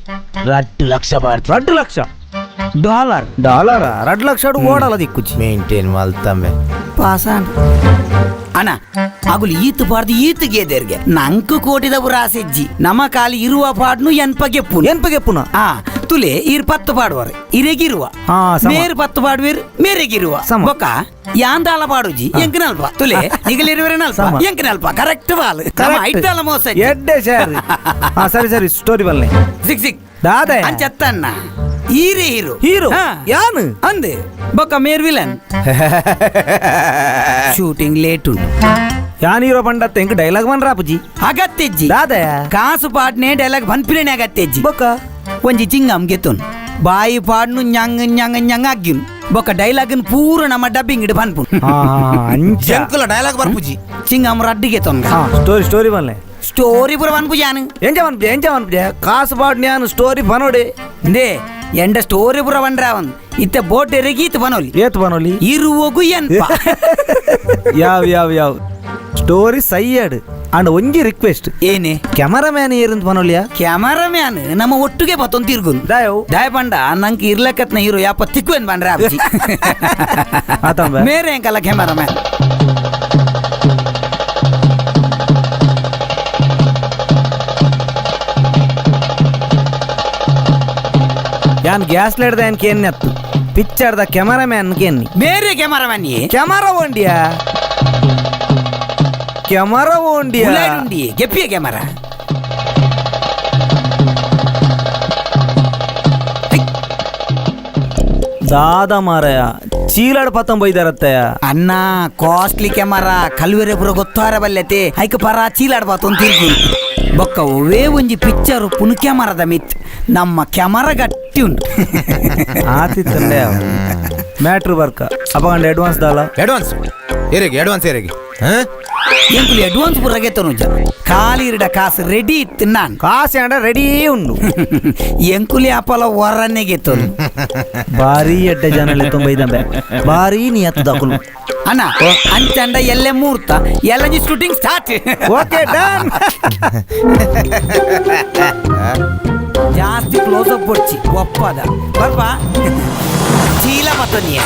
2 ಲಕ್ಷ ಬಾರ್ದು 2 ಲಕ್ಷ ಡಾಲರ್ ಡಾಲರ್ 2 ಲಕ್ಷ ಓಡಲ್ಲ ದಿಕ್ಕುಜಿ ಮೇಂಟೈನ್ ಮಲ್ತಂಬೆ ಪಾಸಾನ್ ಅಣ್ಣ ಅಗುಲು ಈತು ಪಾಡ್ದು ಈತು ಗೇದೆರ್ಗೆ ನಂಕು ಕೋಟಿದವರು ಆಸೆಜ್ಜಿ ನಮ್ಮ ಕಾಲಿ ಇರುವ ಪಾಡ್ನು ಎನ್ಪಗೆಪ್ಪು ಎನ್ಪಗೆಪ್ಪುನ ಆ ತುಲೆ ಈರ್ 10 ಪಾಡುವರು ಇರೆಗಿರುವ ಮೇರ್ 10 ಪಾಡುವಿರ್ ಮೇರೆಗಿರುವ ಬೊಕ್ಕ ಯಾಂದಾಲ ಪಾಡುಜಿ ಎಂಕನಲ್ಪ ತುಲೆ ನಿಗಲಿರುವರೆನಲ್ಪ ಎಂಕನಲ್ಪ ಕರೆಕ್ಟ್ ಬಾಲ್ ಐಟಾಲ ಮೋಸ ಎಡ್ಡೆ ಸರಿ ಸರಿ ಸರಿ ಸ್ಟೋರಿ ಬಲ್ಲೆ ಸಿಕ್ ಸಿಕ್ ದಾದೆ ಅಂಚತ್ತಣ್ಣ ಹೀರೇ ಹೀರೋ ಹೀರೋ ಯಾನು ಅಂದೆ ಬೊಕ್ಕ ಮೇರ್ villain shooting late ಉಂಟು ಯಾನ್ ಹೀರೋ ಬಂಡತ್ತೆ ಎಂಕ್ ಡೈಲಾಗ್ ಬನ್ ರಾಪುಜಿ ಅಗತ್ಯಜ್ಜಿ ದಾದೆ ಕಾಸು ಪಾಡ್ನೆ ಡೈಲಾಗ್ ಬನ್ಪಿನೇ ಅಗತ್ಯಜ್ಜಿ ಬೊಕ್ಕ ಒಂಜಿ ಚಿಂಗಮ್ ಗೆತ್ತುನ್ ಬಾಯಿ ಪಾಡ್ನು ñಂಗ್ ñಂಗ್ ñಂಗ್ ಅಗ್ಗಿನ್ ಬೊಕ್ಕ ಡೈಲಾಗ್ ಪೂರ ನಮ್ಮ ಡಬ್ಬಿಂಗ್ ಇಡು ಬನ್ಪು ಜಂಕುಲ ಡೈಲಾಗ್ ಬರ್ಪುಜಿ ಚಿಂಗಮ್ ರಡ್ಡಿಗೆ ತೊಂಗ ಸ್ಟೋರಿ ಸ್ಟೋರಿ ಬನ್ಲೆ ಸ್ಟೋರಿ ಪೂರ ಬನ್ಪುಜಿ ಯಾನು ಎಂಜ ಬನ್ಪುಜಿ ಎಂಜ ಬನ್ಪುಜಿ ಕಾಸು ಪಾಡ್ನೆ ಯಾನು ಸ್ಟೋರಿ ಬನೋಡೆ ಇಂದೇ ಎಂಡ ಸ್ಟೋರಿ ಪೂರ ಬಂಡ್ರಾವನ್ ಇತ್ತೆ ಬೋಟ್ ಎರೆಗಿ ಇತ್ತು ಬನೋಲಿ ಏತ್ ಬನೋಲಿ ಇರುವೋಗು ಎನ್ಪ ಯಾವ ಯಾವ ಯಾವ Story ಸೈಯಾಡು and ಒಂಜಿ ರಿಕ್ವೆಸ್ಟ್ ಏನೇ ಕ್ಯಾಮರಾಮ್ಯಾನ್ ಏರಂತ ಪನೊಲಿಯಾ ಕ್ಯಾಮರಾಮ್ಯಾನ್ ನಮ್ಮ ಒಟ್ಟಿಗೆ ಬತ್ತೊಂದು ತಿರ್ಗುನ್ ದಾಯವ್ ದಾಯ ಪಂಡ ನಂಗೆ ಇರ್ಲಕತ್ನ ಹೀರೋ ಯಾಪ ತಿಕ್ವೇನ್ ಬಂದ್ರೆ ಅಬ್ಜಿ ಆತಂಬ ಮೇರೆ ಅಂಕಲ್ಲ ಕ್ಯಾಮರಾಮ್ಯಾನ್ ಯಾನ್ ಗ್ಯಾಸ್ ಲೈಟ್ ದಾಯನ್ ಕೇನ್ ಅತ್ತು ಪಿಕ್ಚರ್ದ ಕ್ಯಾಮರಾಮ್ಯಾನ್ ಕೇನ್ನಿ ಬೇರೆ ಕ್ಯಾಮರಾಮ್ಯಾನ್ ಕ್ಯಾಮರಾ ಓಂಡಿಯಾ ಕ್ಯಾಮರಾ ಓಂಡಿಯಾ ಉಂಡಿ ಗೆಪ್ಪಿಯ ಕ್ಯಾಮರಾ ದಾದಾ ಮಾರಾಯ ಚೀಲಾಡ್ ಪತ್ತೊಂಬೈದಾರತ್ತಯ್ಯ ಅಣ್ಣ ಕಾಸ್ಟ್ಲಿ ಕ್ಯಾಮರಾ ಕಲ್ವೆರೆ ಪುರ ಗೊತ್ತಾರ ಬಲ್ಲೆತೆ ಐಕ ಪರ ಚೀಲಾಡ್ ಬಾತೊಂದು ತಿರ್ಗು ಬೊಕ್ಕ ಒವೇ ಒಂಜಿ ಪಿಕ್ಚರ್ ಪುನು ಕ್ಯಾಮರಾದ ಮಿತ್ ನಮ್ಮ ಕ್ಯಾಮರಾ ಗಟ್ಟಿ ಉಂಟು ಆತಿತ್ತಂಡೆ ಮ್ಯಾಟ್ರ್ ಬರ್ಕ ಅಪಗಂಡ ಅಡ್ವಾನ್ಸ್ ದಾಲ ಅಡ್ವಾನ್ಸ್ ಏರಿಗೆ ಅಡ್ವಾನ್ಸ್ ಏರಿಗೆ ಎಂಕುಲು ಅಡ್ವಾನ್ಸ್ ಪೂರ ಗೆತ್ತನುಜ ಖಾಲಿ ಇರಡ ಕಾಸು ರೆಡಿ ಇತ್ತು ನಾನು ಕಾಸು ಅಂಡ ರೆಡಿ ಉಂಡು ಎಂಕುಲಿ ಅಪಲ ಹೊರನ್ನೇ ಗೆತ್ತನು ಭಾರಿ ಎಡ್ಡೆ ಜನ ತುಂಬ ಇದಂಬೆ ಭಾರಿ ನೀ ಹತ್ತದಕುಲು ಅಣ್ಣ ಅಂಚಂಡ ಎಲ್ಲೆ ಮೂರ್ತ ಎಲ್ಲ shooting start okay done ಜಾಸ್ತಿ ಕ್ಲೋಸ್ ಅಪ್ ಕೊಡ್ಚಿ ಒಪ್ಪದ ಬರ್ಬಾ ಚೀಲ ಮತ್ತೊಂದಿಯ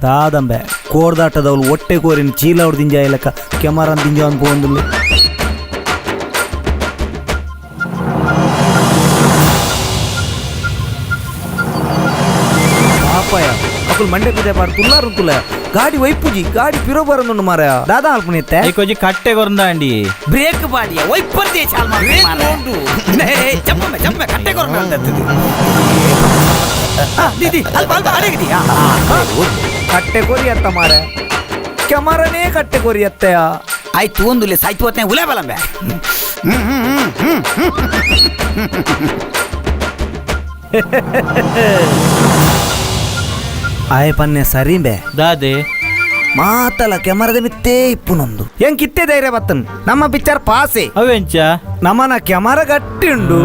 ದಾದಂಬೆ ಕೋರ್ದಾಟದವಳು ಹೊಟ್ಟೆ ಕೋರಿನ ಚೀಲ ಅವ್ರು ದಿಂಜ ಇಲ್ಲಕ್ಕ ಕೆಮರಾನ್ ದಿಂಜ ಅನ್ಪೋಂದಿಲ್ಲ ಪಾಪಾಯ ಅಕುಲ್ ಮಂಡೆ ಪಿದೆ ಪಾಡ್ ತುಲ್ಲಾರು ತುಲ್ಲ ಗಾಡಿ ವೈಪುಜಿ ಗಾಡಿ ಪಿರೋ ಬರಂದುಂಡು ಮಾರಾಯ ದಾದಾ ಅಲ್ಪನಿತ್ತೆ ಐಕೋಜಿ ಕಟ್ಟೆ ಕೊರಂದಾಂಡಿ ಬ್ರೇಕ್ ಬಾಡಿಯ ವೈಪರ್ ಚಾಲ್ ಮಾಡು ಜಂಪೆ ಜಂಪೆ ಕಟ್ಟೆ ಕೊರಂದ ದೀದಿ ಅಲ್ಪ ಅಲ್ಪ ಅಡಗಿದಿ ಕಟ್ಟೆ ಕೊರಿ ಅತ್ತ ಮಾರ ಕ್ಯಾಮರಾನೇ ಕಟ್ಟೆ ಕೊರಿ ಅತ್ತೆಯ ಆಯ್ತು ಒಂದು ಸಾಯ್ತು ಹೊತ್ತನೆ ಉಲೆ ಬಲಂಬೆ ಆಯ್ ಪನ್ನೆ ಸರಿ ಬೆ ದಾದೆ ಮಾತಲ ಕ್ಯಾಮರಾದ ಮಿತ್ತೇ ಇಪ್ಪುನೊಂದು ಹೆಂಗ್ ಕಿತ್ತೆ ಧೈರ್ಯ ಬತ್ತನ್ ನಮ್ಮ ಪಿಕ್ಚರ್ ಪಾಸೆ ಅವೆಂಚ ನಮ್ಮನ ಕ್ಯಾಮರಾ ಗಟ್ಟಿ ಉಂಡು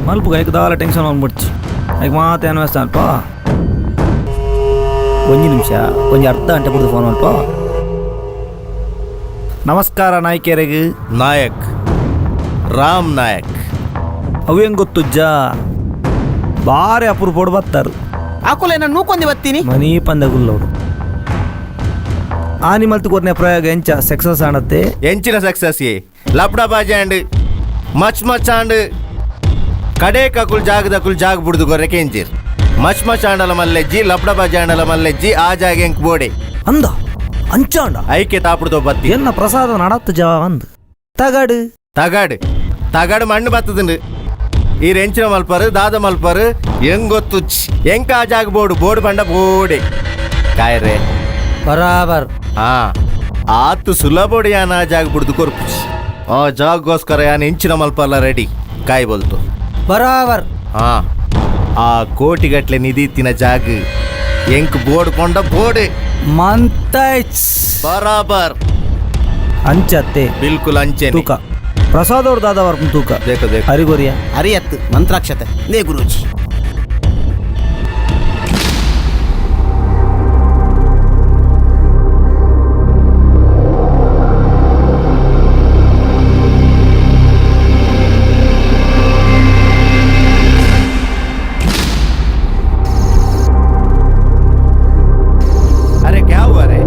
ಮಲ್ಪುಗ ಐಕ್ ದಾಲ ಟೆನ್ಷನ್ ಬಂದ್ಬಿಡ್ಚಿ ಐಕ್ ಮಾತು ಅನ್ವೇಸ್ತಾನಪ್ಪ ಒಂಜಿ ನಿಮಿಷ ಒಂಜಿ ಅರ್ಧ ಗಂಟೆ ಬಿಡ್ದು ಫೋನ್ ಮಲ್ಪ ನಮಸ್ಕಾರ ನಾಯ್ಕೆರೆಗ್ ನಾಯಕ್ ರಾಮ್ ನಾಯಕ್ ಅವು ಹೆಂಗ್ ಗೊತ್ತುಜ್ಜ ಬಾರಿ ಅಪರೂಪೋಡು ಬತ್ತಾರು ಆಕುಲೇನ ನೂಕೊಂದಿ ಬತ್ತೀನಿ ಮನಿ ಪಂದಗುಲ್ಲವರು ಆನಿ ಮಲ್ತು ಕೊರ್ನೆ ಪ್ರಯೋಗ ಎಂಚ ಸಕ್ಸಸ್ ಆಣತ್ತೆ ಎಂಚಿನ ಸಕ್ಸಸ್ ಲಪ್ಡ ಬಾಜಿ and much much and ಕಡೆ ಕಕುಲ್ ಜಾಗದಕುಲ್ ಜಾಗ ಬುಡ್ದು ಗೊರ್ರೆ ಕೆಂಜಿರ್ ಮಚ್ ಮಚ್ ಆಂಡಲ ಮಲ್ಲೆಜ್ಜಿ ಲಪ್ಡ ಬಾಜಿ ಆಂಡಲ ಮಲ್ಲೆಜ್ಜಿ ಆ ಜಾಗ ಎಂಕ್ ಬೋಡೆ ಅಂದ ಅಂಚಾಂಡ ಐಕೆ ತಾಪುಡ್ದೋ ಬತ್ತಿ ಎನ್ನ ಪ್ರಸಾದ ನಡತ್ತು ಜಾ ಅಂದ್ ತಗಡು ತಗಡು ತಗಡು ಮಣ್ಣು ಬತ್ತದಂಡು ಈ ರೆಂಚಿನ ಮಲ್ಪರು ದಾದ ಮಲ್ಪರು ಹೆಂಗೊತ್ತು ಎಂಕ ಆ ಜಾಗ ಬೋಡು ಬೋಡು ಬಂಡ ಬೋಡೆ ಕಾಯ್ರೆ ಬರಾಬರ್ ಹಾ ಆತು ಸುಲಭೋಡಿ ಯಾನ ಆ ಜಾಗ ಬುಡ್ದು ಕೊರ್ಪುಚಿ ಆ ಜಾಗಗೋಸ್ಕರ ಯಾನ್ ಎಂಚಿನ ಮಲ್ಪಲ್ಲ ರೆಡಿ ಕಾಯ್ ಬೋಲ್ತು ಬರಾಬರ್ ಹಾ ಆ ಕೋಟಿಗಟ್ಲೆ ನಿಧಿ ತಿನ್ನ ಜಾಗ ಎಂಕ್ ಬೋರ್ಡ್ ಕೊಂಡ ಬೋರ್ಡ್ ಮಂತೈಚ್ ಬರಾಬರ್ ಅಂಚತ್ತೆ ಬಿಲ್ಕುಲ್ ಅಂಚೆ ತೂಕ ಪ್ರಸಾದ್ ಅವ್ರ ದಾದ ವರ್ಪು ತೂಕ ದೇಖೋ ದೇಖೋ ಹರಿಗೋರಿಯ ಅರಿಯತ್ತು ಮಂತ್ರಾಕ್ಷತೆ ಲೇ ಗುರೂಜಿ अरे क्या हुआ रे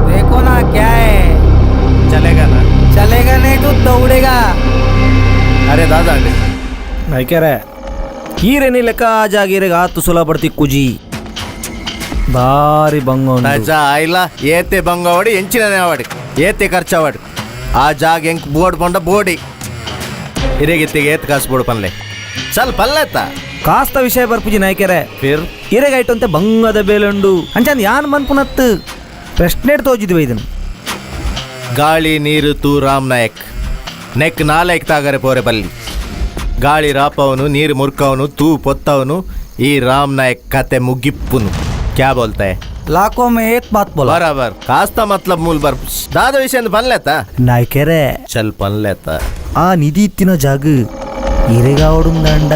देखो ना क्या है चलेगा ना चलेगा नहीं तो दौड़ेगा अरे दादा ನಾಯ್ಕೆರೆ ಹೀರೇನಿ ಲೆಕ್ಕ ಆ ಜಾಗ ಹೀರೆಗೆ ಆತು ಸುಲಭ ಪಡ್ತಿ ಕುಜಿ ಭಾರಿ ಬಂಗ ಉಂಡು. ರಜಾ ಆಯ್ಲ ಏತೆ ಬಂಗವಾಡಿ ಎಂಚಿನನೇ ಅವಾಡಿ ಏತೆ ಖರ್ಚವಾಡಿ ಆ ಜಾಗ ಎಂಕ್ ಬೋರ್ಡ್ ಬಂಡ ಬೋಡಿ ಹಿರೇಗಿತ್ತಿಗೆ ಏತ್ ಕಾಸು ಬೋರ್ಡ್ ಪನ್ಲೆ ಚಲ್ ಪಲ್ಲೆತ್ತ ಕಾಸ್ತ ವಿಷಯ ಬರ್ಪುಜಿ ನಾಯ್ಕೆರೆ ಫಿರ್ ಇರೆಗಾಯ್ಟಂತೆ ಬಂಗದ ಬೇಲುಂಡು ಅಂಚಂದ್ ಯಾನ್ ಮನ್ಪುನತ್ತು ಪ್ರಶ್ನೆ ತೋಜಿದ್ವಿ ಇದನ್ನು ಗಾಳಿ ನೀರು ತೂ ರಾಮ್ ನಾಯಕ್ ನೆಕ್ ನಾಲೈಕ್ ತಾಗರೆ ಪೋರೆ ಬಲ್ಲಿ ಗಾಳಿ ರಾಪವನು ನೀರು ಮುರ್ಕವನು ತೂ ಪೊತ್ತವನು ಈ ರಾಮ್ ನಾಯಕ್ ಕತೆ ಮುಗಿಪ್ಪುನು ಕ್ಯಾ ಬೋಲ್ತಾ लाखों में एक बात बोला बराबर कास्ता मतलब मूल बर दादा विषय बन लेता ನಾಯ್ಕೆರೆ ಚಲ್ ಪನ್ ಲೇತಾ ಆ ನಿಧಿ ಇತ್ತಿನ ಜಾಗ ಇರೆಗಾವಡುಂದಾಂಡ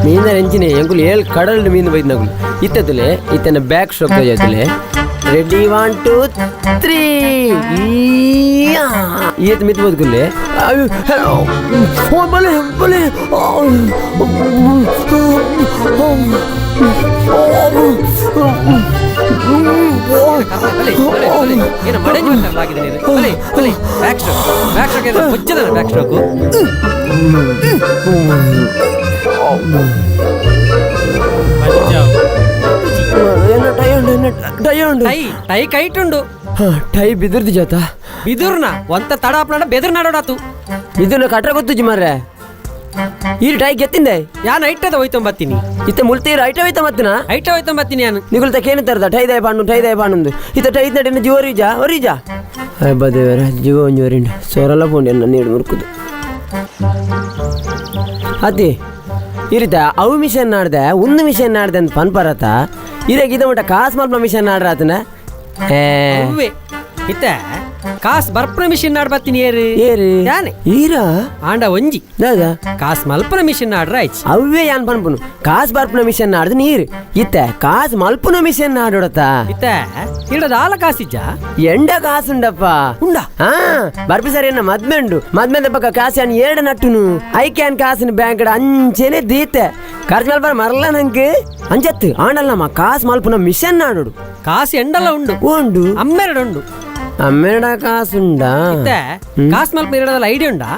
ಮೀನ ಎಂಜಿನೆ ಎಂಕುಲು ಏಳ್ ಕಡಲ್ ಮೀನು ಬೈದ್ ನಗುಲು ಇತ್ತದುಲೆ ಇತ್ತನ ಬ್ಯಾಕ್ ಸ್ಟ್ರೋಕ್ ತೋಜಾಯ್ತುಲೆ ರೆಡಿ 1 2 3 ಈತ್ ಮಿತ್ ಬೋದ್ಕುಲೆ ಓ ಬಲೆ ಬಲೆ ಏನು ಮಡಂಜಿ ಆಗಿದೆ ನೀನು ಬಲೆ ಬಲೆ back stroke back stroke ಏನು ಬೊಚ್ಚದನ ಬ್ಯಾಕ್ ಸ್ಟ್ರೋಕು tie ಕೈಟುಂಡು tie ಬಿದುರ್ದು ಜಾತ ಬಿದುರ್ನ ಒಂತ ತಡ ಅಪ್ಲಾಡ ಬೆದರ್ ನಾಡೋಡಾತು ಇದನ್ನ ಕಟ್ರ ಗೊತ್ತುಜಿ ಮಾರ್ರೆ ಈ ಟೈ ಗೆತ್ತಿಂದೆ ಯಾನ್ ಐಟದ ಹೋಯ್ತೊಂಬತ್ತೀನಿ ಇತ್ತ ಮುಲ್ತೀರ ಐಟ ಹೋಯ್ತೊಂಬತ್ತಿನ ಐಟ ಹೋಯ್ತೊಂಬತ್ತೀನಿ ಯಾನು ನಿಗುಲ್ತ ಕೇನು ತರದ ಟೈ ದಾಯ ಪಾಂಡು ಟೈ ದಾಯ ಪಾಂಡು ಇತ್ತ ಟೈ ನಡಿನ ಜೀವ ಒರಿಜಾ ಒರಿಜಾ ಬದೇವರ ಜೀವ ಒಂಜಿ ಒರಿಂಡು ಸೊರಲ ಪೋಂಡು ಎನ್ನ ನೀಡು ಮುರ್ಕುದು ಅತಿ ಇರಿತ ಅವು ಮಿಷನ್ ನಾಡ್ದೆ ಒಂದು ಮಿಷನ್ ನಾಡ್ದೆ ಅಂತ ಪನ್ಪರತ ಇರಾಗ ಇದ ಮಟ್ಟ ಕಾಸು ಮಲ್ಪ ಮಿಷನ್ ನಾಡ್ರ ಆತನ ಇತ್ತ ಕಾಸ್ ಬರ್ಪನ ಮಿಷನ್ ನಾಡ್ ಬರ್ತೀನಿ ಏರು ಏರು ಯಾನೆ ಈರಾ ಆಂಡ ಒಂಜಿ ದಾದಾ ಕಾಸ್ ಮಲ್ಪನ ಮಿಷನ್ ನಾಡ್ರ ಆಯ್ತು ಅವೇ ಯಾನ್ ಪನ್ಪುನು ಕಾಸ್ ಬರ್ಪನ ಮಿಷನ್ ನಾಡ್ದು ನೀರು ಇತ್ತ ಕಾಸ್ ಮಲ್ಪನ ಮಿಷನ್ ನಾಡೋಡತ ಇತ್ತ ಇಡದ ಆಲ ಕಾಸಿಜ್ಜ ಎಂಡ ಕಾಸುಂಡಪ್ಪ ಉಂಡ ಹಾ ಬರ್ಪಿ ಸರಿ ಎನ್ನ ಮದ್ಮೆ ಉಂಡು ಮದ್ಮೆದ ಪಕ್ಕ ಕಾಸು ಯಾನ್ ಎರಡು ನಟ್ಟುನು ಐಕ್ಯಾನ್ ಕಾಸಿನ ಬ್ಯಾಂಕ್ ಅಂಚೆನೆ ದೀತೆ ಖರ್ಚು ಮಲ್ಪರ ಮರಲ್ಲ ನಂಗೆ ಅಂಚತ್ತು ಆಂಡಲ್ಲಮ್ಮ ಕಾಸು ಮಲ್ಪನ ಮಿಷನ್ ನಾಡೋಡು ಕಾಸು ಎಂಡಲ್ಲ ಉಂಡು ಉಂಡು ಅಮ್ಮೆರಡು ಉಂಡು ಅಮ್ಮೆರಡ ಕಾಸುಂಡಾ ಕಾಸು ಮಲ್ಪ ಎರಡಲ್ಲ ಐಡಿಯಾ ಉಂಡಾ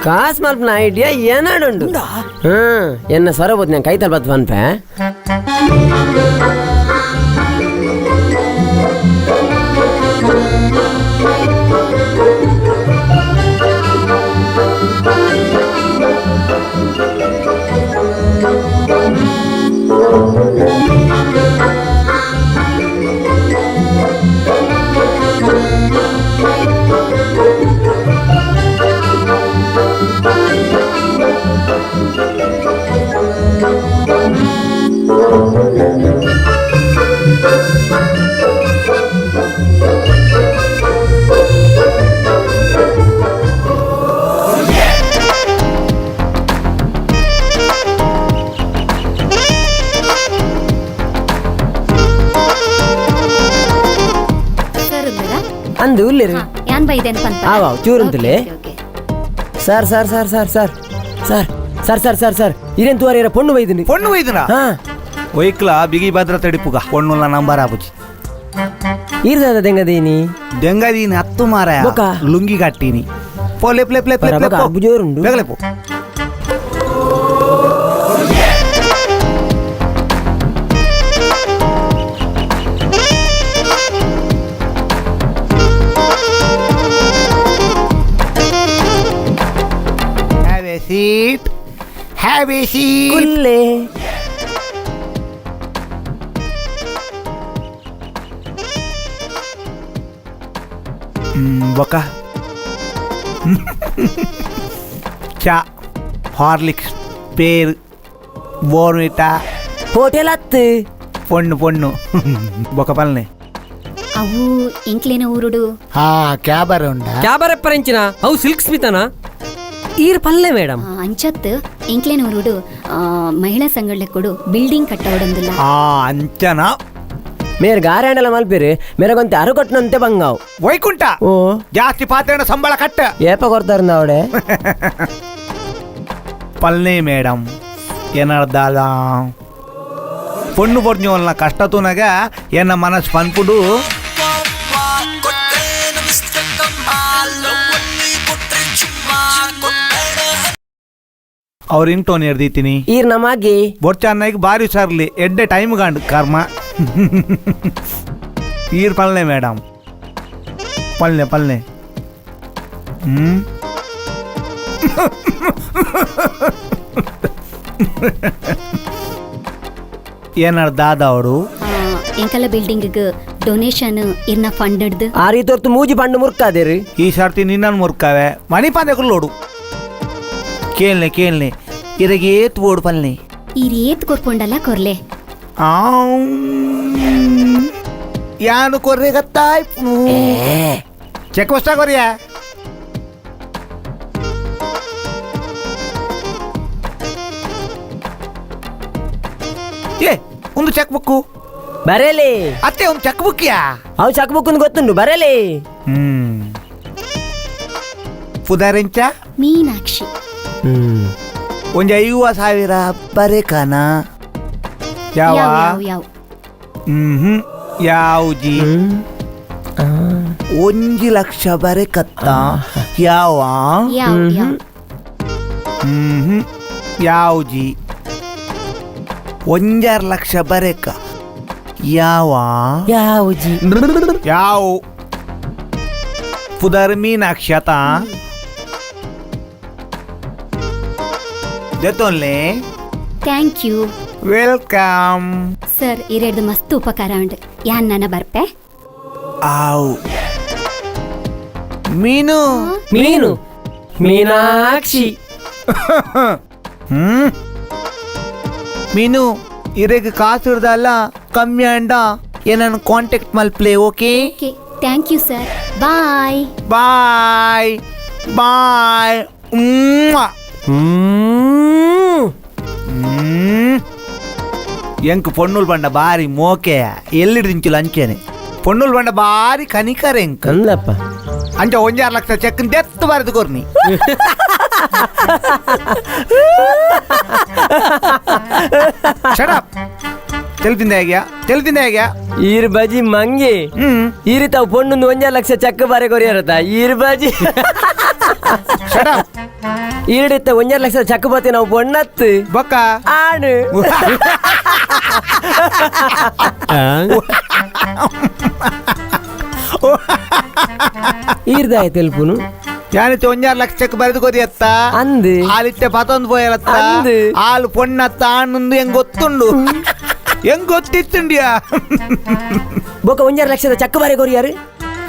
ಕಾಸು ಮಲ್ಪನ ಐಡಿಯಾ ಏನಾಡುಂಡು ಹಾ ಎನ್ನ ಸ್ವರ ಬೋದು ನಾನು ಕೈ ತಲ್ಪತ್ ಪನ್ಪೆ ಅಂದು ಉಲ್ಲೇರಿ ಯಾನ್ ಬೈದೆ ಅಂತ ಪನ್ಪ ಆವ ಚೂರುಂತಲೇ sir sir sir sir sir sir sir sir sir sir ಇರೇನ್ ತುವಾರ ಇರ ಪೊಣ್ಣು ಬೈದಿನಿ ಪೊಣ್ಣು ಬೈದಿನ ಹಾ ಒಯ್ಕ್ಲ ಬಿಗಿ ಭದ್ರತೆ ಹಿಡಿಪುಗ ಪೊಣ್ಣುಲ ನಂಬರ್ ಆಪುಜಿ ಇರ್ದಾದ ದೆಂಗದೀನಿ ದೆಂಗದೀನಿ ಹತ್ತು ಮಾರ ಲುಂಗಿ ಕಟ್ಟೀನಿ ಪೋ ಲೆ play play play ಪೋ ಜೋರುಂಡು ಬೇಗಲೆ ಪೋ Have a seat. Have a seat. ಕುಲ್ಲೆ ಬೊಕ್ಕ ಚಾ ಹಾರ್ಲಿಕ್ಸ್ ಪೇರ್ ಬೋರ್ವಿಟಾ ಹೋಟೆಲ್ ಅತ್ತು ಪೊಣ್ಣು ಪೊಣ್ಣು ಬೊಕ್ಕ ಪಲ್ನೆ ಅವು ಇಂಕ್ಲೇನ ಊರುಡು ಹಾ ಕ್ಯಾಬರ್ ಉಂಡ ಕ್ಯಾಬರ್ ಎಪ್ಪರೆಂಚಿನ ಅವು ಸಿಲ್ಕ್ ಸ್ಮಿತನಾ ಈರ್ ಪಲ್ಲೆ ಮೇಡಮ್ ಅಂಚತ್ ಇಂಕ್ಲೇನ ಊರುಡು ಮಹಿಳಾ ಸಂಘಡ್ಲೆ ಕೊಡು ಬಿಲ್ಡಿಂಗ್ ಕಟ್ಟವಡೊಂದಿಲ್ಲ ಆ ಅಂಚನ ಮೇರ್ ಗಾರಾಂಡಲ ಮಲ್ಪಿರಿ ಮೇರಗೊಂತೆ ಅರುಕೊಟ್ನಂತೆ ಬಂಗಾವ್ ವೈಕುಂಠ ಓ ಜಾಸ್ತಿ ಪಾತ್ರೆನ ಸಂಬಳ ಕಟ್ಟ ಏಪ ಕೊಡ್ತಾರ ಅವಡೆ ಪಲ್ನೆ ಮೇಡಮ್ ಏನಾರ್ದಾಲ ಪೊಣ್ಣು ಪೊರ್ಜುವಲ್ನ ಕಷ್ಟ ತೂನಾಗ ಎನ್ನ ಮನಸ್ಸು ಪನ್ಪುಡು ಅವ್ರು ಇಂಟೋನ್ ಎರ್ದಿತ್ತೀನಿ ಈರ್ ನಮಾಗಿ ಬೊರ್ಚಾನ್ನಾಗಿ ಬಾರಿ ಸರ್ಲಿ ಎಡ್ಡೆ ಟೈಮ್ ಗಾಂಡ್ ಕರ್ಮ ಈರ್ ಪಲ್ನೆ ಮೇಡಮ್ ಪಲ್ನೆ ಪಲ್ನೆ ಹ್ಞೂ ಏನಾರ ದಾದ ಅವರು ಎಂಕಲ ಬಿಲ್ಡಿಂಗ್ ಡೊನೇಷನ್ ಇರ್ನ ಫಂಡ್ ಹಿಡ್ದು ಆ ರೀತಿ ಹೊರ್ತು ಮೂಜಿ ಪಂಡು ಮುರ್ಕಾದೇರಿ ಈ ಸರ್ತಿ ನಿನ್ನನ್ನು ಮುರ್ಕಾವೆ ಮಣಿ ಪಾಂದೆ ಲೋಡು ಕೇಳ್ನೆ ಕೇಳ್ನೆ ಇರಗೆ ಏತ್ ಓಡು ಪಲ್ನೆ ಈ ರೇತ್ ಕೊರ್ಪೊಂಡಲ್ಲ ಕೊರ್ಲೆ ಯಾನು ಕೊರ್ರೆ ಗತ್ತಾಯ್ಪು ಚೆಕ್ ಪೋಸ್ಟ್ ಕೊರಿಯ ಏ ಒಂದು ಚೆಕ್ ಬುಕ್ಕು ಬರೇಲಿ ಅತ್ತೆ ಒಂದು ಚೆಕ್ ಬುಕ್ ಯಾ ಅವು ಚೆಕ್ ಬುಕ್ ಗೊತ್ತುಂಡು ಬರೇಲಿ ಹ್ಮ್ ಪುದಾರೆಂಚ ಮೀನಾಕ್ಷಿ ಒಂಜ 50,000 ಬರೇಕಾನ ಯಾವ ಯಾವ ಯಾವ ಹ್ಮ್ ಯಾವ್ಜಿ 1 ಲಕ್ಷ ಬರೇಕತ್ತ ಯಾವ ಯಾವ ಯಾವ ಹ್ಮ್ ಯಾವ್ಜಿ 1.5 ಲಕ್ಷ ಬರೇಕ ಯಾವ ಯಾವ್ಜಿ ಯಾವ ಪುದರ್ ಮೀನಾಕ್ಷಿ ಆತ ದೆತ್ತೊನ್ಲೆ thank you welcome sir ಇರೆಡ್ದು ಮಸ್ತ್ ಉಪಕಾರ ಉಂಡು ಯಾನ್ ನನ್ನ ಬರ್ಪೆ ಆವ್ ಮೀನು ಮೀನು ಮೀನಾಕ್ಷಿ ಹ್ಮ್ ಮೀನು ಇರೆಗ್ ಕಾಸು ಇರ್ದಲ್ಲ ಕಮ್ಮಿ ಅಂಡ ಏನನ್ನು contact ಮಲ್ಪ್ಲೆ okay okay thank you sir bye bye bye. ಎಂಕ್ ಪೊಣ್ಣುಲ್ ಬಂಡ ಬಾರಿ ಮೋಕೆ ಎಲ್ಲಿಡ್ದಿಂಚಿಲ್ಲ ಅಂಚೇನೆ ಪೊಣ್ಣುಲ್ ಬಂಡ ಬಾರಿ ಕನಿಕರ ಎಂಕ್ ಅಂದಪ್ಪ ಅಂಚ 1.5 ಲಕ್ಷ ಚೆಕ್ ದೆತ್ತು ಬಾರದು ಕೊರ್ನಿ ಶಟ್ ತೆಲ್ಪಿಂದ ಹೇಗ್ಯಾ ತೆಲ್ಪಿಂದ ಹೇಗ್ಯಾ ಈರ್ ಬಜಿ ಮಂಗಿ ಈ ತಾವು ಪೊಣ್ಣೊಂದು 1.5 ಲಕ್ಷ ಚೆಕ್ ಬಾರೆ ಕೊರಿಯರತ್ತ ಈರ್ ಬಜಿ ಈರಿಡಿತ್ತ 1.5 ಲಕ್ಷ ಚೆಕ್ ಬತ್ತಿ ನಾವು ಪೊಣ್ಣತ್ತು ಬೊಕ್ಕ ಆಣು ಈರ್ದಾಯ ತೆಲ್ಪುನು ಯಾನಿತ್ತೆ 1.5 ಲಕ್ಷ ಚೆಕ್ ಬರೆದು ಕೊರಿಯತ್ತ ಅಂದು ಆಲಿತ್ತೆ ಪತೊಂದು ಪೋಯಲತ್ತ ಅಂದು ಆಲು ಪೊಣ್ಣತ್ತ ಆಣುಂದು ಹೆಂಗ್ ಗೊತ್ತುಂಡು ಹೆಂಗ್ ಗೊತ್ತಿತ್ತುಂಡಿಯಾ ಬೊಕ್ಕ 1.5 ಲಕ್ಷದ ಚೆಕ್ ಬಾರೆ ಕೊರಿಯಾರು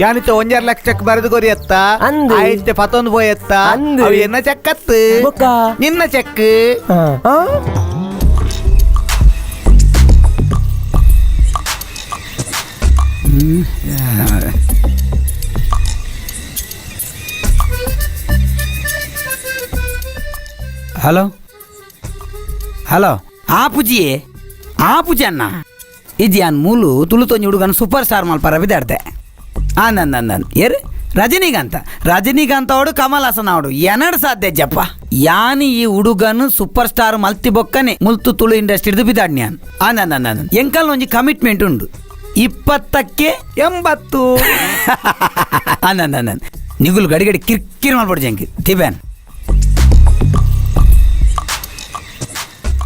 ಯಾನಿತ್ತೆ 1.5 ಲಕ್ಷ ಚೆಕ್ ಬರೆದು ಕೊರಿಯತ್ತ ಅಂದು ಆಯಿತ್ತೆ ಪತೊಂದು ಪೋಯತ್ತ ಅಂದು ಅವು ಎನ್ನ ಚೆಕ್ಕತ್ತು ಬೊಕ್ಕ ನಿನ್ನ check. Hello hello ಆಪುಜಿಯೇ ಆಪುಜಿ ಅಣ್ಣ ಇದ್ಯಾನ್ ಮೂಲು ತುಳುತೊಂಜಿ ಹುಡುಗನ ಸೂಪರ್ ಸ್ಟಾರ್ ಮಲ್ಪರ ಬಿದಾಡ್ದೆ ಅಂದ ಅಂದ ಏರ್ ರಜನಿಕಾಂತ ರಜನಿಕಾಂತ ಅವಡು ಕಮಲ್ ಹಾಸನ್ ಅವಡು ಎನಡು ಸಾಧ್ಯ ಜಪ್ಪ ಯಾನಿ ಈ ಹುಡುಗನು ಸೂಪರ್ ಸ್ಟಾರ್ ಮಲ್ತಿ ಬೊಕ್ಕನೆ ಮುಲ್ತು ತುಳು ಇಂಡಸ್ಟ್ರಿ ಹಿಡಿದು ಬಿದಾಡ್ನ್ಯಾನ್ ಅಂದ ಅಂದ ಎಂಕಲ್ ಒಂಜಿ ಕಮಿಟ್ಮೆಂಟ್ ಉಂಡು 20ಕ್ಕೆ 80 ಅಂದ ಅಂದ ನಿಗುಲು ಗಡಿ ಗಡಿ ಕಿರ್ಕಿರ್ ಮಾಡ್ಬಿಡು ಜಂಕಿ ತಿಬ್ಯಾನ್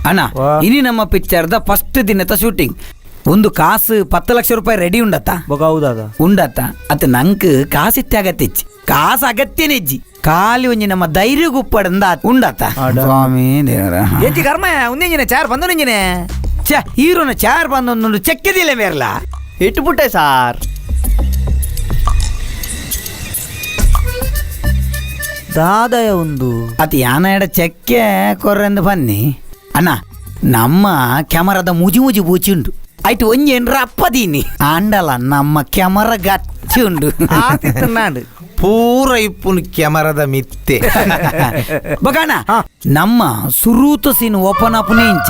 ಅಣ್ಣ ಇನಿ ನಮ್ಮ ಪಿಕ್ಚರ್ದ ಫಸ್ಟ್ ದಿನದ ಶೂಟಿಂಗ್ ಒಂದು ಕಾಸು 10 ಲಕ್ಷ ರೂಪಾಯಿ ರೆಡಿ ಉಂಡತ್ತ ಹೌದಾದ ಉಂಡತ್ತ ಅತ್ತ ನಂಕ್ ಕಾಸಿತ್ತೆ ಅಗತ್ಯ ಕಾಸು ಅಗತ್ಯನೇ ಇಜ್ಜಿ ಖಾಲಿ ಒಂಜಿ ನಮ್ಮ ಧೈರ್ಯ ಗುಪ್ಪಡಂದ ಉಂಡತ್ತ ಸ್ವಾಮಿ ದೇವರ ಎಂಚಿ ಕರ್ಮ ಉಂದೆಂಜಿನ ಚಾರ್ ಬಂದು ನಿಂಜಿನೆ ಛ ಹೀರೋನ ಚಾರ್ ಬಂದೊಂದು ಚೆಕ್ಕದಿಲ್ಲ ಮೇರ್ಲ ಇಟ್ಟುಬಿಟ್ಟೆ ಸಾರ್ ದಾದಯ ಒಂದು ಅತ್ ಯಾನ ಎಡ ಚೆಕ್ಕೆ ಕೊರ್ರೆಂದು ಬನ್ನಿ ಅಣ್ಣ ನಮ್ಮ ಕ್ಯಾಮರಾದ ಮುಜಿ ಮುಜಿ ಬೂಚಿ ಉಂಟು ಆಯ್ತು ಒಂಜಿ ಏನ್ರ ಅಪ್ಪದೀನಿ ಆಂಡಲ ನಮ್ಮ ಕ್ಯಾಮರಾ ಗಚ್ಚಿ ಉಂಡು ಪೂರ ಇಪ್ಪುನ್ ಕ್ಯಾಮರಾದ ಮಿತ್ತೆ ಬಗಾಣ ನಮ್ಮ ಸುರೂತ ಸೀನ್ ಓಪನ್ ಅಪ್ನೇ ಇಂಚ.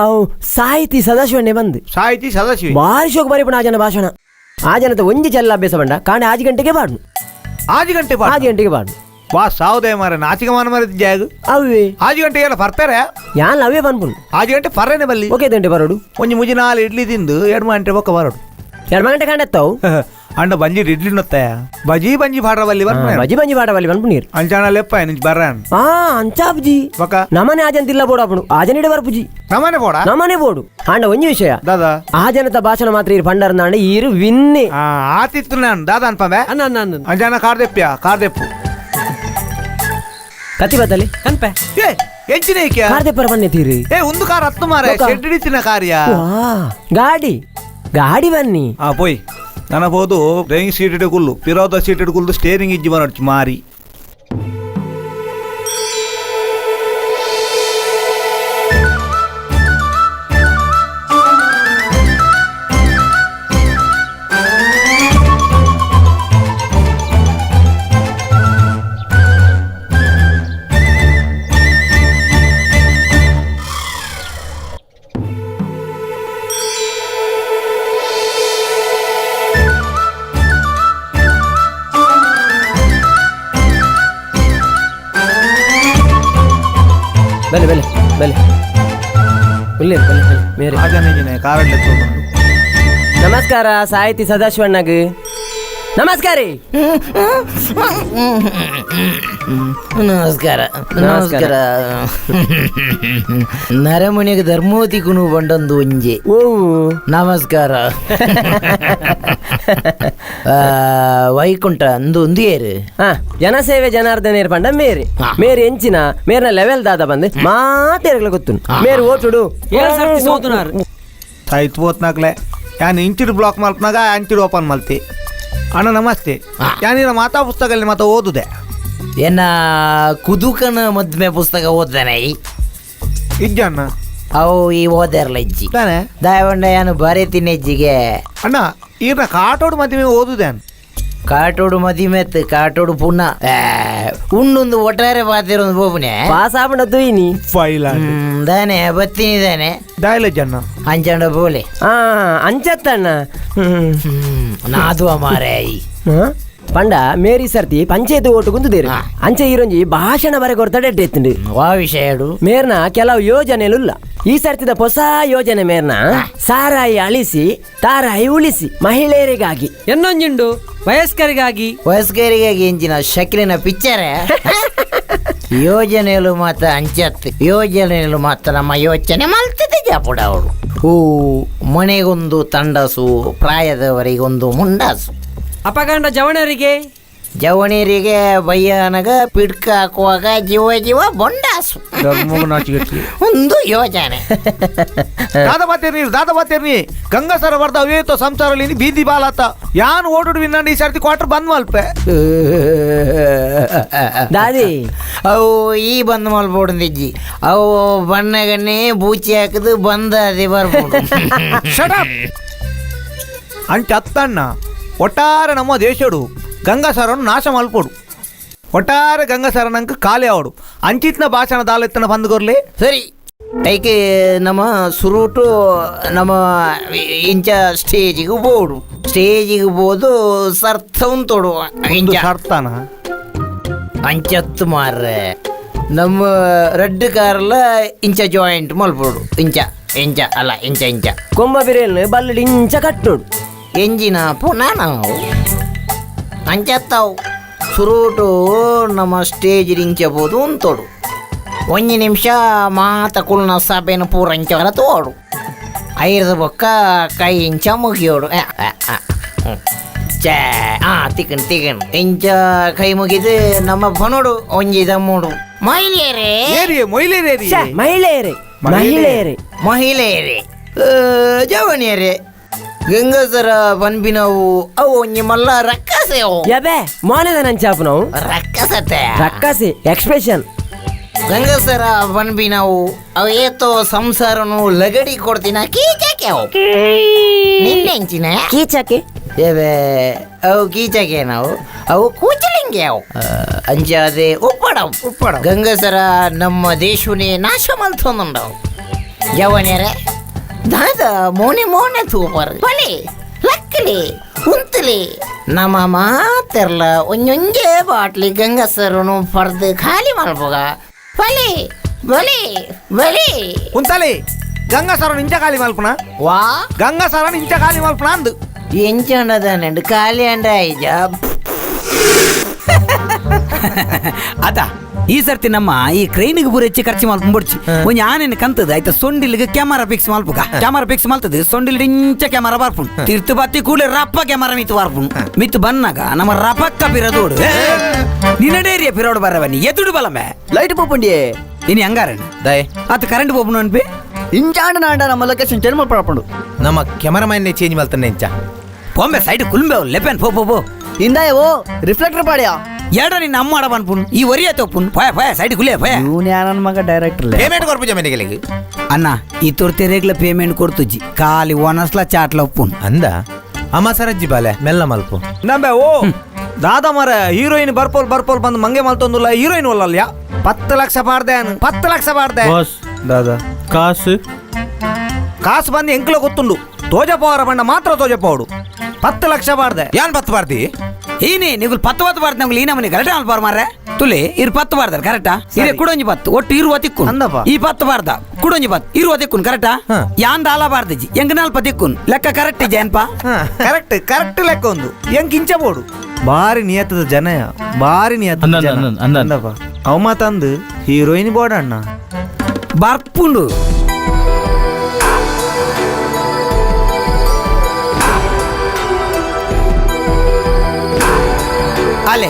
ಅವು ಸಾಹಿತಿ ಸದಾಶಿವಣ್ಣೆ ಬಂದು ಸಾಹಿತಿ ಸದಾಶಿವ ಭಾರಿ ಶೋಕ್ ಬರೀಪಣ ಆ ಜನ ಭಾಷಣ ಆ ಜನತ ಒಂಜಿ ಚೆಲ್ಲ ಅಭ್ಯಾಸ ಬಂಡ ಕಾಣೆ ಆಜಿ ಗಂಟೆಗೆ ಬಾಡು ಆಜಿ ಗಂಟೆ ಬಾಡು ಆಜಿ ಗಂಟೆಗೆ ಬಾಡು ವಾ ಸಾವುದೇ ಮಾರ ನಾಚಿಕೆ ಮಾನ ಮಾರ ಜಾಗ ಅವೇ ಆಜಿ ಗಂಟೆ ಎಲ್ಲ ಬರ್ತಾರೆ ಯಾನ್ ಅವೇ ಬಂದ್ಪುನ್ ಆಜಿ ಗಂಟೆ ಪರ್ರೇನೆ ಬಲ್ಲಿ ಓಕೆ ಗಂಟೆ ಬರೋಡು ಒಂಜಿ ಮುಜಿ ನಾಲ್ ಇಡ್ಲಿ ತಿಂದು 2 ಗಂಟೆ ಬೊಕ್ಕ ಬರೋಡು 2 ಗಂಟೆ ಕಾಣೆತ್ತಾವು ಅಂಡ ಬಂಜಿ ಇಡ್ಲಿ ನೊತ್ತಾಯ ಬಜಿ ಬಂಜಿ ಪಾಡ ಬಲ್ಲಿ ಬರ್ಪುನ ಬಜಿ ಬಂಜಿ ಪಾಡ ಬಲ್ಲಿ ಬರ್ಪು ನೀರು ಅಂಚಾಣ ಲೆಪ್ಪ ನಿಂಚ್ ಬರ್ರಾನ್ ಆ ಅಂಚಾಬ್ಜಿ ಬೊಕ್ಕ ನಮನೆ ಆಜನ್ ತಿಲ್ಲ ಬೋಡು ಅಪ್ಪನು ಆಜನಿಡೆ ಬರ್ಪುಜಿ ನಮನೆ ಬೋಡ ನಮನೆ ಬೋಡು ಆಂಡ ಒಂಜಿ ವಿಷಯ ದಾದಾ ಆ ಜನತ ಭಾಷಣ ಮಾತ್ರ ಇರು ಪಂಡರ್ನಾಂಡ ಈರು ವಿನ್ನೆ ಆತಿತ್ತು ನಾನು ದಾದಾ ಅನ್ಪಂಬೆ ಅಂಜಾನ ಕಾರ್ದೆಪ್ಪಿಯ ಕಾರ್ದೆಪ್ಪು ಕತ್ತಿ ಬತ್ತಲಿ ಕನ್ಪೆ ಏ ಎಂಚಿನ ಏಕೆ ಕಾರ್ದೆಪ್ಪರ ಬನ್ನಿ ತೀರಿ ಏ ಒಂದು ಕಾರ್ ಹತ್ತು ಮಾರೆ ಶೆಡ್ ಹಿಡಿತಿನ ಕಾರ್ಯ ಗಾಡಿ ಗಾಡಿ ಬನ್ನಿ ಆ ಪೋಯ್ ನನ್ನ ಬೋದು ಡ್ರೈವಿಂಗ್ ಸೀಟ್ ಇಡುಕುಲ್ಲು ಪಿರೋದ ಸೀಟ್ ಇಡುಕುಲ್ಲು ಸ್ಟೇರಿಂಗ್ ಇಜ್ಜಿ ಬರೋಡ್ಚು ಮಾರಿ ಬಲೆ ಬಲೆ ಬಲೆ ಉಲ್ಲೇರು ಬಲೆ ಬಲೆ ಮೇರೆ ಕಾರಡ್ಲೆ ನಮಸ್ಕಾರ ಸಾಹಿತಿ ಸದಾಶಿವಣ್ಣಗ್ ನಮಸ್ಕಾರ ನಮಸ್ಕಾರ ನಮಸ್ಕಾರ ನರಮನೆಗೆ ಧರ್ಮೋತಿ ಕುನು ಬಂಡೊಂದು ಒಂಜೆ ಓ ನಮಸ್ಕಾರ ವೈಕುಂಠ ಅಂದು ಒಂದು ಏರು ಜನಸೇವೆ ಜನಾರ್ದನೇರ್ ಪಂಡ ಮೇರಿ ಮೇರಿ ಎಂಚಿನ ಮೇರ್ನ ಲೆವೆಲ್ ದಾದ ಬಂದು ಮಾತೇರ್ಗಳ ಗೊತ್ತು ಮೇರು ಓಟುಡು ಸಾಯ್ತು ಓತ್ನಾಕ್ಲೆ ಯಾನ್ ಇಂಚಿಡು ಬ್ಲಾಕ್ ಮಲ್ಪನಾಗ ಅಂಚಿಡು ಓಪನ್ ಮಲ್ತಿ ಅಣ್ಣ ನಮಸ್ತೆ ಯಾನಿನ ಮಾತಾ ಪುಸ್ತಕಲ್ಲಿ ಮಾತಾ ಓದುದೆ ಎನ್ನ ಕುದುಕನ ಮದ್ಮೆ ಪುಸ್ತಕ ಓದ್ದಾನೆ ಇಜ್ಜ ಅಣ್ಣ ಅವು ಈ ಓದಿರಲ್ಲ ಇಜ್ಜಿ ದಾಯವಂಡ ಯಾನು ಬರೀತೀನಿ ಇಜ್ಜಿಗೆ ಅಣ್ಣ ಈರ್ನ ಕಾಟೋಡು ಮದ್ಮೆ ಓದುದೆ ಕಾಟೋಡು ಮದಿಮೆತ್ ಕಾಟೋಡು ಪುನಃ ಉಣ್ಣೊಂದು ಒಟ್ಟಾರೆ ಪಾತಿರೊಂದು ಬೋಪುನೆ ಪಾಸ್ ಆಪಣ ತುಯಿನಿ ಫೈಲ್ ದಾನೆ ಬತ್ತೀನಿ ದಾನೆ ದಾಯಲ ಜನ ಅಂಚಂಡ ಬೋಲೆ ಅಂಚತ್ತಣ್ಣ ನಾದುವ ಮಾರೇ ಪಂಡ ಮೇರಿ ಸರ್ತಿ ಪಂಚಾಯತ್ ಓಟು ಕುಂತುದೇರು ಅಂಚೆ ಈರೊಂಜಿ ಭಾಷಣ ಬರೆ ಕೊಡ್ತಾಡೆ ಎತ್ತಿಂಡು ವಾ ವಿಷಯಡು ಮೇರ್ನ ಕೆಲವು ಯೋಜನೆಲುಲ್ಲ ಈ ಸರ್ತಿದ ಹೊಸ ಯೋಜನೆ ಮೇರ್ನ ಸಾರಾಯಿ ಅಳಿಸಿ ತಾರಾಯಿ ಉಳಿಸಿ ಮಹಿಳೆಯರಿಗಾಗಿ ಎನ್ನೊಂಜಿಂಡು ವಯಸ್ಕರಿಗಾಗಿ ವಯಸ್ಕರಿಗಾಗಿ ಎಂಜಿನ ಶಕ್ಲಿನ ಪಿಕ್ಚರ್ ಯೋಜನೆಯಲು ಮಾತ್ರ ಅಂಚತ್ ಯೋಜನೆಯಲು ಮಾತ್ರ ನಮ್ಮ ಯೋಚನೆ ಮಲ್ತದೆ ಜಾಪುಡ ಅವಳು ಓ ಮನೆಗೊಂದು ತಂಡಸು ಪ್ರಾಯದವರಿಗೊಂದು ಮುಂಡಾಸು ಅಪಗಂಡ ಜವಣರಿಗೆ ಜವಣಿಯರಿಗೆ ಬಯ್ಯನಗ ಪಿಡ್ಕ ಹಾಕುವಾಗ ಜೀವ ಜೀವ ಬೊಂಡಾಸು ಒಂದು ಯೋಜನೆ ದಾದ ಬಾತೇರ್ನಿ ದಾದ ಬಾತೇರ್ನಿ ಗಂಗಾಸರ ಬರ್ದ ಅವೇತೋ ಸಂಸಾರಲ್ಲಿ ಬೀದಿ ಬಾಲಾತ ಯಾನ್ ಓಡುಡು ವಿನ್ನಾಂಡ ಈ ಸರ್ತಿ ಕ್ವಾರ್ಟರ್ ಬಂದ್ ಮಲ್ಪೆ ದಾದಿ ಅವು ಈ ಬಂದ್ ಮಲ್ಪೋಡುಂದಿಜ್ಜಿ ಅವು ಬಣ್ಣಗನ್ನೇ ಬೂಚಿ ಹಾಕದು ಬಂದ ಅದೇ ಬರ್ಬೋದು ಅಂಚ ಅತ್ತಣ್ಣ ಒಟ್ಟಾರೆ ನಮ್ಮ ದೇಶಡು ಗಂಗಾಸರನ್ನು ನಾಶ ಮಲ್ಪೋಡು ಒಟ್ಟಾರೆ ಗಂಗಾಸರನಂಕ ಖಾಲಿ ಅವಡು ಅಂಚಿತ್ನ ಭಾಷಣ ದಾಲೆತ್ತನ ಬಂದ್ಕೊರ್ಲಿ ಸರಿ ಐಕೆ ನಮ್ಮ ಸುರುಟು ನಮ್ಮ ಇಂಚ ಸ್ಟೇಜಿಗೆ ಬೋಡು ಸ್ಟೇಜಿಗೆ ಬೋದು ಸರ್ಥ ಉಂತೋಡು ಇಂಚ ಸರ್ತನ ಅಂಚತ್ತು ಮಾರ್ರೆ ನಮ್ಮ ರೆಡ್ ಕಾರ್ಲ ಇಂಚ ಜಾಯಿಂಟ್ ಮಲ್ಪೋಡು ಇಂಚ ಇಂಚ ಅಲ್ಲ ಇಂಚ ಇಂಚ ಕೊಂಬ ಬಿರೇಲ್ ಬಲ್ಲಡಿ ಇಂಚ ಕಟ್ಟೋಡು ಎಂಜಿನ ಪುನಃ ನಾವು ಅಂಚತ್ತಾವು ಸುರುಟು ನಮ್ಮ ಸ್ಟೇಜ್ ಇಂಚ ಬೋದು ಉಂತೋಡು ಒಂಜಿ ನಿಮಿಷ ಮಾತ ಕುಲ್ನ ಸಭೆನ ಪೂರ ಇಂಚವರ ತೋಡು ಐರದ ಬೊಕ್ಕ ಕೈ ಇಂಚ ಮುಗಿಯೋಡು ಛೇ ಆ ತಿಕ್ಕನ್ ತಿಕ್ಕನ್ ಇಂಚ ಕೈ ಮುಗಿದು ನಮ್ಮ ಬನೋಡು ಒಂಜಿ ದಮ್ಮೋಡು ಮಹಿಳೆಯರೇ ಮಹಿಳೆಯರೇ ಮಹಿಳೆಯರೇ ಮಹಿಳೆಯರೇ ಮಹಿಳೆಯರೇ ಜವನಿಯರೇ ಗಂಗಾಸರ ಪನ್ಪಿನವು ಅವು ಒಂಜಿ ಮಲ್ಲ ರಕ್ಕಸೆವು ಯಬೆ ಮೋನೆದ ನಂಚಾಪು ನಾವು ರಕ್ಕಸತೆ ರಕ್ಕಸೆ ಎಕ್ಸ್ಪ್ರೆಷನ್ ಗಂಗಸರ ಪನ್ಪಿನವು ಅವು ಏತೋ ಸಂಸಾರನು ಲಗಡಿ ಕೊಡ್ತೀನ ಕೀಚಕ್ಕೆ ಅವು ನಿನ್ನೆಂಚಿನ ಕೀಚಕ್ಕೆ ಏವೆ ಅವು ಕೀಚಕ್ಕೆ ನಾವು ಅವು ಕೂಚಲಿಂಗೆ ಅವು ಅಂಚಾದೆ ಉಪ್ಪಡವು ಉಪ್ಪಡ ಗಂಗಸರ ನಮ್ಮ ದೇಶನೇ ನಾಶ ಮಲ್ತೊಂದುಂಡವು ಜವನೆರೆ ದಾದ ಮೋನೆ ಮೋನೆ ತೂಪರ್ ಬಲೆ ಲಕ್ಕಲಿ ಉಂತಲಿ ನಮ್ಮ ಮಾತೆರ್ಲ ಒಂಜೊಂಜೆ ಬಾಟ್ಲಿ ಗಂಗಸರುನು ಪರ್ದು ಖಾಲಿ ಮಲ್ಪುಗ ಬಲೆ ಬಲೆ ಬಲೆ ಉಂತಲಿ ಗಂಗಸರನು ಇಂಚ ಖಾಲಿ ಮಲ್ಪುನ ವಾ ಗಂಗಸರನು ಇಂಚ ಖಾಲಿ ಮಲ್ಪುನ ಅಂದು ಎಂಚಂಡದಾನಂಡು ಖಾಲಿ ಅಂಡ ಐಜ ಅದ ಈ ಸರ್ತಿ ನಮ್ಮ ಈ ಕ್ರೈನಿಗೆ ಪೂರ ಹೆಚ್ಚು ಖರ್ಚು ಮಲ್ಪುಂಬೊಡ್ಚಿ ಒಂಜಿ ಆನೆನ್ ಕಂತದ ಆಯ್ತಾ ಸೊಂಡಿಲಿಗೆ ಕ್ಯಾಮರಾ ಫಿಕ್ಸ್ ಮಲ್ಪುಗ ಕ್ಯಾಮರಾ ಫಿಕ್ಸ್ ಮಲ್ತದ ಸೊಂಡಿಲ್ ಇಂಚ ಕ್ಯಾಮರಾ ಬರ್ಪುಂಡು ತಿರ್ತು ಬತ್ತಿ ಕೂಡಲೇ ರಪ್ಪ ಕ್ಯಾಮರಾ ಮಿತ್ತು ಬರ್ಪುಂಡು ಮಿತ್ತು ಬನ್ನಾಗ ನಮ್ಮ ರಪಕ್ಕ ಪಿರದೋಡು ನಿನ್ನಡೇರಿಯ ಪಿರೋಡು ಬರವನಿ ಎದುಡು ಬಲಮೆ ಲೈಟ್ ಪೋಪುಂಡಿಯೇ ಇನಿ ಹಂಗಾರಣ್ಣ ದಯ್ ಆತ ಕರೆಂಟ್ ಪೋಪುಂಡು ಅನ್ಪಿ ಇಂಚಾಂಡ ನಾಂಡ ನಮ್ಮ ಲೊಕೇಶನ್ ಚೇಂಜ್ ಮಲ್ಪಡಪುಂಡು ನಮ್ಮ ಕ್ಯಾಮರಾಮನ್ ಚೇಂಜ್ ಮಲ್ತಾನೆ ಇಂಚ ಬೊಂಬೆ ಸೈಡ್ ಕುಲ್ಂಬೆ ಲೆಪೆನ್ ಪೋ ಪೋ ಪೋ ಇಂದಾಯ ಓ ರಿಫ್ಲೆಕ್ಟರ್ ಪಾಡ್ಯಾ ಎಡ ನಿನ್ನ ಅಮ್ಮ ಆಡ ಪನ್ಪುನ್ ಈ ಒರಿಯ ತೋಪುನ್ ಪೋಯ ಪೋಯ ಸೈಡ್ ಕುಲೆ ಪೋಯ ಇವ್ನು ಯಾರನ್ ಮಗ ಡೈರೆಕ್ಟರ್ ಪೇಮೆಂಟ್ ಕೊರ್ಪುಜ ಮೆನಿಗೆಲಿಗೆ ಅಣ್ಣ ಈ ತೊರ್ತೆರೇಗ್ಲ ಪೇಮೆಂಟ್ ಕೊಡ್ತುಜಿ ಖಾಲಿ ಒನಸ್ಲ ಚಾಟ್ಲ ಒಪ್ಪುನ್ ಅಂದ ಅಮ್ಮ ಸರಜ್ಜಿ ಬಾಲೆ ಮೆಲ್ಲ ಮಲ್ಪು ನಂಬೆ ಓ ದಾದಾ ಮರ ಹೀರೋಯಿನ್ ಬರ್ಪೋಲ್ ಬರ್ಪೋಲ್ ಬಂದು ಮಂಗೆ ಮಲ್ತೊಂದುಲ್ಲ ಹೀರೋಯಿನ್ ಒಲ್ಲಲ್ಯಾ 10 ಲಕ್ಷ ಪಾಡ್ದೆ 10 ಲಕ್ಷ ಪಾಡ್ದೆ ಬಾಸ್ ದಾದಾ ಕಾಸು ಕಾಸು ಬಂದು ಎಂಕ್ಲ ಗೊತ್ತುಂಡು ತೋಜಪೋರ ಬಣ್ಣ ಮಾತ್ರ ತೋಜಪೋಡು 10 ಲಕ್ಷ ಪಾಡ್ದೆ ಯಾನ್ 10 ಪಾಡ್ದಿ ಏನೇ ನೀವು 10 10 ಪಾಡ್ದೆ ನಮ್ಗೆ ಈ ನಮ್ಮನೆ ಕರೆಕ್ಟ್ ಅಲ್ಪ ಮಾರ್ರೆ ತುಲೆ ಇರು 10 ಪಾಡ್ದಾರೆ ಕರೆಕ್ಟಾ ಇರೇ ಕುಡೊಂಜಿ 10 ಒಟ್ಟು ಇರುವ ತಿಕ್ಕು ಅಂದಪ್ಪ ಈ 10 ಪಾಡ್ದ ಕುಡೊಂಜಿ 10 ಇರುವ ತಿಕ್ಕುನ್ ಕರೆಕ್ಟಾ ಯಾನ್ ದಾಲ ಪಾಡ್ದಜಿ ಎಂಗ್ ನಾಲ್ಪ ತಿಕ್ಕುನ್ ಲೆಕ್ಕ ಕರೆಕ್ಟ್ ಜೇನ್ಪ ಕರೆಕ್ಟ್ ಕರೆಕ್ಟ್ ಲೆಕ್ಕ ಒಂದು ಎಂಕ್ ಇಂಚ ಬೋಡು ಬಾರಿ ನಿಯತದ ಜನಯ ಬಾರಿ ನಿಯತದ ಜನ ಅಂದಪ್ಪ ಅವ ಮಾತಂದು ಹೀರೋಯಿನ್ ಬೋಡಣ್ಣ ಬರ್ಪುಂಡು ಅಲೆ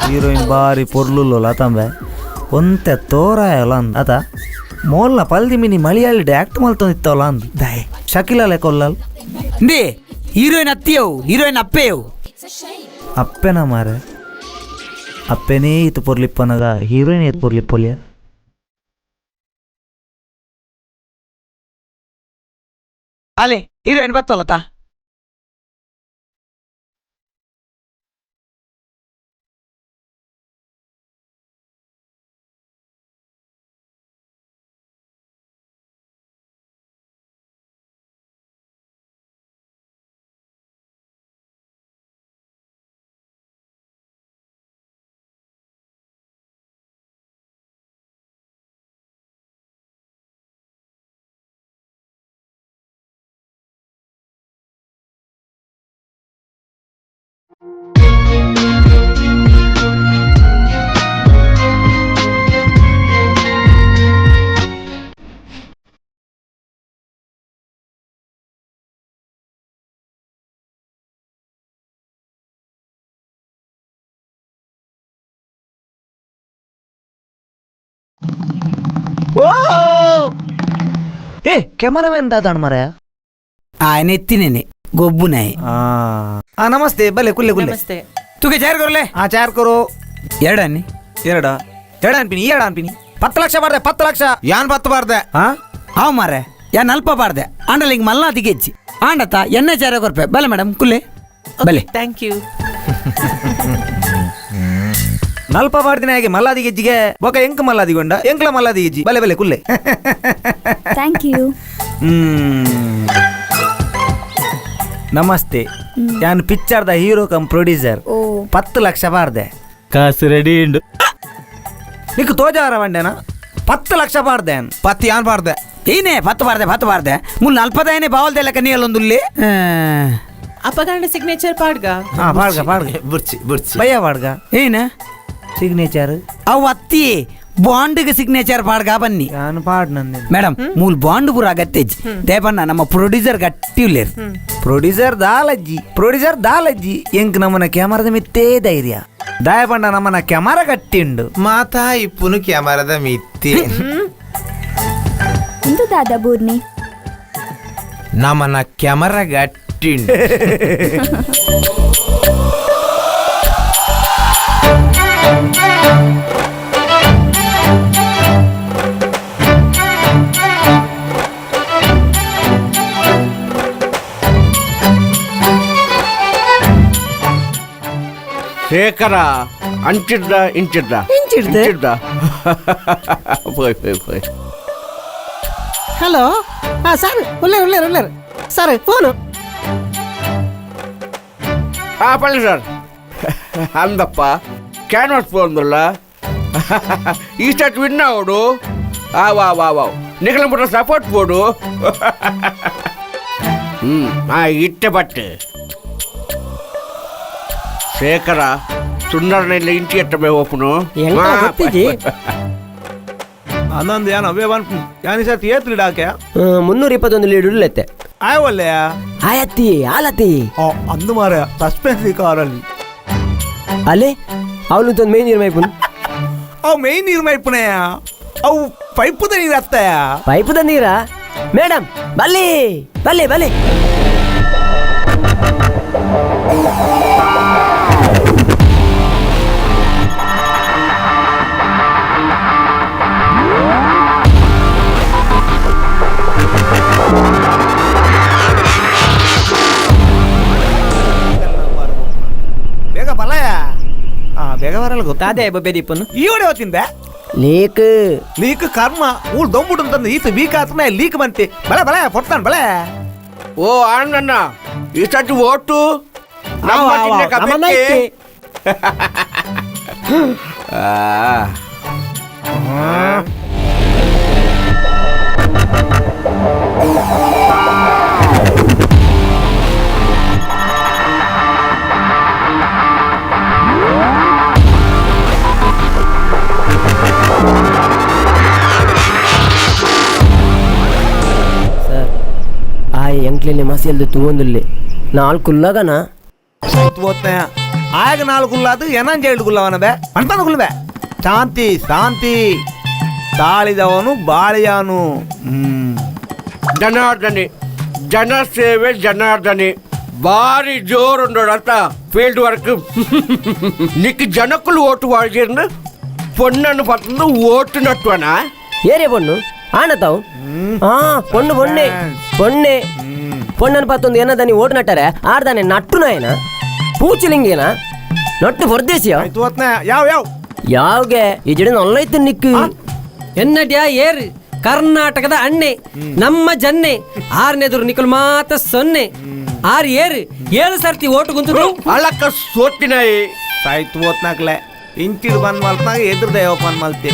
ಹೀರೋಯಿನ್ ಬಾರಿ ಪೊರ್ಲುಲ್ಲೋ ಲತಾಂಬೆ ಒಂತೆ ತೋರಾಯಲ್ಲ ಅಂದ ಅತ ಮೋಲ್ನ ಪಲ್ದಿ ಮಿನಿ ಮಳಿಯಾಳಿ ಆಕ್ಟ್ ಮಲ್ತೊಂದಿತ್ತವಲ್ಲ ಅಂದ್ ದಾಯ್ ಶಕಿಲ ಲೆಕೊಲ್ಲಲ್ ಇಂದೇ ಹೀರೋಯಿನ್ ಅತ್ತಿಯವು ಹೀರೋಯಿನ್ ಅಪ್ಪೆಯವು ಅಪ್ಪೆನ ಮಾರೆ ಅಪ್ಪೆನೇ ಇತ್ತು ಪೊರ್ಲಿಪ್ಪನಗ ಹೀರೋಯಿನ್ ಏತ್ ಪೊರ್ಲಿಪ್ಪೊಲಿಯ ಅಲೆ ಹೀರೋಯಿನ್ ಬತ್ತೋಲತಾ ಏ ಕ್ಯಾಮರಾಮನ್ ದಾದಾಣ ಮಾರಾಯ ಆಯನ ಎತ್ತಿನೇನೆ ಗೊಬ್ಬು ನಾಯಿ ಆ ನಮಸ್ತೆ ಬಲೆ ಕುಲ್ಲೆ ಕುಲ್ಲೆ ನಮಸ್ತೆ ತುಗೆ ಚಾರ್ ಕೊರ್ಲೆ ಆ ಚಾರ್ ಕೊರು ಎರಡನ್ನಿ ಎರಡ ಎರಡ ಅನ್ಪಿನಿ ಎರಡ ಅನ್ಪಿನಿ 10 ಲಕ್ಷ ಬಾರ್ದೆ 10 ಲಕ್ಷ ಯಾನ್ 10 ಬಾರ್ದೆ ಹಾ ಅವ್ ಮಾರ್ರೆ ಯಾನ್ ಅಲ್ಪ ಬಾರ್ದೆ ಆಂಡಲ ಹಿಂಗ್ ಮಲ್ನಾದಿ ಗೆಜ್ಜಿ ಆಂಡತ ಎಣ್ಣೆ ಚಾರ ಕೊರ್ಪೆ ಬಲೆ ಮೇಡಮ್ ಕುಲ್ಲೆ ಬಲೆ thank you ನಲ್ಪ ಬಾರ್ದಿನ ಹೇಗೆ ಮಲ್ಲಾದಿ ಗೆಜ್ಜಿಗೆ ಬೊಕ ಎಂಕ್ ಮಲ್ಲಾದಿ ಗೊಂಡ ಎಂಕ್ಲ ಮಲ್ಲಾದಿ ಗೆಜ್ಜಿ ಬಲೆ ಬಲೆ ಕುಲ್ಲೆ thank you ನಮಸ್ತೆ ಯಾನ್ picture the hero cum producer 10 lakh ಬಾರ್ದೆ ಕಾಸು ರೆಡಿ ಉಂಡು ನಿಕ್ ತೋಜಾರ ವಂಡೇನ 10 ಲಕ್ಷ ಬಾರ್ದೆ ಪತ್ತು ಯಾನ್ ಬಾರ್ದೆ ಏನೇ 10 ಬಾರ್ದೆ 10 ಬಾರ್ದೆ ಮುಲ್ ನಲ್ಪದಾಯನೆ ಬಾವಲ್ದೆಲ್ಲ ಕನಿಯಲ್ಲೊಂದುಲ್ಲಿ ಅಪಗಾಂಡ ಸಿಗ್ನೇಚರ್ ಪಾಡ್ಗ ಹಾ ಪಾಡ್ಗ ಪಾಡ್ಗ ಬುರ್ಚಿ ಬುರ್ಚಿ ಭಯ ಪಾಡ್ಗ ಏನ ಸಿಗ್ನೇಚರ್ ಅವು ಅತ್ತಿ ಬಾಂಡ್ಗೆ ಸಿಗ್ನೇಚರ್ ಪಾಡ್ಗ ಬನ್ನಿ ನಾನು ಪಾಡ್ ನಂದೆ ಮೇಡಮ್ ಮೂಲ್ ಬಾಂಡ್ ಪೂರ ಅಗತ್ಯಜ್ಜಿ ದೇಪಣ್ಣ ನಮ್ಮ ಪ್ರೊಡ್ಯೂಸರ್ ಗಟ್ಟಿ ಉಲ್ಲೇರು ಪ್ರೊಡ್ಯೂಸರ್ ದಾಲಜ್ಜಿ ಪ್ರೊಡ್ಯೂಸರ್ ದಾಲಜ್ಜಿ ಎಂಕ್ ನಮ್ಮನ ಕ್ಯಾಮರಾದ ಮಿತ್ತೇ ಧೈರ್ಯ ದಾಯ ಪಂಡ ನಮ್ಮನ ಕ್ಯಾಮರಾ ಕಟ್ಟಿಂಡು ಮಾತಾ ಇಪ್ಪುನು ಕ್ಯಾಮರಾದ ಮಿತ್ತಿ ಇಂದು ದಾದಾ ಬೂರ್ನಿ ನಮ್ಮನ ಕ್ಯಾಮರಾ ಗಟ್ಟಿಂಡು. ಶೇಖರ ಅಂಚಿದ್ದ ಇಂಚಿದ್ದ ಇಂಚಿದ್ದ ಪೋಯ್ ಪೋಯ್ ಪೋಯ್. ಹಲೋ ಹಾಂ ಸರ್ ಉಳ್ಳೇರು ಉಳ್ಳೇರು ಉಳ್ಳೇರು ಸರ್ ಫೋನು. ಹಾಂ ಪಳ್ಳಿ ಸರ್ ಅಂದಪ್ಪ ಕ್ಯಾನ್ವಾಸ್ ಫೋನ್ದಲ್ಲ ಈ ಸ್ಟಾರ್ಟ್ ವಿನ್ ಅವಡು. ಆ ವಾ ವಾ ವಾವ್ ನಿಖಲ ಮುಟ್ಟ ಸಪೋರ್ಟ್ ಬೋಡು. ಹ್ಞೂ ಹಾಂ ಇಟ್ಟೆ ಬಟ್ಟೆ ಶೇಖರ ಸುಂದರನ ಇಲ್ಲ ಇಂಟಿ ಎಟ್ಟಬೆ ಓಪನು ಅಂದಂದು ಯಾನ್ ಅವೇ ಬನ್ಪು ಯಾನ್ ಈ ಸರ್ತಿ ಏತ್ ಲೀಡ್ ಹಾಕ್ಯಾ? 321 ಲೀಡ್ ಉಳ್ಳೆತ್ತೆ. ಆಯವಲ್ಲೆಯಾ? ಆಯತ್ತಿ ಆಲತಿ ಅಂದು ಮಾರ ಸಸ್ಪೆನ್ಸ್ ಈ ಕಾರಲ್ಲಿ ಅಲ್ಲೇ ಅವನು ತಂದು ಮೇನ್ ನೀರು ಮೈಪುನು. ಅವು ಮೇನ್ ನೀರು ಮೈಪುನೆಯ ಅವು ಪೈಪುದ ನೀರು ಅತ್ತಯ? ಪೈಪುದ ನೀರಾ ಮೇಡಮ್? ಬಲ್ಲಿ ಬಲ್ಲಿ ಬಲ್ಲಿ. ಬೇಗ ಬಲಯ ಬೇಗ ಬರಲ್ಲ ಗೊತ್ತಾದೆ ಬೊಬ್ಬೆ ದೀಪನು ಈವಡೆ ಹೋತಿಂದೆ ಲೀಕ್ ಲೀಕ್ ಕರ್ಮ ಊರು ದೊಂಬುಡು ಅಂತಂದು ಈತ ವೀಕ್ ಆತ್ಮ ಲೀಕ್ ಬಂತೆ ಬಲ ಬಲ ಪೊಡ್ತಾನ ಬಲ. ಓ ಅಣ್ಣಣ್ಣ ಈ ಸರ್ತಿ ಓಟು ನಮ್ಮ ಚಿಹ್ನೆ ಕಬೆಕ್ಕೆ. ಸರ್ ಆ ಎಂಕ್ಲೆನೆ ಮಸೆಲ್ದು ತೂವೊಂದುಲ್ಲೆ ನಾಲ್ಕುಲ್ಲಗನ ಆಗ ನಾಲ್ಕುಲ್ಲಾದು ಏನಂಜ ಹೇಳುಗುಲ್ಲವನ ಬೇ ಅಂತಾನ ಗುಲ್ಬೆ. ಶಾಂತಿ ಶಾಂತಿ ತಾಳಿದವನು ಬಾಳಿಯಾನು. ಜನಾರ್ದನಿ ಜನಸೇವೆ ಜನಾರ್ದನಿ ಭಾರಿ ಜೋರುಂಡೋಡು ಅಂತ ಫೀಲ್ಡ್ ವರ್ಕ್ ನಿಕ್ ಜನಕ್ಕಲು ಓಟು ವಾಳ್ಜಿರ್ನು ಪೊಣ್ಣನ್ನು ಪತ್ತಂದು ಓಟು ನಟ್ಟುವನ ಏರೇ ಪೊಣ್ಣು ಆನತಾವು ಹಾ ಪೊಣ್ಣು ಪೊಣ್ಣೆ ಪೊಣ್ಣೆ ಪೊಣ್ಣನ್ನು ಪತ್ತೊಂದು ಏನದ ನೀವು ಓಟು ನಟ್ಟರೆ ಆರ್ದಾನೆ ನಟ್ಟು ನಾಯನ ಪೂಚಲಿಂಗೇನ ನಟ್ಟು ಹೊರದೇಶಿಯ ಯಾವ ಯಾವ ಯಾವ್ಗೆ ಈ ಜಡ ನಲ್ಲೈತು ನಿಕ್ಕು ಎನ್ನಡ್ಯಾ ಏರ್ ಕರ್ನಾಟಕದ ಅಣ್ಣೆ ನಮ್ಮ ಜನ್ನೆ ಆರನೇದುರು ನಿಖಲ್ ಮಾತ ಸೊನ್ನೆ ಆರು ಏರು 7 ಸರ್ತಿ ಓಟು ಗುಂತರು ಅಲಕ್ಕ ಸೋತಿನಾಯಿ ಸಾಯ್ತು ಓತ್ನಾಕ್ಲೆ ಇಂಚಿಡ್ ಬಂದ್ ಮಲ್ತಾಗ ಎದುರು ಓಪನ್ ಮಲ್ತಿ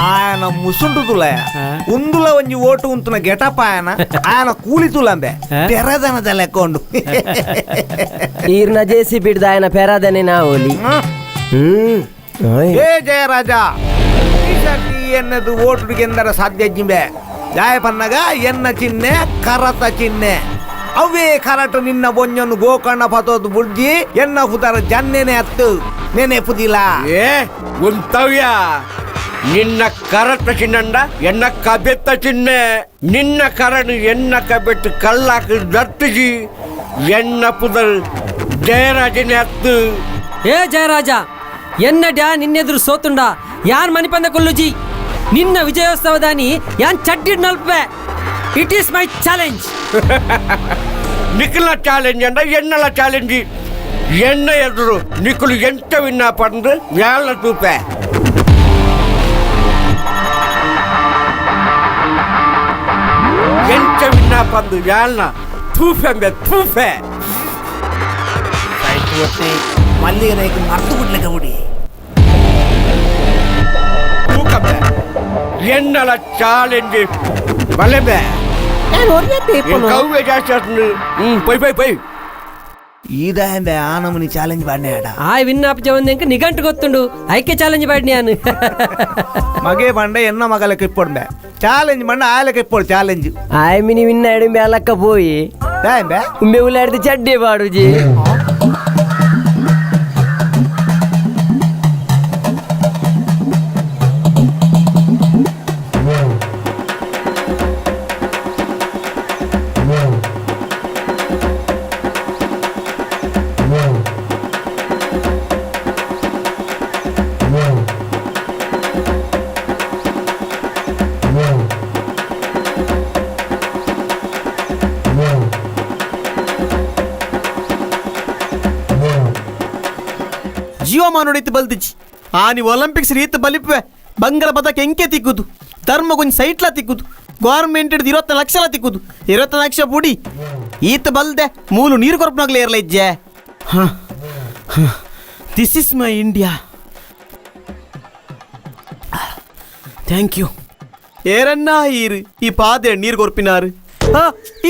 ఆయన ಮುಸುಂಡುದುಲ ಉಂದುಲ ಒಂಜಿ ಓಟು ಉಂತುನ ಗೆಟಪ್ ಆಯನ ఆయన ಕೂಲಿ ತುಲಂಬೆ ಪೆರದನದ ಲೆಕ್ಕೊಂಡು ಈರ್ನ ಜೇಸಿ ಬಿಡ್ದ ఆయన ಪೆರದನೆ ನಾವೋಲಿ. ಏ ಜಯರಾಜ ಈ ಸರ್ತಿ ಎನ್ನದು ಓಟು ಗೆಂದರ ಸಾಧ್ಯ ಜಿಂಬೆ ಜಾಯ ಪನ್ನಗ ಎನ್ನ ಚಿಹ್ನೆ ಕರತ ಚಿಹ್ನೆ ಅವೇ ಕರಟು ನಿನ್ನ ಬೊಂಜನ್ನು ಗೋಕರ್ಣ ಪತೋದು ಬುಡ್ಜಿ ಎನ್ನ ಪುದರ ಜನ್ನೆನೆ ಅತ್ತು ನೆನೆ ಪುದಿಲ ಏ ಉಂತವ್ಯ ನಿನ್ನ ಕರಟ ಚಿನ್ನಂಡ ಎನ್ನ ಕಬೆತ್ತ ಚಿಹ್ನೆ ನಿನ್ನ ಕರಣು ಎನ್ನ ಕಬೆಟ್ಟು ಕಲ್ಲಾಕ ದತ್ತಿಜಿ ಎನ್ನ ಪುದರ್ ಜಯರಾಜನೇ ಅತ್ತು. ಏ ಜಯರಾಜ ಎನ್ನ ಡ್ಯಾ ನಿನ್ನೆದುರು ಸೋತುಂಡ ಯಾನ್ ಮನಿಪಂದ ಕೊಲ್ಲುಜಿ ನಿನ್ನ ವಿಜಯೋತ್ಸವದಾನಿ ಯಾನ್ ಚಡ್ಡಿಡ್ ನಲ್ಪೆ. It is my challenge. ನಿಖಲ challenge ಅಂಡ ಎನ್ನಲ ಚಾಲೆಂಜ್ ಎನ್ನ ಎದುರು ನಿಖಲು ಎಂತ ವಿನ್ನ ಪಂದು ಯಾಲ ತೂಪೆ. ಎಂತ ವಿನ್ನ ಪಂದು ಯಾಲ್ನ ತೂಫೆ ಅಂಬೆ ತೂಫೆ. ಮಲ್ಲಿಗೆ ನಾಯಕ ಮರ್ತು ಬಿಡ್ಲಿಕ್ಕೆ ಬಿಡಿ ತೂಕಂಬೆ ಎನ್ನಲ ಚಾಲೆಂಜ್ ಬಲೆಬೆ ಕವ್ವೆ ಜಾಸ್ತಿ ಆಗ್ತದೆ. ಪೈ ಪೈ pi ಈದಾಂಬೆ ಆ ನಮೂನಿ ಚಾಲೆಂಜ್ ಬಾಡ್ನೆ ಆಯ್ ವಿನ್ ಆಪ್ ಜವಂದ ನಿಗಂಟು ಗೊತ್ತುಂಡು ಐಕೆ ಚಾಲೆಂಜ್ ಬಾಡ್ನೆ ಮಗೆ ಬಂಡೆ ಎನ್ನ ಮಗಲಕ್ಕೆ ಇಪ್ಪೊಂಡೆ ಚಾಲೆಂಜ್ ಬಂಡ ಆಯಲಕ್ಕೆ ಇಪ್ಪೊಡು ಚಾಲೆಂಜ್ ಆಯ್ ಮಿನಿ ವಿನ್ ಎಡುಂಬೆ ಅಲಕ್ಕ ಪೋಯಿ. ಉಂಬೆ ಉಳ್ಳಾಡ್ದು ಚಡ್ಡೆ ಬಾಡುಜಿ. ಜೀವಮಾನೋಡಿತ್ತು ಬಲ್ದಿಚ್ಚಿ ಆನಿ ಒಲಿಂಪಿಕ್ಸ್ ರೀತ್ ಬಲಿಪೆ ಬಂಗಾರ ಪದಕ ಎಂಕೆ ತಿಕ್ಕುದು ಧರ್ಮ ಕೊಂಚ ಸೈಟ್ಲ ತಿಕ್ಕುದು ಗೌರ್ಮೆಂಟ್ ಹಿಡ್ದು 20 ಲಕ್ಷಲ ತಿಕ್ಕುದು 20 ಲಕ್ಷ ಬುಡಿ ಈತ ಬಲ್ದೆ ಮೂಲು ನೀರು ಕೊರಪನಾಗ್ಲೇ ಇರಲ್ಲ ಇಜ್ಜೆ. ಹಾಂ, this is my India. Thank you. ಏರನ್ನ ಈರು ಈ ಪಾದೆ ನೀರು ಕೊರ್ಪಿನಾರು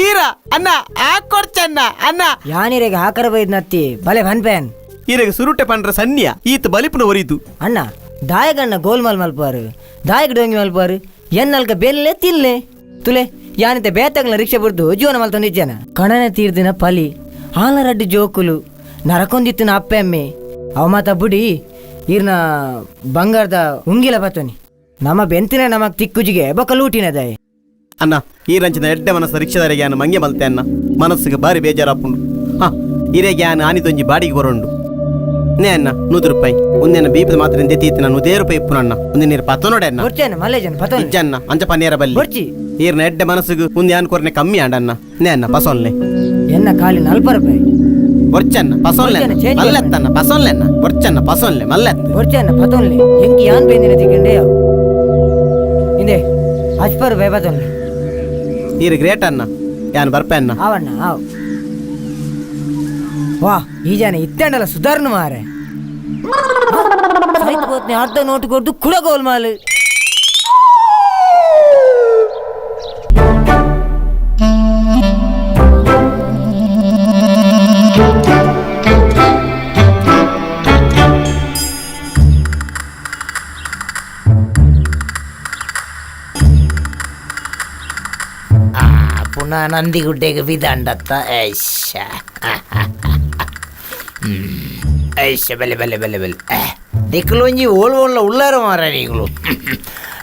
ಈರ ಅನ್ನ ಹಾಕೊಡ್ಚನ್ನ ಅನ್ನ ಯಾನಿರೆಗೆ ಹಾಕರ ಬೈದ್ ನತ್ತಿ ಬಲೆ ಬನ್ಪೇನ್ ಈರೆಗೆ ಸುರುಟೆ ಪಂಡ್ರ ಸನ್ನಿಯ ಈತ ಬಲಿಪುನ ಒರಿದು ಅಣ್ಣ ದಾಯಕಣ್ಣ ಗೋಲ್ಮಾಲ್ ಮಲ್ಪಾರು ದಾಯಕ ಡೋಂಗಿ ಮಲ್ಪಾರು ಎನ್ನಲ್ಕ ಬೆಲ್ಲೆ ತಿಲ್ಲೆ ತುಲೆ ಯಾನಿತೆ ಬೇತಗ್ಲ ರಿಕ್ಷೆ ಬುರ್ದು ಜೀವನ ಮಲ್ತೊಂದಿಜ್ಜನ ಕಣನೆ ತೀರ್ದಿನ ಪಲಿ ಆಲರಡ್ಡು ಜೋಕುಲು ನರಕೊಂದಿತ್ತಿನ ಅಪ್ಪೆಮ್ಮೆ ಅವ ಮಾತ ಬುಡಿ ಈರ್ನ ಬಂಗಾರದ ಉಂಗಿಲ ಬತ್ತನಿ ನಮ್ಮ ಬೆಂತಿನ ನಮಗ್ ತಿಕ್ಕುಜಿಗೆ ಬೊಕ್ಕ ಲೂಟಿನ ದಾಯಿ ಅಣ್ಣ ಈ ರಂಚಿನ ಎಡ್ಡೆ ಮನಸ್ಸು ರಿಕ್ಷಾದಾರಿಗೆ ಅನ್ನ ಮಂಗೆ ಮಲ್ತೆ ಅನ್ನ ಮನಸ್ಸಿಗೆ ಬಾರಿ ಬೇಜಾರಾಪುಂಡು. ಹಾ ಹಿರೇಗೆ ಆನ ಆನಿದೊಂಜಿ ಬಾಡಿಗೆ ಬರೋಂಡು ನೇ ಅಣ್ಣ 100 ರೂಪಾಯಿ ಒಂದೇನ ಬೀಪದ ಮಾತ್ರ ದೆತ್ತಿ ನಾನು 100 ರೂಪಾಯಿ ಇಪ್ಪು ಅಣ್ಣ ಒಂದೇ ನೀರು ಪತ್ತ ನೋಡೆ ಅಣ್ಣ ಬೊರ್ಚಿ ಮಲ್ಲೇಜನ ಪತ್ತ ಇಜ್ಜಣ್ಣ ಅಂಚ ಪನ್ನೇರ ಬಲ್ಲಿ ಬೊರ್ಚಿ ಈರ್ನ ಎಡ್ಡೆ ಮನಸ್ಸಿಗೆ ಒಂದೇ ಆನ್ ಕೊರನೆ ಕಮ್ಮಿ ಆಂಡ ಅಣ್ಣ ನೇ ಅಣ್ಣ ಪಸೊನ್ಲೆ ಎನ್ನ ಖಾಲಿ 40 ರೂಪಾಯಿ ಬೊರ್ಚಣ್ಣ ಪಸೊನ್ಲೆ ಮಲ್ಲೆತ್ತಣ್ಣ ಪಸೊನ್ಲೆ ಅಣ್ಣ ಬೊರ್ಚಣ್ಣ ಪಸೊನ್ಲೆ ಮಲ್ಲೆತ್ತ ಬೊರ್ಚಣ್ಣ ಪತೊನ್ಲೆ ಎಂಕಿ ಯಾನ್ ಬೇಂದಿನ ತಿಕ್ಕಂಡೆ ಇಂದೆ 10 ರೂಪಾಯಿ ಪತೊನ್ಲೆ ಈರು ಗ್ರೇಟ್ ಅಣ್ಣ ಯಾನ್ ಬರ್ಪೆ ಅಣ್ಣ ಆವಣ್ಣ ಆವ್ ವಾ ಈ ಜನ ಇತ್ತಂಡಲ್ಲ ಸುಧಾರಣೆ ಮಾರೆ ಅರ್ಧ ನೋಟು ಕೊಡ್ದು ಕುಡ ಗೋಲ್ಮಾಲ್. ಪುನಃ ನಂದಿಗುಡ್ಡೆಗೆ ಬಿದಂಡತ್ತ ಐಶ ಐಶ ಬೆಲೆ ಬೆಲೆ ಬೆಲೆ ಬೆಲೆ ದಿಕ್ಕಲೊಂಜಿ ಓಲ್ ಓಲ್ಲ ಉಳ್ಳಾರ ಮಾರ ನೀಗಳು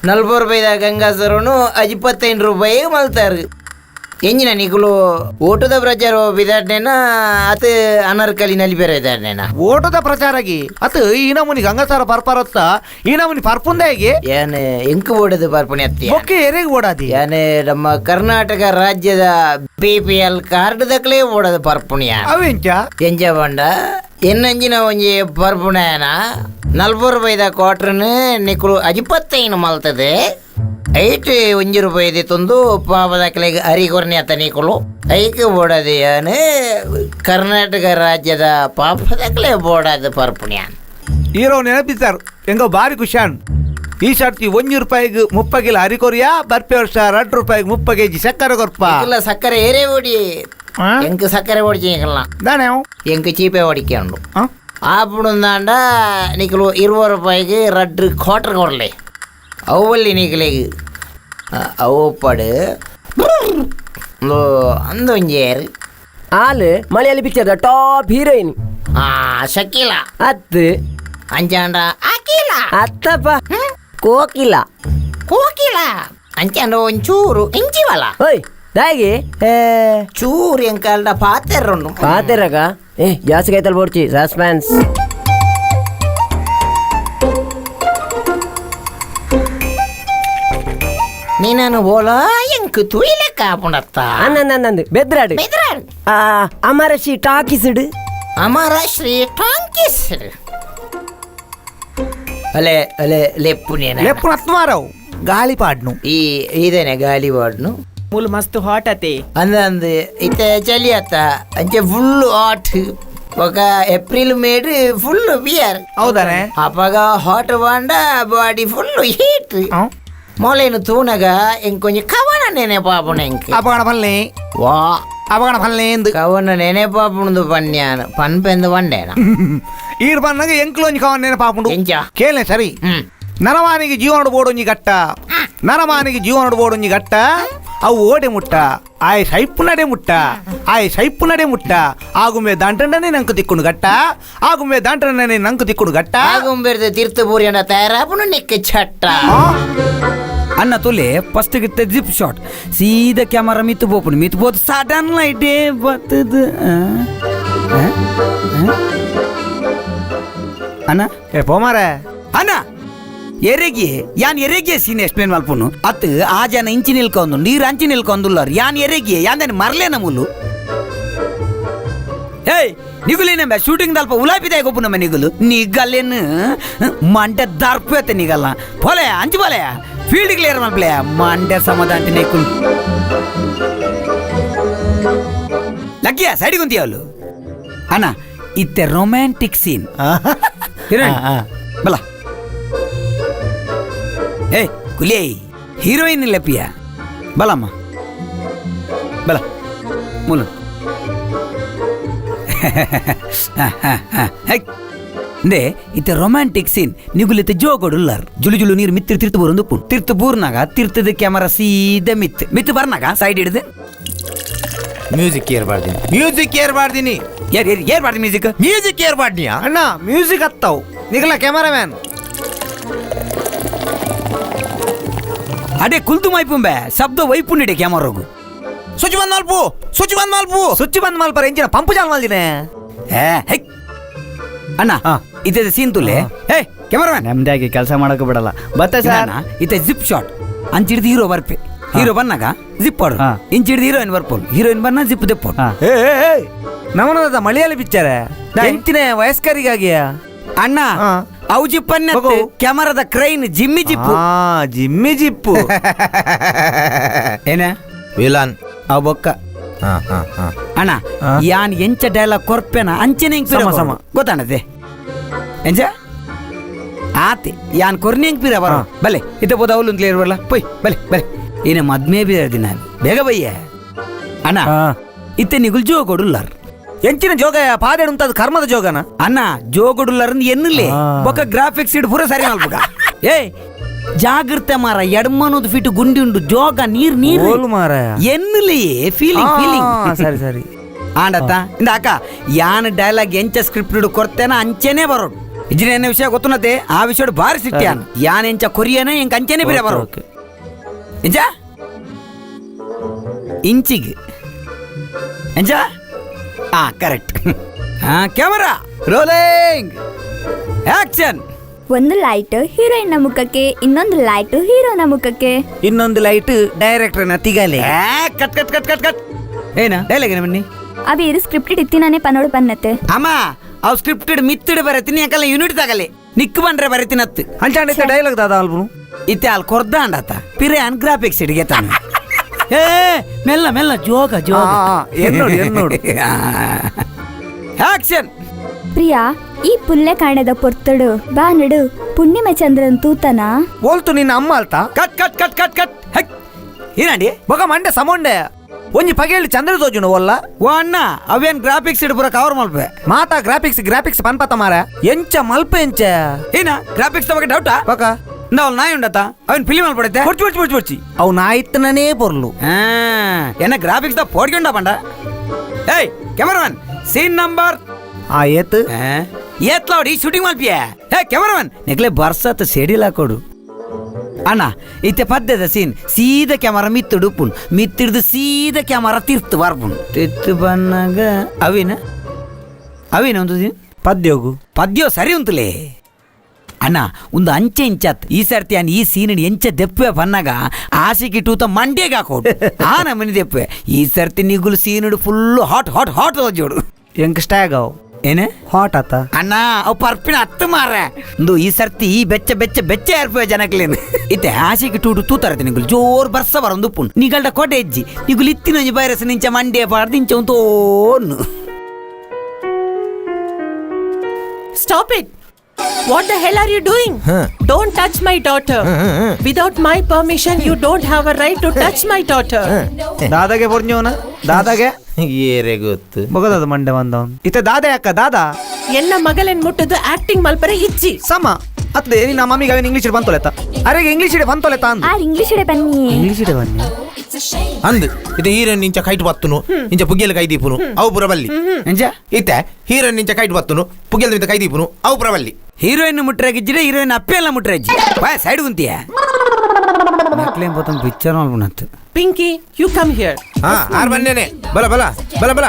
40 ರೂಪಾಯಿದ ಗಂಗಾಸರನು 25 ರೂಪಾಯಿ ಮಲ್ತಾರು ಎಂಜಿನ ನಿಗುಲು ಓಟದ ಪ್ರಚಾರ ಬಿದಾಡ್ನೇನ ಅತ ಅನರ್ಕಲಿ ನಲಿ ಬೇರೆ ಇದ್ದಾಡ್ನೇನ ಓಟದ ಪ್ರಚಾರಗಿ ಅತ ಈ ನಮೂನಿ ಗಂಗಾಸರ ಪರ್ಪರತ್ತ ಈ ನಮೂನಿ ಪರ್ಪುಂದಾಗಿ ಏನ್ ಎಂಕು ಓಡದು ಪರ್ಪುಣಿ ಅತ್ತಿ ಓಕೆ ಎರೆಗೆ ಓಡಾದಿ ಏನ್ ನಮ್ಮ ಕರ್ನಾಟಕ ರಾಜ್ಯದ BPL card ದಕ್ಲೇ ಓಡದು ಪರ್ಪುಣಿಯ ಅವೆಂಚ ಎಂಜ ಬಂಡ ಎನ್ನಂಜಿನ ಒಂಜಿ ಪರ್ಪುಣಯನ 40 ರೂಪಾಯಿದ ಕ್ವಾರ್ಟರ್ನ ನಿಕುಲು 25 ಮಲ್ತದೆ ಐಟ್ 1 ರೂಪಾಯಿ ತಂದು ಪಾಪದಕ್ಲೆಗ್ ಅರಿಗೊರ್ನೆ ಅತ್ತ ನೀಕುಲು ಐಕ್ ಬೋಡದು ಏನು ಕರ್ನಾಟಕ ರಾಜ್ಯದ ಪಾಪದಕ್ಲೆ ಬೋಡದು ಪರ್ಪುಣ್ಯ ಹೀರೋ ನೆನಪಿస్తారు ಹೆಂಗೋ ಬಾರಿ ಖುಷಾನ್ ಈ ಸರ್ತಿ 1 ರೂಪಾಯಿಗೆ 30 ಕಿಲೋ ಅರಿಕೊರಿಯ ಬರ್ಪೆ ವರ್ಷ 2 ರೂಪಾಯಿಗೆ 30 ಕೆಜಿ ಸಕ್ಕರೆ ಕೊರ್ಪ ಇಲ್ಲ ಸಕ್ಕರೆ ಏರೇ ಓಡಿ ಎಂಕ್ ಸಕ್ಕರೆ ಓಡಿಚಿಲ್ಲ ಎಂಕ್ ಚೀಪೆ ಓಡಿಕೊಂಡು ಆಪುಡುಂದಾಂಡ ನಿಕಲು 20 ರೂಪಾಯಿಗೆ 2 ಕ್ವಾರ್ಟರ್ ಕೊಡಲಿ ಅವಲ್ಲಿ ನೀಕಲಿಗೆ ಅವಪ್ಪಡು ಅಂದೊಂಜೇರು ಆಲ್ Malayali picture top heroine Shakeela ಅತ್ತು ಅಂಚಾಂಡ ಅಖಿಲ ಅತ್ತಪ್ಪ ಕೋಕಿಲ ಕೋಕಿಲ ಅಂಚಾಂಡ ಒಂಚೂರು ಇಂಚಿವಲ ಓಯ್ ದಾಗಿ ಚೂರು ಎಂಕಾಲ್ಡ ಪಾತೆರುಂಡು ಪಾತೆರಗ ಏ ಜಾಸ್ತಿ ಕೈತಲ್ ಬೋಡ್ಚಿ ಸಸ್ಪೆನ್ಸ್ ನೀನು ಬೋಲ ಎಂಕ್ ತುಯಿಲೆ ಕಾಪುಂಡತ್ತ ಅನ್ನಂದು ಬೆದ್ರಾಡು ಬೆದ್ರಾಡು ಅಮರ ಶ್ರೀ ಟಾಕಿಸ್ಡು ಅಮರ ಶ್ರೀ ಟಾಕಿಸ್ ಅಲೆ ಅಲೆ ಲೆಪ್ಪು ನೇನ ಲೆಪ್ಪು ಅತ್ಮಾರವು ಗಾಳಿ ಪಾಡ್ನು ಈ ಇದೇನೆ ಗಾಳಿ ಪಾಡ್ನು ಮುಲ್ ಮಸ್ತ್ ಹಾಟ್ ಅತೆ ಅಂದ ಅಂದ್ ಇತ್ತೆ ಚಳಿ ಅತ್ತ ಅಂಚೆ ಫುಲ್ ಹಾಟ್ ఒక April made full beer ಹೌದಾನೆ ಅಪಗ ಹಾಟ್ ಬಾಂಡ body full heat ಮೊಲೇನು ತೂನಗ ಇಂಕೊಂಚ ಕವನ ನೆನೆ ಪಾಪುಣ ಇಂಕ ಅಪಗಣ ಪಲ್ಲೆ ವಾ ಅಪಗಣ ಪಲ್ಲೆ ಎಂದು ಕವನ ನೆನೆ ಪಾಪುಣದು ಪನ್ಯಾನ ಪನ್ಪೆಂದು ಬಂಡೇನ ಈರ್ ಪನ್ನಗ ಎಂಕ್ಲೊಂಜಿ ಕವನ ನೆನೆ ಪಾಪುಂಡು ಎಂಚ ಕೇಳನೆ ಸರಿ ನರಮಾನಿಗೆ ಜೀವನಡು ಬೋಡೊಂಜಿ ಗಟ್ಟ, ನರಮಾನಿಗೆ ಜೀವನಡು ಬೋಡೊಂಜಿ ಗಟ್ಟ, ಅವು ಓಡೆ ಮುಟ್ಟ, ಆಯ್ ಸೈಪು ನಡೆ ಮುಟ್ಟ, ಆಯ್ ಸೈಪು ನಡೆ ಮುಟ್ಟ, ಆಗುಂಬೆ ದಾಂಟಂಡನೆ ನಂಕು ತಿಕ್ಕುಂಡು ಗಟ್ಟ, ಆಗುಂಬೆ ದಾಂಟಂಡನೆ ನಂಕು ತಿಕ್ಕುಂಡು ಗಟ್ಟ, ಆಗುಂಬೆರ್ದು ತೀರ್ಥ ಬೂರಿಯಂಡ ತಯಾರಾಪುನು ನಿಕ್ಕ ಚಟ್ಟ. ಅಣ್ಣ ತುಲೆ ಫಸ್ಟ್ ಗಿತ್ತ ಜಿಪ್ ಶಾಟ್ ಸೀದಾ ಕ್ಯಾಮರಾ ಮಿತ್ತು ಬೋಪುಂಡು, ಮಿತ್ತು ಬೋದು ಸಡನ್ ಲೈಟೇ ಬತ್ತದು. ಅಣ್ಣ ಏ ಪೋಮಾರೆ ಅಣ್ಣ ಎರೆಗೆ ಯಾನ್ ಎರೆಗೆ ಸೀನ್ ಎಕ್ಸ್ಪ್ಲೇನ್ ಮಲ್ಪುನು ಅತ್ ಆ ಜನ ಇಂಚಿ ನಿಲ್ಕೊಂಡು ನೀರು ಅಂಚಿ ನಿಲ್ಕೊಂದುಲ್ಲಾರು ಯಾನ್ ಎರೆಗೆ ಯಾನ್ ಮರ್ಲೇನ ಮುಲು. ಏಯ್ ನಿಗುಲೇನಂಬ ಶೂಟಿಂಗ್ ದಲ್ಪ ಉಲಾಪಿದಾಯ ಗೊಪ್ಪು ನಮ್ಮ ನಿಗುಲು ನಿಗಲ್ಲೇನು ಮಂಡೆ ದರ್ಪೇತೆ ನಿಗಲ್ಲ ಪೋಲೆ ಅಂಚು ಪೋಲೆ ಫೀಲ್ಡ್ ಕ್ಲಿಯರ್ ಮಲ್ಪಲೆ ಮಂಡೆ ಸಮಾಧಾನ ನೆಕ್ಕುಲು ಲಕ್ಕಿಯ ಸೈಡಿಗೆ ಕುಂತಿಯವಳು. ಅಣ್ಣ ಇತ್ತೆ ರೊಮ್ಯಾಂಟಿಕ್ ಸೀನ್ ಬಲ. ಏ ಕುಲೇ ಹೀರೋಯಿನ್ ಇಲ್ಲ ಪಿಯ ಬಲಮ್ಮ ಬಲ ಮೂಲ ಅಂದೆ ಇತ್ತೆ ರೊಮ್ಯಾಂಟಿಕ್ ಸೀನ್ ನಿಗುಲಿತ್ತೆ ಜೋಗೊಡುಲ್ಲಾರ್ ಜುಳು ಜುಳು ನೀರು ಮಿತ್ತಿರ್ ತಿರ್ತು ಬರೋದು ಉಪ್ಪು ತಿರ್ತು ಬೂರ್ನಾಗ ತಿರ್ತದ ಕ್ಯಾಮರಾ ಸೀದಾ ಮಿತ್ತು ಮಿತ್ತು ಬರ್ನಾಗ ಸೈಡ್ ಹಿಡಿದು ಮ್ಯೂಸಿಕ್ ಏರ್ಬಾರ್ದಿನಿ, ಮ್ಯೂಸಿಕ್ ಏರ್ಬಾರ್ದಿನಿ, ಏರ್ ಏರ್ ಏರ್ಬಾರ್ದಿ ಮ್ಯೂಸಿಕ್, ಮ್ಯೂಸಿಕ್ ಏರ್ಬಾರ್ದಿಯಾ ಅಣ್ಣ ಮ್ಯೂಸಿಕ್ ಹತ್ತಾವು ನಿಗಲ ಕ್ಯಾಮರಾಮ್ಯಾನ್ ಅಡೆ ಕುಲ್ತು ಮೈಪುಂಬೆ ಶಬ್ದ ವೈಪುಂಡಿಡೆ ಕ್ಯಾಮರಾಗು. ಸ್ವಿಚ್ ಬಂದ್ ಮಲ್ಪು, ಸ್ವಿಚ್ ಬಂದ್ ಮಲ್ಪು, ಸ್ವಿಚ್ ಬಂದ್ ಮಲ್ಪರ ಎಂಜಿನ ಪಂಪು ಚಾಲ್ ಮಲ್ದಿನೆ. ಅಣ್ಣ ಇತ್ತೆ ಸೀನ್ ತುಲೆ. ಏ ಕ್ಯಾಮರಾಮ್ಯಾನ್ ನೆಮ್ಮದಿಯಾಗಿ ಕೆಲಸ ಮಾಡೋಕೆ ಬಿಡಲ್ಲ ಬತ್ತೆ ಸರ್. ಇತ್ತೆ ಜಿಪ್ ಶಾಟ್ ಅಂಚಿಡ್ದು ಹೀರೋ ಬರ್ಪೆ, ಹೀರೋ ಬನ್ನಾಗ ಜಿಪ್ ಆಡು, ಇಂಚಿಡ್ದು ಹೀರೋಯಿನ್ ಬರ್ಪೋಲು, ಹೀರೋಯಿನ್ ಬನ್ನ ಜಿಪ್ ದೆಪ್ಪೋಡು. ಏ ನಮನದ ಮಲಯಾಳಿ ಪಿಕ್ಚರ್ ಎಂಚಿನ ವಯಸ್ಕರಿಗಾಗಿಯಾ ಅಣ್ಣ? ಅವು ಜಿಪ್ಪನ್ನ ಕ್ಯಾಮರಾದ crane Jimmy zip, Jimmy zip ಏನ ವಿಲನ್ ಅವು ಬೊಕ್ಕ. ಅಣ್ಣ ಯಾನ್ ಎಂಚ ಡೈಲಾಗ್ ಕೊರ್ಪೆನ ಅಂಚೆನೆ ಸಮ ಗೊತ್ತಾಣದೆ ಎಂಚ ಆತೆ ಯಾನ್ ಕೊರ್ನಿ ಹೆಂಗ್ ಪೀರ ಬರೋ ಬಲೆ ಇತ್ತ ಬೋದ ಅವಲು ಅಂತ ಇರ್ಬಲ್ಲ ಪೊಯ್ ಬಲೆ ಬಲೆ ಏನೇ ಮದ್ಮೆ ಬೀರ ದಿನ ಬೇಗ ಬಯ್ಯ ಅಣ್ಣ. ಇತ್ತೆ ನಿಗುಲ್ ಜೋಗೊಡುಲ್ಲಾರ್ ಎಂಚಿನ ಜೋಗ ಪಾದೇಡು ಉಂಟದು ಕರ್ಮದ ಜೋಗನ ಅಣ್ಣ ಜೋಗೊಡುಲ್ಲಾರ್ ಎನ್ನುಲೇ ಬೊಕ್ಕ ಗ್ರಾಫಿಕ್ಸ್ ಇಡ್ ಪೂರ ಸರಿ ಮಲ್ಪುಗ. ಏ ಜಾಗೃತೆ ಮಾರ ಎಡ್ಮನೋದು ಫಿಟ್ ಗುಂಡಿ ಉಂಡು ಜೋಗ ನೀರ್ ನೀರು ಮಾರ ಎನ್ನುಲೇ ಫೀಲಿಂಗ್ ಫೀಲಿಂಗ್ ಸರಿ ಸರಿ ಆಂಡತ್ತ ಇಂದ ಅಕ್ಕ ಯಾನ್ ಡೈಲಾಗ್ ಎಂಚ ಸ್ಕ್ರಿಪ್ಟ್ ಕೊರ್ತೇನ ಅಂಚೆನೆ ಬರೋಡು ಇಜ್ಜಿನ ಎನ್ನ ವಿಷಯ ಗೊತ್ತುನತೆ ಆ ವಿಷಯ ಭಾರಿ ಸಿಟ್ಟಿ ಯಾನ್ ಯಾನ್ ಎಂಚ ಕೊರಿಯನ ಎಂಕ ಅಂಚೆನೆ ಬಿರ ಬರೋ ಎಂಚ ಇಂಚಿಗೆ ಎಂಚ ಆ ಕರೆಕ್ಟ್. ಹಾ camera rolling action. ಒಂದು ಲೈಟ್ ಹೀರೋಯಿನ್ ಮುಖಕ್ಕೆ, ಇನ್ನೊಂದು ಲೈಟ್ ಹೀರೋನ ಮುಖಕ್ಕೆ, ಇನ್ನೊಂದು ಲೈಟ್ ಡೈರೆಕ್ಟರ್ನ ತಿಗಲೆ. Cut cut cut cut cut ಏನ ಡೈಲಾಗ್ ಏನ ಬನ್ನಿ ಅವೇರು ಸ್ಕ್ರಿಪ್ಟೆಡ್ ಇತ್ತಿನಾನೆ ಪನೋಡು ಪನ್ನತ್ತೆ ಅಮ್ಮ ಅವು ಸ್ಕ್ರಿಪ್ಟೆಡ್ ಮಿತ್ತಿಡ್ ಬರತೀನಿ ಯಾಕಲ್ಲ ಯೂನಿಟ್ ತಗಲೆ ನಿಕ್ ಬಂದ್ರೆ ಬರತೀನಿ ಅತ್ತು ಅಂಚಾಂಡ ಇತ್ತೆ ಡೈಲಾಗ್ ದಾದ ಅಲ್ಬು ಇತ್ತೆ ಅಲ್ಲಿ ಕೊರ್ದ ಅಂಡಾತ ಪಿರೆ ಅನ್ ಗ್ರಾಫಿಕ್ಸ್ ಇಡಿಗೆ ತಾನು. ಏ ಮೆಲ್ಲ ಮೆಲ್ಲ ಜೋಗ ಜೋಗ ಎನ್ನೋಡು ಎನ್ನೋಡು ಆಕ್ಷನ್. ಪ್ರಿಯಾ ಈ ಪುಲ್ಲೆ ಕಾಣದ ಪೊರ್ತಡು ಬಾ ನಡು ಪುಣ್ಣಿಮೆ ಚಂದ್ರನ್ ತೂತನ ಓಲ್ತು ನಿನ್ನ ಅಮ್ಮ ಅಲ್ತಾ. Cut cut cut cut cut ಹೆಕ್ ಏನಾಂಡಿ ಬೊಕ ಮಂಡೆ ಸಮೊಂಡೆ ಒಂಜಿ ಪಗೇಳಿ ಚಂದ್ರ ತೋಜುನು ಒಲ್ಲ ಓ ಅಣ್ಣ ಅವೇನ್ ಗ್ರಾಫಿಕ್ಸ್ ಇಡ್ ಪೂರ ಕವರ್ ಮಲ್ಪೆ ಮಾತಾ ಗ್ರಾಫಿಕ್ಸ್ ಗ್ರಾಫಿಕ್ಸ್ ಪನ್ಪತ ಮಾರ ಎಂಚ ಮಲ್ಪೆ ಎಂಚ ಏನ ಗ್ರಾಫಿಕ್ಸ್ ಬಗ್ಗೆ ಡೌಟಾ ಬೊಕ ನಾವು ನಾಯಿ ಉಂಡತ ಅವನ್ ಫಿಲಿಮ್ ಮಲ್ಪಡತ್ತೆ ಪೊಡ್ಚಿ ಪೊಡ್ಚಿ ಪೊಡ್ಚಿ ಪೊಡ್ಚಿ ಅವು ನಾಯಿತ್ತನೇ ಪೊರ್ಲು ಏನ ಗ್ರಾಫಿಕ್ಸ್ the ಪೋಡ್ಕೊಂಡ ಪಂಡ. ಏಯ್ cameraman scene number ಆ ಏತ್ ಏತ್ಲಾವಡಿ ಶೂಟಿಂಗ್ ಮಲ್ಪಿಯ. ಏ ಕ್ಯಾಮರಾಮನ್ ನೆಕ್ಲೆ ಬರ್ಸತ್ ಸೆಡಿಲ್ ಹಾಕೋಡು ಅಣ್ಣ ಇತ್ತೆ ಪದ್ಯದ ಸೀನ್ ಸೀದಾ ಕ್ಯಾಮರಾ ಮಿತ್ತುಡು ಉಪ್ಪುಂಡು ಮಿತ್ತಿಡ್ದು ಸೀದಾ ಕ್ಯಾಮರಾ ತಿರ್ತು ಬರ್ಪುಂಡು ತಿರ್ತು ಬನ್ನಾಗ ಅವಿನ ಅವಿನ ಒಂದು ಪದ್ಯೋಗು ಪದ್ಯೋ ಸರಿ ಉಂತುಲೇ ಅಣ್ಣ ಒಂದು ಅಂಚೆ ಇಂಚಾತ್ ಈ ಸರ್ತಿ ಅನ್ ಈ ಸೀನ್ ಎಂಚ ದೆಪ್ಪೆ ಬನ್ನಾಗ ಆಸಿಕಿ ಟೂತ ಮಂಡ್ಯಗೆ ಹಾಕೋಡು ಆ ನಮ್ಮನಿ ದೆಪ್ಪೆ ಈ ಸರ್ತಿ ನಿಗುಲು scene full hot hot hot ಜೋಡು ಎಂಕ್ ಸ್ಟ್ಯಾಗ್ ಅವು ಏನೇ ಹಾಟ್ ಆತ ಅಣ್ಣ ಅವು ಪರ್ಪಿನ ಹತ್ತು ಮಾರ ಒಂದು ಈ ಸರ್ತಿ ಬೆಚ್ಚ ಬೆಚ್ಚ ಬೆಚ್ಚ ಏರ್ಪುವೆ ಜನಕ್ಲೇನು ಇತ್ತೆ ಆಶೆಗೆ ಟೂಟು ತೂತಾರತೆ ನಿಗುಲು ಜೋರ್ ಬರ್ಸ ಬರೊಂದು ಉಪ್ಪುಂಡು ನಿಗಲ್ಡ ಕೊಟೆ ಹೆಜ್ಜಿ ನಿಗುಲು ಇತ್ತಿನೊಂಜಿ ವೈರಸ್ ನಿಂಚ ಮಂಡ್ಯ ಪಾಡ್ದು ಇಂಚ ಒಂದು ತೋನು. Stop it! What the hell are you doing? Don't touch my daughter. Without my permission, you don't have a right to touch my daughter. ದಾದಾಗೆ ಪೊರ್ഞ്ഞೋನ ದಾದಾಗೆ ಏರೆ ಗೊತ್ತು ಬೊಗದದ ಮಂಡೆ ಬಂದವನ್ ಇತ್ತೆ ದಾದ ಯಾಕ ದಾದಾ ಎನ್ನ ಮಗಲೆನ್ ಮುಟ್ಟದು ಆಕ್ಟಿಂಗ್ ಮಲ್ಪರೆ ಇಜ್ಜಿ ಸಮ ಅತ್ತೆ ನಿನ್ನ ಮಮ್ಮಿಗೆ ಅವೇನು ಇಂಗ್ಲೀಷ್ ಬಂತೋಲೆತ್ತ ಅರೆ ಇಂಗ್ಲೀಷ್ ಇಡೆ ಬಂತೋಲೆತ್ತ ಅಂದು ಆರ್ ಇಂಗ್ಲೀಷ್ ಇಡೆ ಬನ್ನಿ ಇಂಗ್ಲೀಷ್ ಇಡೆ ಬನ್ನಿ ಅಂದು ಇದು ಹೀರೋಯಿನ್ ಇಂಚ ಕೈಟ್ ಬತ್ತುನು ಇಂಚ ಪುಗ್ಗೆಲ್ ಕೈ ದೀಪುನು ಅವು ಪುರ ಬಲ್ಲಿ ಎಂಚ ಇತ್ತೆ ಹೀರೋಯಿನ್ ಇಂಚ ಕೈಟ್ ಬತ್ತುನು ಪುಗ್ಗೆಲ್ ಮಿತ್ತ ಕೈ ದೀಪುನು ಅವು ಪುರ ಬಲ್ಲಿ ಹೀರೋಯಿನ್ ಮುಟ್ರಾಗಿಜ್ಜಿರೆ ಹೀರೋಯಿನ್ ಅಪ್ಪೆಲ್ಲ ಮುಟ್ರಾಜಿ ಬಾ ಸೈಡ್ ಕುಂತಿಯ ನಕ್ಲೇಂ ಪೋತಂ ಪಿಕ್ಚರ್ ಮಲ್ಪುನತ್ತು ಪಿಂಕಿ you come here ಹಾ ಆರ್ ಬನ್ನೇನೆ ಬಲ ಬಲ ಬಲ ಬಲ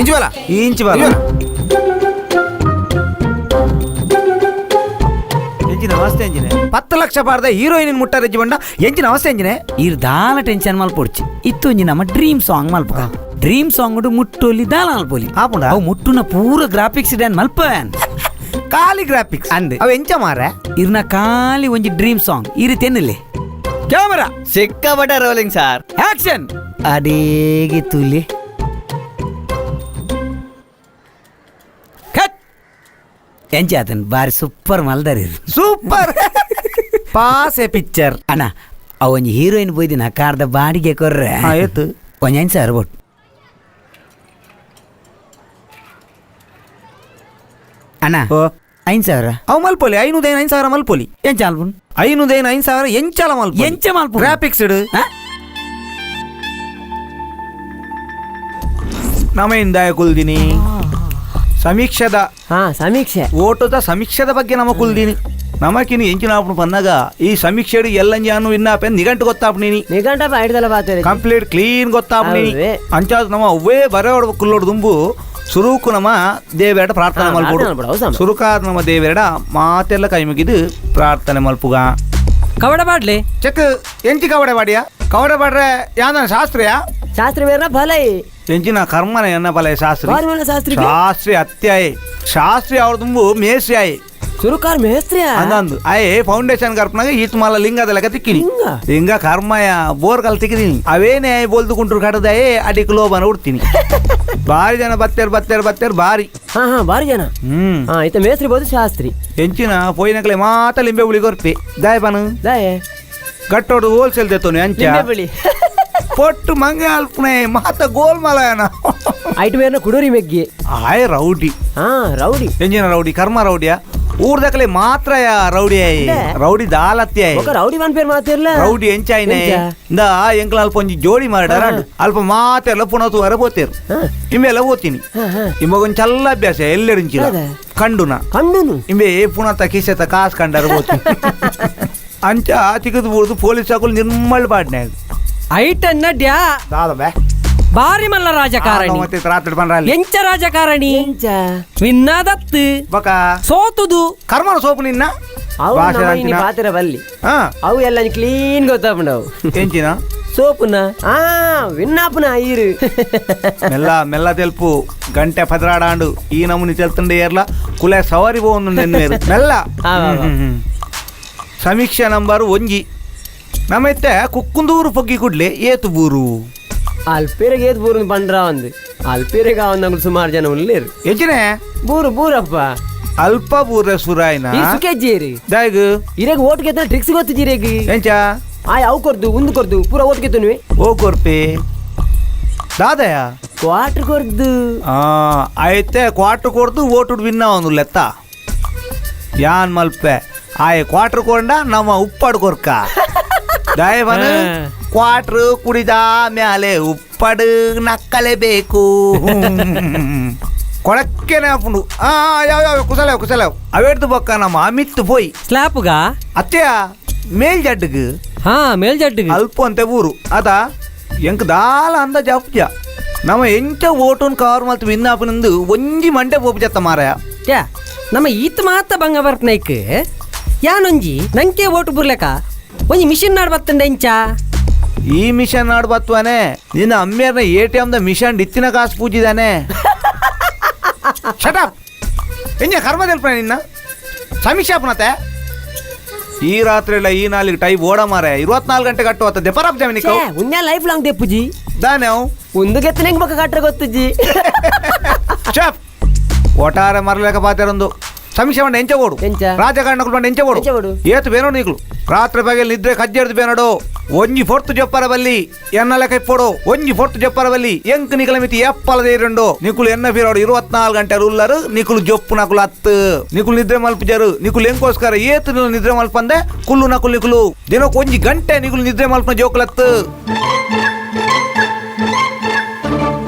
ಇಂಚು ಬಲ ಇಂಚು ಬಲ ಎಂಜಿನ ಅವಸ್ಥೆ ಎಂಜಿನೆ 10 ಲಕ್ಷ ಪಾರ್ದ ಹೀರೋಯಿನ್ ಮುಟ್ಟಾರೆಜ್ಜಿ ಬಂಡ ಎಂಜಿನ ಅವಸ್ಥೆ ಎಂಜಿನೆ ಇರ್ ದಾಲ ಟೆನ್ಷನ್ ಮಲ್ಪೊಡ್ಚಿ ಇತ್ತು ಒಂಜಿ ನಮ್ಮ ಡ್ರೀಮ್ ಸಾಂಗ್ ಮಲ್ಪ ಡ್ರೀಮ್ ಸಾಂಗ್ ಮುಟ್ಟೊಲಿ ದಾಲ ಮಲ್ಪೊಲಿ ಆಪುಂಡ ಅವು ಮುಟ್ಟುನ ಪೂರ ಗ್ರಾಫಿಕ್ಸ್ ಡ್ಯಾನ್ ಮಲ್ಪವ್ಯಾನ್ ಖಾಲಿ ಗ್ರಾಫಿಕ್ಸ್ ಅಂದ್ ಅವು ಎಂಚ ಮಾರೆ ಇರ್ನ ಖಾಲಿ ಒಂಜಿ ಡ್ರೀಮ್ ಸಾಂಗ್ ಈ ರೀತಿ ಎನ್ನಲೆ ಕ್ಯಾಮರಾ ಸಿಕ್ಕಾಪಟ್ಟೆ rolling sir action ಅಡೇಗೆ ತುಲಿ cut ಎಂಚ ಆತನ್ ಬಾರಿ super ಮಲ್ದಾರಿ super pass A picture ಅಣ್ಣ ಅವ ಒಂಜಿ ಹೀರೋಯಿನ್ ಪೋಯ್ದಿನ ಕಾರ್ದ ಬಾಡಿಗೆ ಕೊರ್ರೆ ಆಯ್ತು ಒಂಜಿ ಐನ್ ಸಾವಿರ ಬೋಟ್ ಅಣ್ಣ 5000 ಅವು ಮಲ್ಪೊಲಿ 500 5000 ಮಲ್ಪೊಲಿ ಎಂಚ ಅಲ್ಪುನ್ 500 5000 ಎಂಚಲ ಮಲ್ಪ ಎಂಚ ಮಲ್ಪು ಗ್ರಾಫಿಕ್ಸ್ ಇಡು ನಮ್ಮಿಂದ ಕುಲ್ದಿನಿ ಸಮೀಕ್ಷದ ಸಮೀಕ್ಷೆ ಓಟದ ಸಮೀಕ್ಷೆದ ಬಗ್ಗೆ ನಮ ಕುಲ್ದಿನಿ ನಮಕಿನಿ ಎಂಚಿನ ಆಪುನು ಪನ್ನಾಗ ಈ ಸಮೀಕ್ಷೆಡು ಎಲ್ಲಂಜಾನು ಇನ್ನಾಪೆ ನಿಗಂಟು ಗೊತ್ತಾಪು ನೀನಿ ನಿಗಂಟ ಐಡ್ದಲ ಬಾತೇರೆ ಕಂಪ್ಲೀಟ್ ಕ್ಲೀನ್ ಗೊತ್ತಾಪು ನೀನಿ ಅವ್ವೇ. ಅಂಚಾದ ನಮ್ಮ ಅವ್ವೇ ಬರೋಡು ಕುಲ್ಲೋಡು ದುಂಬು ಸುರುಕು ನಮ್ಮ ದೇವೆರಡ ಪ್ರಾರ್ಥನೆ ಪ್ರಾರ್ಥನೆ ಮಲ್ಪೊಡು, ಹೌದು ಮಲ್ಪೊಡು ಸಾಮ. ಸುರುಕಾದ ನಮ್ಮ ದೇವೆರಡ ಮಾತೆಲ್ಲ ಕೈ ಮುಗಿದು ಪ್ರಾರ್ಥನೆ ಮಲ್ಪುಗ ಕವಡ ಬಾಡ್ಲೆ ಚೆಕ್ ಎಂಚಿ ಕವಡೆ ಬಾಡಿಯ ಕವಡೆ ಬಾಡ್ರೆ ಯಾವ್ದಾನ ಶಾಸ್ತ್ರಿಯ ಶಾಸ್ತ್ರಿ ಮೇರ್ನ ಫಲೈ ಎಂಚಿನ ಕರ್ಮನ ಎನ್ನ ಫಲ ಶಾಸ್ತ್ರಿ ಬಾರಿ ಮಲ್ಲ ಶಾಸ್ತ್ರಿ ಶಾಸ್ತ್ರಿ ಅತ್ಯಾಯ್ ಶಾಸ್ತ್ರಿ ಅವ್ರ ದುಂಬು ಮೇಸ್ತ್ರಿ ಆಯ್ ಸುರುಕಾರ್ ಮೇಸ್ತ್ರಿಯ ಅಂದಂದು ಆಯ್ ಫೌಂಡೇಶನ್ ಕರ್ಪನಾಗ ಈತ್ ಮಲ್ಲ ಲಿಂಗದ ಲೆಕ್ಕ ತಿಕ್ಕಿನಿ ಲಿಂಗ ಕರ್ಮಯ ಬೋರ್ ಕಲ್ ತಿಕ್ಕಿದೀನಿ ಅವೇನೇ ಬೋಲ್ದು ಕುಂಟ್ರು ಕಡದಾಯೇ ಅಡಿಕ್ ಲೋಬನ ಉಡ್ತೀನಿ ಬಾರಿ ಜನ ಬತ್ತೇರ್ ಬತ್ತೇರ್ ಬತ್ತೇರ್ ಬಾರಿ ಹಾ ಹಾ ಬಾರಿ ಜನ ಹಾ ಈತ ಮೇಸ್ತ್ರಿ ಬೋದು ಶಾಸ್ತ್ರಿ ಎಂಚಿನ ಪೋಯಿನಕಲೆ ಮಾತ ಲಿಂಬೆ ಹುಳಿ ಕೊರ್ಪಿ ದಾಯ ಬನು ದಾಯೆ ಗಟ್ಟೋಡು ಹೋಲ್ಸೇಲ್ ದೇತೋನು ಅಂಚ ಲಿಂಬೆ ಹುಳಿ ಪೊಟ್ಟು ಮಂಗ ಅಲ್ಪನೆ ಮಾತ ಗೋಲ್ ಮಲಯನ ಐಟ್ ಮೇರ್ನ ಕುಡೂರಿ ಮೆಗ್ಗಿ ಆಯ್ ರೌಡಿ ಹಾ ರೌಡಿ ಎಂಜಿನ ರೌಡಿ ಕರ್ಮ ರೌಡಿಯ ಊರ್ದಕಲೆ ಮಾತ್ರ ರೌಡಿ ಆಯ್ ರೌಡಿ ದಾಲತ್ತಿ ಆಯ್ ఒక ರೌಡಿ వన్ పేరు మాతేర్లా ರೌಡಿ ಎಂಚಾಯ್ನೆ ಇಂದ ಎಂಕ್ಲ ಅಲ್ಪ ಒಂಜಿ ಜೋಡಿ ಮಾಡ ಅಲ್ಪ ಮಾತೆಲ್ಲ ಪುನಃ ಹೊರ ಪೋತೇರು ಇಂಬೆಲ್ಲ ಓತೀನಿ ಇಂಬಗೊಂದು ಚಲ್ಲ ಅಭ್ಯಾಸ ಎಲ್ಲೆಡಿಂಚಿಲ್ಲ ಕಂಡುನ ಕಂಡುನು ಇಂಬೆ ಪುನಃ ಕಿಸೆತ ಕಾಸು ಕಂಡರ ಹೋತೀನಿ ಅಂಚ ತಿಗದು ಬೂರ್ದು ಪೊಲೀಸ್ ಹಾಕಲು ನಿರ್ಮಲ್ ಪಾಡ್ನೆ ಐಟನ್ನ ಡ್ಯಾ ದಾದ ಬಾರಿ ಮಲ್ಲ ರಾಜಕಾರಣಿ ಮತ್ತೆ ರಾತ್ರಿ ಬಂದ್ರಲ್ಲಿ ಎಂಚ ರಾಜಕಾರಣಿ ವಿನ್ನಾದತ್ತು ಬಕ ಸೋತುದು ಕರ್ಮನ ಸೋಪು ನಿನ್ನ ಅವು ಭಾಷೆ ನಮ್ಮ ಅಂಚಿನ. ಇನಿ ಪಾತ್ರ ಬಲ್ಲಿ ಅವು ಎಲ್ಲ ಕ್ಲೀನ್ ಗೊತ್ತಾಪುಂಡವು ಎಂಚಿನ ಸೋಪುನ ಆ ವಿನ್ನಾಪುನ ಈರು ಮೆಲ್ಲ ಮೆಲ್ಲ ತೆಲ್ಪು ಗಂಟೆ ಪದರಾಡಾಂಡು ಈ ನಮೂನಿ ತೆಲ್ತಂಡೆ ಏರ್ಲ ಕುಲೆ ಸವಾರಿ ಬೋಂದು ನೆನ್ನೇರು ಮೆಲ್ಲ ಸಮೀಕ್ಷೆ ನಂಬರ್ ಒಂಜಿ ನಮ್ಮೈತೆ ಕುಕ್ಕುಂದೂರು ಪೊಗ್ಗಿ ಕುಡ್ಲೆ ಏತು ಬೂರು ಅಲ್ಪೇರಿಗೆ ಏತ್ ಬೂರು ಬಂದ್ರ ಒಂದು ಅಲ್ಪೇರಿಗೆ ಅವಂದಂಗ್ಳು ಸುಮಾರು ಜನ ಉಲ್ಲೇರು ಎಂಚಿನೆ ಬೂರು ಬೂರಪ್ಪ ಅಲ್ಪ ಬೂರ ಸುರಾಯ್ನ ಈ ಸುಖೇಜಿಯರಿ ದಾಯ್ಗು ಇರೇಗ ಓಟ್ ಗೆತ್ತ ಟ್ರಿಕ್ಸ್ ಗೊತ್ತಿಜಿರೇಗಿ ಎಂಚ ಆಯ್ ಅವು ಕೊರ್ದು ಉಂದು ಕೊರ್ದು ಪೂರ ಓಟ್ ಗೆತ್ತುನುವೆ ಓ ಕೊರ್ಪಿ ದಾದಯ ಕ್ವಾರ್ಟರ್ ಕೊರ್ದು ಐತೆ ಕ್ವಾರ್ಟರ್ ಕೊರ್ದು ಓಟು ವಿನ್ನ ಒಂದು ಲೆತ್ತ ಯಾನ್ ಮಲ್ಪೆ ಆಯ್ ಕ್ವಾರ್ಟರ್ ಕೊಂಡ ನಮ್ಮ ಉಪ್ಪಾಡು ಕೊರ್ಕ ದಯವನು ಕ್ವಾರ್ಟರ್ ಕುಡಿದ ಮ್ಯಾಲೆ ಉಪ್ಪಡು ನಕ್ಕಲೇಬೇಕು ಕೊಳಕ್ಕೆನೆ ಆಪುಂಡು ಆ ಯಾವ ಯಾವ ಕುಸಲ ಕುಸಲ ಅವೆಡ್ದು ಬೊಕ್ಕ ನಮ್ಮ ಅಮಿತ್ ಪೋಯ್ ಸ್ಲಾಪ್ಗ ಅತ್ತೆಯ ಮೇಲ್ ಜಡ್ಡುಗ್ ಹಾ ಮೇಲ್ ಜಡ್ಡುಗ್ ಅಲ್ಪ ಅಂತೆ ಊರು ಅದ ಎಂಕ್ ದಾಲ ಅಂದ ಜಾಪ್ಜ ನಮ್ಮ ಎಂಚ ಓಟುನ್ ಕಾರ್ ಮಲ್ತು ವಿನ್ನಾಪನಿಂದು ಒಂಜಿ ಮಂಡೆ ಪೋಪು ಜತ್ತ ಮಾರಾಯ ಯಾ ನಮ್ಮ ಈತ ಮಾತ ಬಂಗ ಬರ್ಪನೈಕ್ ಯಾನೊಂಜಿ ನಂಕೆ ಓಟು ಬುರ್ಲೆಕ ಒಂಜಿ ಮಿಷಿನ್ ನಾಡ್ ಬತ್ತಂಡ ಎಂಚ ಈ ಮಿಷನ್ ನಾಡ್ ಬತ್ವಾನೆ ನಿನ್ನ ಅಮ್ಮೇರ್ನ A T M the mission ಇತ್ತಿನ ಕಾಸು ಪೂಜಿದಾನೆ ಶಟಪ್ ಎಂಜ ಕರ್ಮ ತೆಲ್ಪನೆ ನಿನ್ನ ಸಮೀಕ್ಷಾಪನತೆ ಈ ರಾತ್ರಿ ಎಲ್ಲ ಈ ನಾಲಿಗೆ ಟೈ ಓಡ ಮಾರೆ 24 ಗಂಟೆ ಕಟ್ಟುವ ದೆಪರಾಪ್ ಜಮೀನಿಕ ಉನ್ಯಾ ಲೈಫ್ ಲಾಂಗ್ ದೆಪ್ಪುಜಿ ದಾನೆ ಒಂದು ಗೆತ್ತ ನಂಗೆ ಬಕ್ಕ ಕಟ್ರೆ ಗೊತ್ತುಜಿ ಚಪ್ ಒಟಾರೆ ಮರಲೇಕ ಪಾತೆರೊಂದು ಸಮೀಕ್ಷೆ ಮಂಡ ಎಂಚಬೋಡು ರಾಜಕಾರಣ ಮಂಡ ಎಂಚಬೋಡು ಏತು ಬೇನೋ ನೀకులు ರಾತ್ರಿ ಪಗಲ್ ನಿದ್ರೆ ಕಜ್ಜೆಡ್ದು ಬೇನಡು ಒಂಜಿ ಫೋರ್ತ್ ಜೊಪ್ಪರ ಬಲ್ಲಿ ಎನ್ನ ಲೆಕ್ಕ ಇಪ್ಪೋಡು ಒಂಜಿ ಫೋರ್ತ್ ಜೊಪ್ಪರ ಬಲ್ಲಿ ಎಂಕ್ ನಿಕಲ ಮಿತಿ ಎಪ್ಪಲ ದೇರಂಡು ನಿಕುಲು ಎನ್ನ ಫಿರೋಡು 24 ಗಂಟೆ ಉಲ್ಲರು ನಿಕುಲು ಜೊಪ್ಪು ನಕುಲು ಅತ್ತು ನಿಕುಲು ನಿದ್ರೆ ಮಲ್ಪುಜರು ನಿಕುಲು ಎಂಕೋಸ್ಕರ ಏತು ನಿದ್ರೆ ಮಲ್ಪಂದೆ ಕುಲ್ಲು ನಕುಲು ನಿಕುಲು ದಿನಕ್ಕೆ ಒಂಜಿ ಗಂಟೆ ನಿಕುಲು ನಿದ್ರೆ ಮಲ್ಪನ ಜೋಕುಲತ್ತು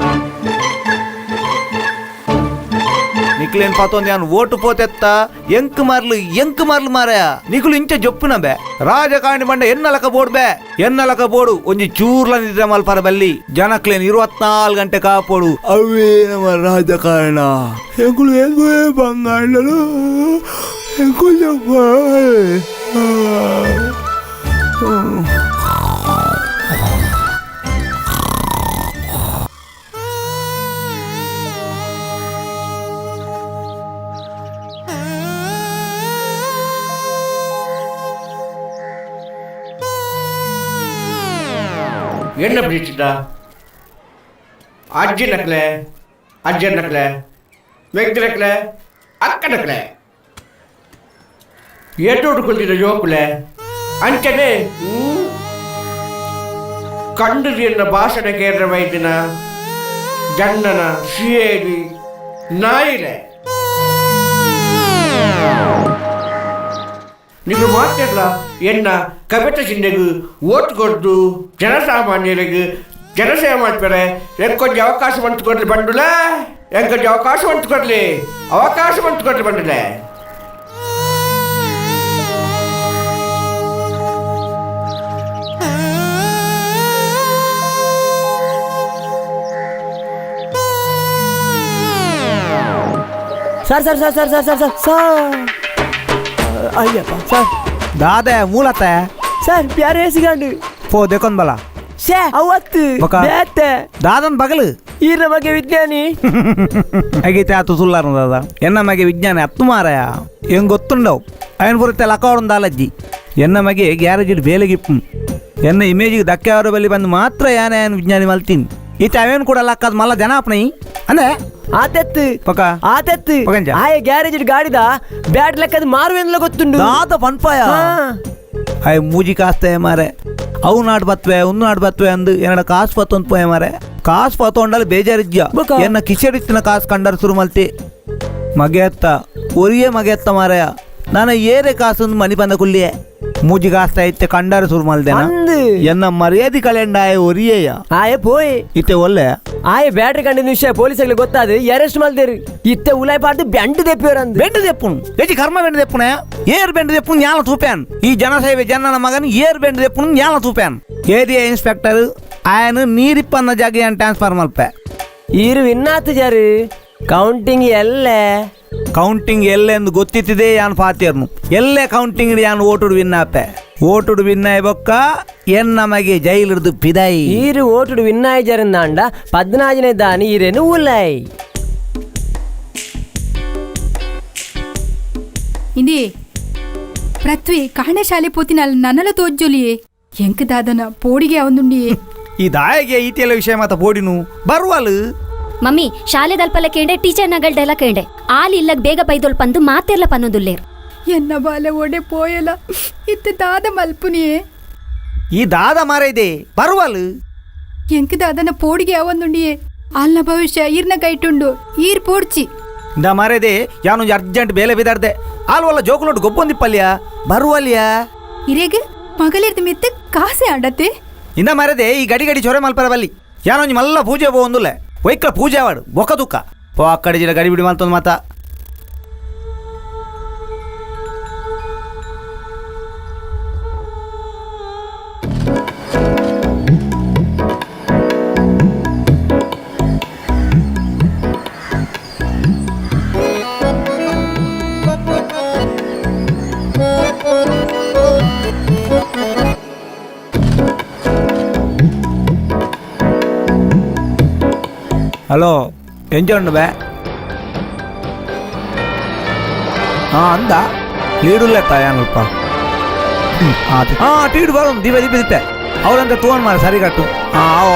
ನಿಕ್ಲೇನ್ ಪಾತೊಂದು ಯಾನ್ ಓಟು ಪೋತೆತ್ತ ಎಂಕ್ ಮಾರ್ಲು ಎಂಕ್ ಮಾರ್ಲು ಮಾರಾಯ ನಿಕುಲು ಇಂಚ ಜೊಪ್ಪುನ ಬೇ ರಾಜಕಾರಣಿ ಬಂಡ ಎನ್ನಲಕ ಬೋಡ್ ಬೇ ಎನ್ನಲಕ ಬೋಡು ಒಂಜಿ ಚೂರ್ಲ ನಿದ್ರೆ ಮಲ್ಪರ ಬಲ್ಲಿ ಜನಕ್ಲೇನ್ 24 ಗಂಟೆ ಕಾಪೋಡು ಅವೇ ನಮ್ಮ ರಾಜಕಾರಣ ಎಂಕುಲು ಎಂಕುಲೇ ಬಂಗಾಂಡಲು ಎಂಕುಲು ಜೊಪ್ಪ. என்ன பிடிச்சிட்டா ಅಜ್ಜಿ ನಕ್ಲೆ ಅಜ್ಜ ನಕ್ಲೆ ವೆಂಕಿ ನಕ್ಲೆ ಅಕ್ಕ ನಕ್ಲೆ ಎಟ್ಟೋಡು ಕೊಲ್ದಿನ ಜೋಕುಲೆ ಅಂಚನೆ ಕಂಡು ಎನ್ನ ಭಾಷಣ ಕೇಂದ್ರ ವೈದ್ಯನ ಜನ್ನನ ಸಿಯೇಡಿ ನಾಯಿಲೆ ನೀವು ಮಾತಾಡಲ ಎನ್ನ ಕವಿತ ಚಿಹ್ನೆಗು ಓಟ್ ಕೊಡ್ದು ಜನಸಾಮಾನ್ಯರಿಗೆ ಜನಸೇವೆ ಮಾಡ್ತಾರೆ ಎಂಕೊಂಜ ಅವಕಾಶ ಮಂತ್ಕೊಡ್ಲಿ ಬಂಡುಲ ಎಂಕೊಂಜ ಅವಕಾಶ ಮಂತ್ಕೊಡ್ಲಿ ಅವಕಾಶ ಮಂತ್ಕೊಡ್ಲಿ ಬಂಡುಲೆ. Sir sir sir sir sir sir sir sir Ayyappa sir ದಾದೆ ಮೂಲತೆ sir ಪ್ಯಾರೆ ಸಿಗಂಡು ಪೋ ದೇಕೊಂದ್ ಬಲ ಶೇ ಅವತ್ತು ಬೇತೆ ದಾದನ್ ಬಗಲು ಈರ ಮಗೆ ವಿಜ್ಞಾನಿ ಅಗೀತೆ ಆತು ಸುಲ್ಲಾರ ದಾದ ಎನ್ನ ಮಗೆ ವಿಜ್ಞಾನಿ ಅತ್ತು ಮಾರಾಯ ಹೆಂಗ್ ಗೊತ್ತುಂಡವು ಅಯನ್ ಬರುತ್ತೆ ಲಕಾವಡನ್ ದಾಲಜ್ಜಿ ಎನ್ನ ಮಗೆ ಗ್ಯಾರೇಜ್ ಬೇಲೆಗಿಪ್ಪು ಎನ್ನ ಇಮೇಜಿಗೆ ಧಕ್ಕೆ ಅವರ ಬಳಿ ಬಂದು ಮಾತ್ರ ಯಾನೆ ವಿಜ್ಞಾನಿ ಮಲ್ತೀನಿ ಈತ ಅವೇನು ಕೂಡ ಲಕ್ಕದ ಮಲ್ಲ ಜನ ಅಪ್ನೈ ಅಂದ್ರೆ ಆತೆತ್ತು ಪಕ್ಕ ಆತೆತ್ತು ಆಯ ಗ್ಯಾರೇಜ್ ಗಾಡಿದ ಬ್ಯಾಟ್ ಲೆಕ್ಕದ ಮಾರುವೆಂದ್ಲ ಗೊತ್ತುಂಡು ದಾದ ಪನ್ಪಾಯ ಆಯ್ ಮೂಜಿ ಕಾಸ್ತೆ ಮಾರೆ ಅವು ನಾಡ್ ಬತ್ವೆ ಒಂದು ನಾಡ್ ಬತ್ವೆ ಅಂದು ಏನಡ ಕಾಸು ಪತ್ತೊಂದು ಪೋಯ ಮಾರೆ ಕಾಸು ಪತ್ತೊಂಡಲ್ಲಿ ಬೇಜಾರಿದ್ಯ ಎನ್ನ ಕಿಶಡಿತ್ತಿನ ಕಾಸು ಕಂಡರ್ ಶುರು ಮಲ್ತಿ ಮಗೆಯತ್ತ ಒರಿಯೇ ಮಗೆಯತ್ತ ಮಾರಾಯ ನಾನು ಏರೆ ಕಾಸು ಮನಿ ಬಂದ ಕುಲ್ಲಿಯೇ ಮೂಜಿ ಕಾಸ್ತ ಇತ್ತೆ ಕಂಡಾರ ಶುರು ಮಲ್ದೇನ ಎನ್ನ ಮರ್ಯಾದೆ ಕಳೆಂಡಾಯ ಒರಿಯೇಯ ಆಯೆ ಪೋಯ್ ಇತ್ತೆ ಒಲ್ಲೆ ಆಯೆ ಬ್ಯಾಟ್ರಿ ಕಂಡಿನ ವಿಷಯ ಪೊಲೀಸರಿಗೆ ಗೊತ್ತಾದ ಅರೆಸ್ಟ್ ಮಲ್ದೇರು ಇತ್ತೆ ಉಲಾಯ್ ಪಾಡ್ದು ಬೆಂಡು ದೆಪ್ಪಿಯವರು ಅಂದು ಬೆಂಡು ದೆಪ್ಪುನು ಎಜಿ ಕರ್ಮ ಬೆಂಡು ದೆಪ್ಪುನ ಏರ್ ಬೆಂಡು ದೆಪ್ಪುನು ಜ್ಞಾನ ತೂಪ್ಯಾನ್ ಈ ಜನಸೇವೆ ಜನನ ಮಗನ ಏರ್ ಬೆಂಡು ದೆಪ್ಪುನು ಜ್ಞಾನ ತೂಪ್ಯಾನ್ ಏರಿಯಾ ಇನ್ಸ್ಪೆಕ್ಟರ್ ಆಯನು ನೀರಿಪ್ಪನ್ನ ಜಾಗ ಟ್ರಾನ್ಸ್ಫರ್ ಮಲ್ಪೆ ಈರು ವಿನ್ನಾತು ಜಾರು ಕೌಂಟಿಂಗ್ ಎಲ್ಲೆ ಕೌಂಟಿಂಗ್ ಎಲ್ಲೆ ಎಂದು ಗೊತ್ತಿತ್ತಿದೆ ಯಾನ್ ಫಾತಿಯರ್ನು ಎಲ್ಲೆ ಕೌಂಟಿಂಗ್ ಯಾನ್ ಓಟುಡು ವಿನ್ನಾಪೆ ಓಟುಡು ವಿನ್ನಾಯ ಬೊಕ್ಕ ಎನ್ ನಮಗೆ ಜೈಲಿಡ್ದು ಪಿದಾಯಿ ಈರು ಓಟುಡು ವಿನ್ನಾಯ ಜರಂದಾಂಡ 14ನೇ ದಾನಿ ಈರೇನು ಉಲಾಯ್ ಇಂದಿ ಪೃಥ್ವಿ ಕಾಣೆ ಶಾಲೆ ಪೋತಿನ ನನ್ನಲ ತೋಜ್ಜೊಲಿಯೇ ಎಂಕ ದಾದನ ಪೋಡಿಗೆ ಅವಂದುಂಡಿಯೇ ಈ ದಾಯಗೆ ಈತಿಯಲ್ಲ ವಿಷಯ ಮಾತ ಪೋಡಿನು ಬರುವಲು ಮಮ್ಮಿ ಶಾಲೆ ದಲ್ಪಲ ಕೇಂಡೆ ಟೀಚರ್ ನಗಲ್ಡೆಲ್ಲ ಕೇಂಡೆ ಆಲ್ ಇಲ್ಲಗ್ ಬೇಗ ಬೈದೊಲ್ ಪಂದು ಮಾತೆರ್ಲ ಪನ್ನೊಂದುಲ್ಲೇರು ಎನ್ನ ಬಾಲ ಒಡೆ ಪೋಯಲ ಇತ್ತ ದಾದ ಮಲ್ಪುನಿಯೇ ಈ ದಾದ ಮಾರೈದೆ ಬರುವಲು ಎಂಕ ದಾದನ ಪೋಡಿಗೆ ಅವಂದುಂಡಿಯೇ ಆಲ್ನ ಭವಿಷ್ಯ ಈರ್ನ ಕೈಟುಂಡು ಈರ್ ಪೋಡ್ಚಿ ಇಂದ ಮಾರೈದೆ ಯಾನೊಂದು ಅರ್ಜೆಂಟ್ ಬೇಲೆ ಬಿದಾರ್ದೆ ಆಲ್ವಲ್ಲ ಜೋಕುಲೋಟು ಗೊಬ್ಬೊಂದಿಪ್ಪಲ್ಯ ಬರುವಲ್ಯ ಇರೇಗ ಮಗಲಿರ್ದ ಮಿತ್ತ ಕಾಸೆ ಆಡತ್ತೆ ಇಂದ ಮಾರದೆ ಈ ಗಡಿ ಗಡಿ ಚೊರೆ ಮಲ್ಪರ ಬಲ್ಲಿ ಯಾನೊಂಜಿ ಮಲ್ಲ ಪೂಜೆ ಪೋವೊಂದುಲ್ಲೆ ವೈಕ್ಲ ಪೂಜೆ ವಾಡು ಬೊಕ್ಕ ದುಕ್ಕ ಪೋ ಅಕ್ಕಡೆ ಜಿಲ್ಲ ಗಡಿ ಬಿಡಿ ಮಲ್ತೊಂದು ಮಾತ ಹಲೋ ಎಂಜ ಬೇ ಹಾಂ ಅಂದ ಲೀಡುಲ್ಲ ತಾಯಾನಲ್ಪ ಹಾಂ ಟೀಡು ಬರೋದು ದಿವೆ ದಿಪ್ಪೆ ದಿಪ್ಪೆ ಅವರಂತ ತೋನ್ ಮಾರ ಸರಿ ಕಟ್ಟು ಹಾಂ ಓ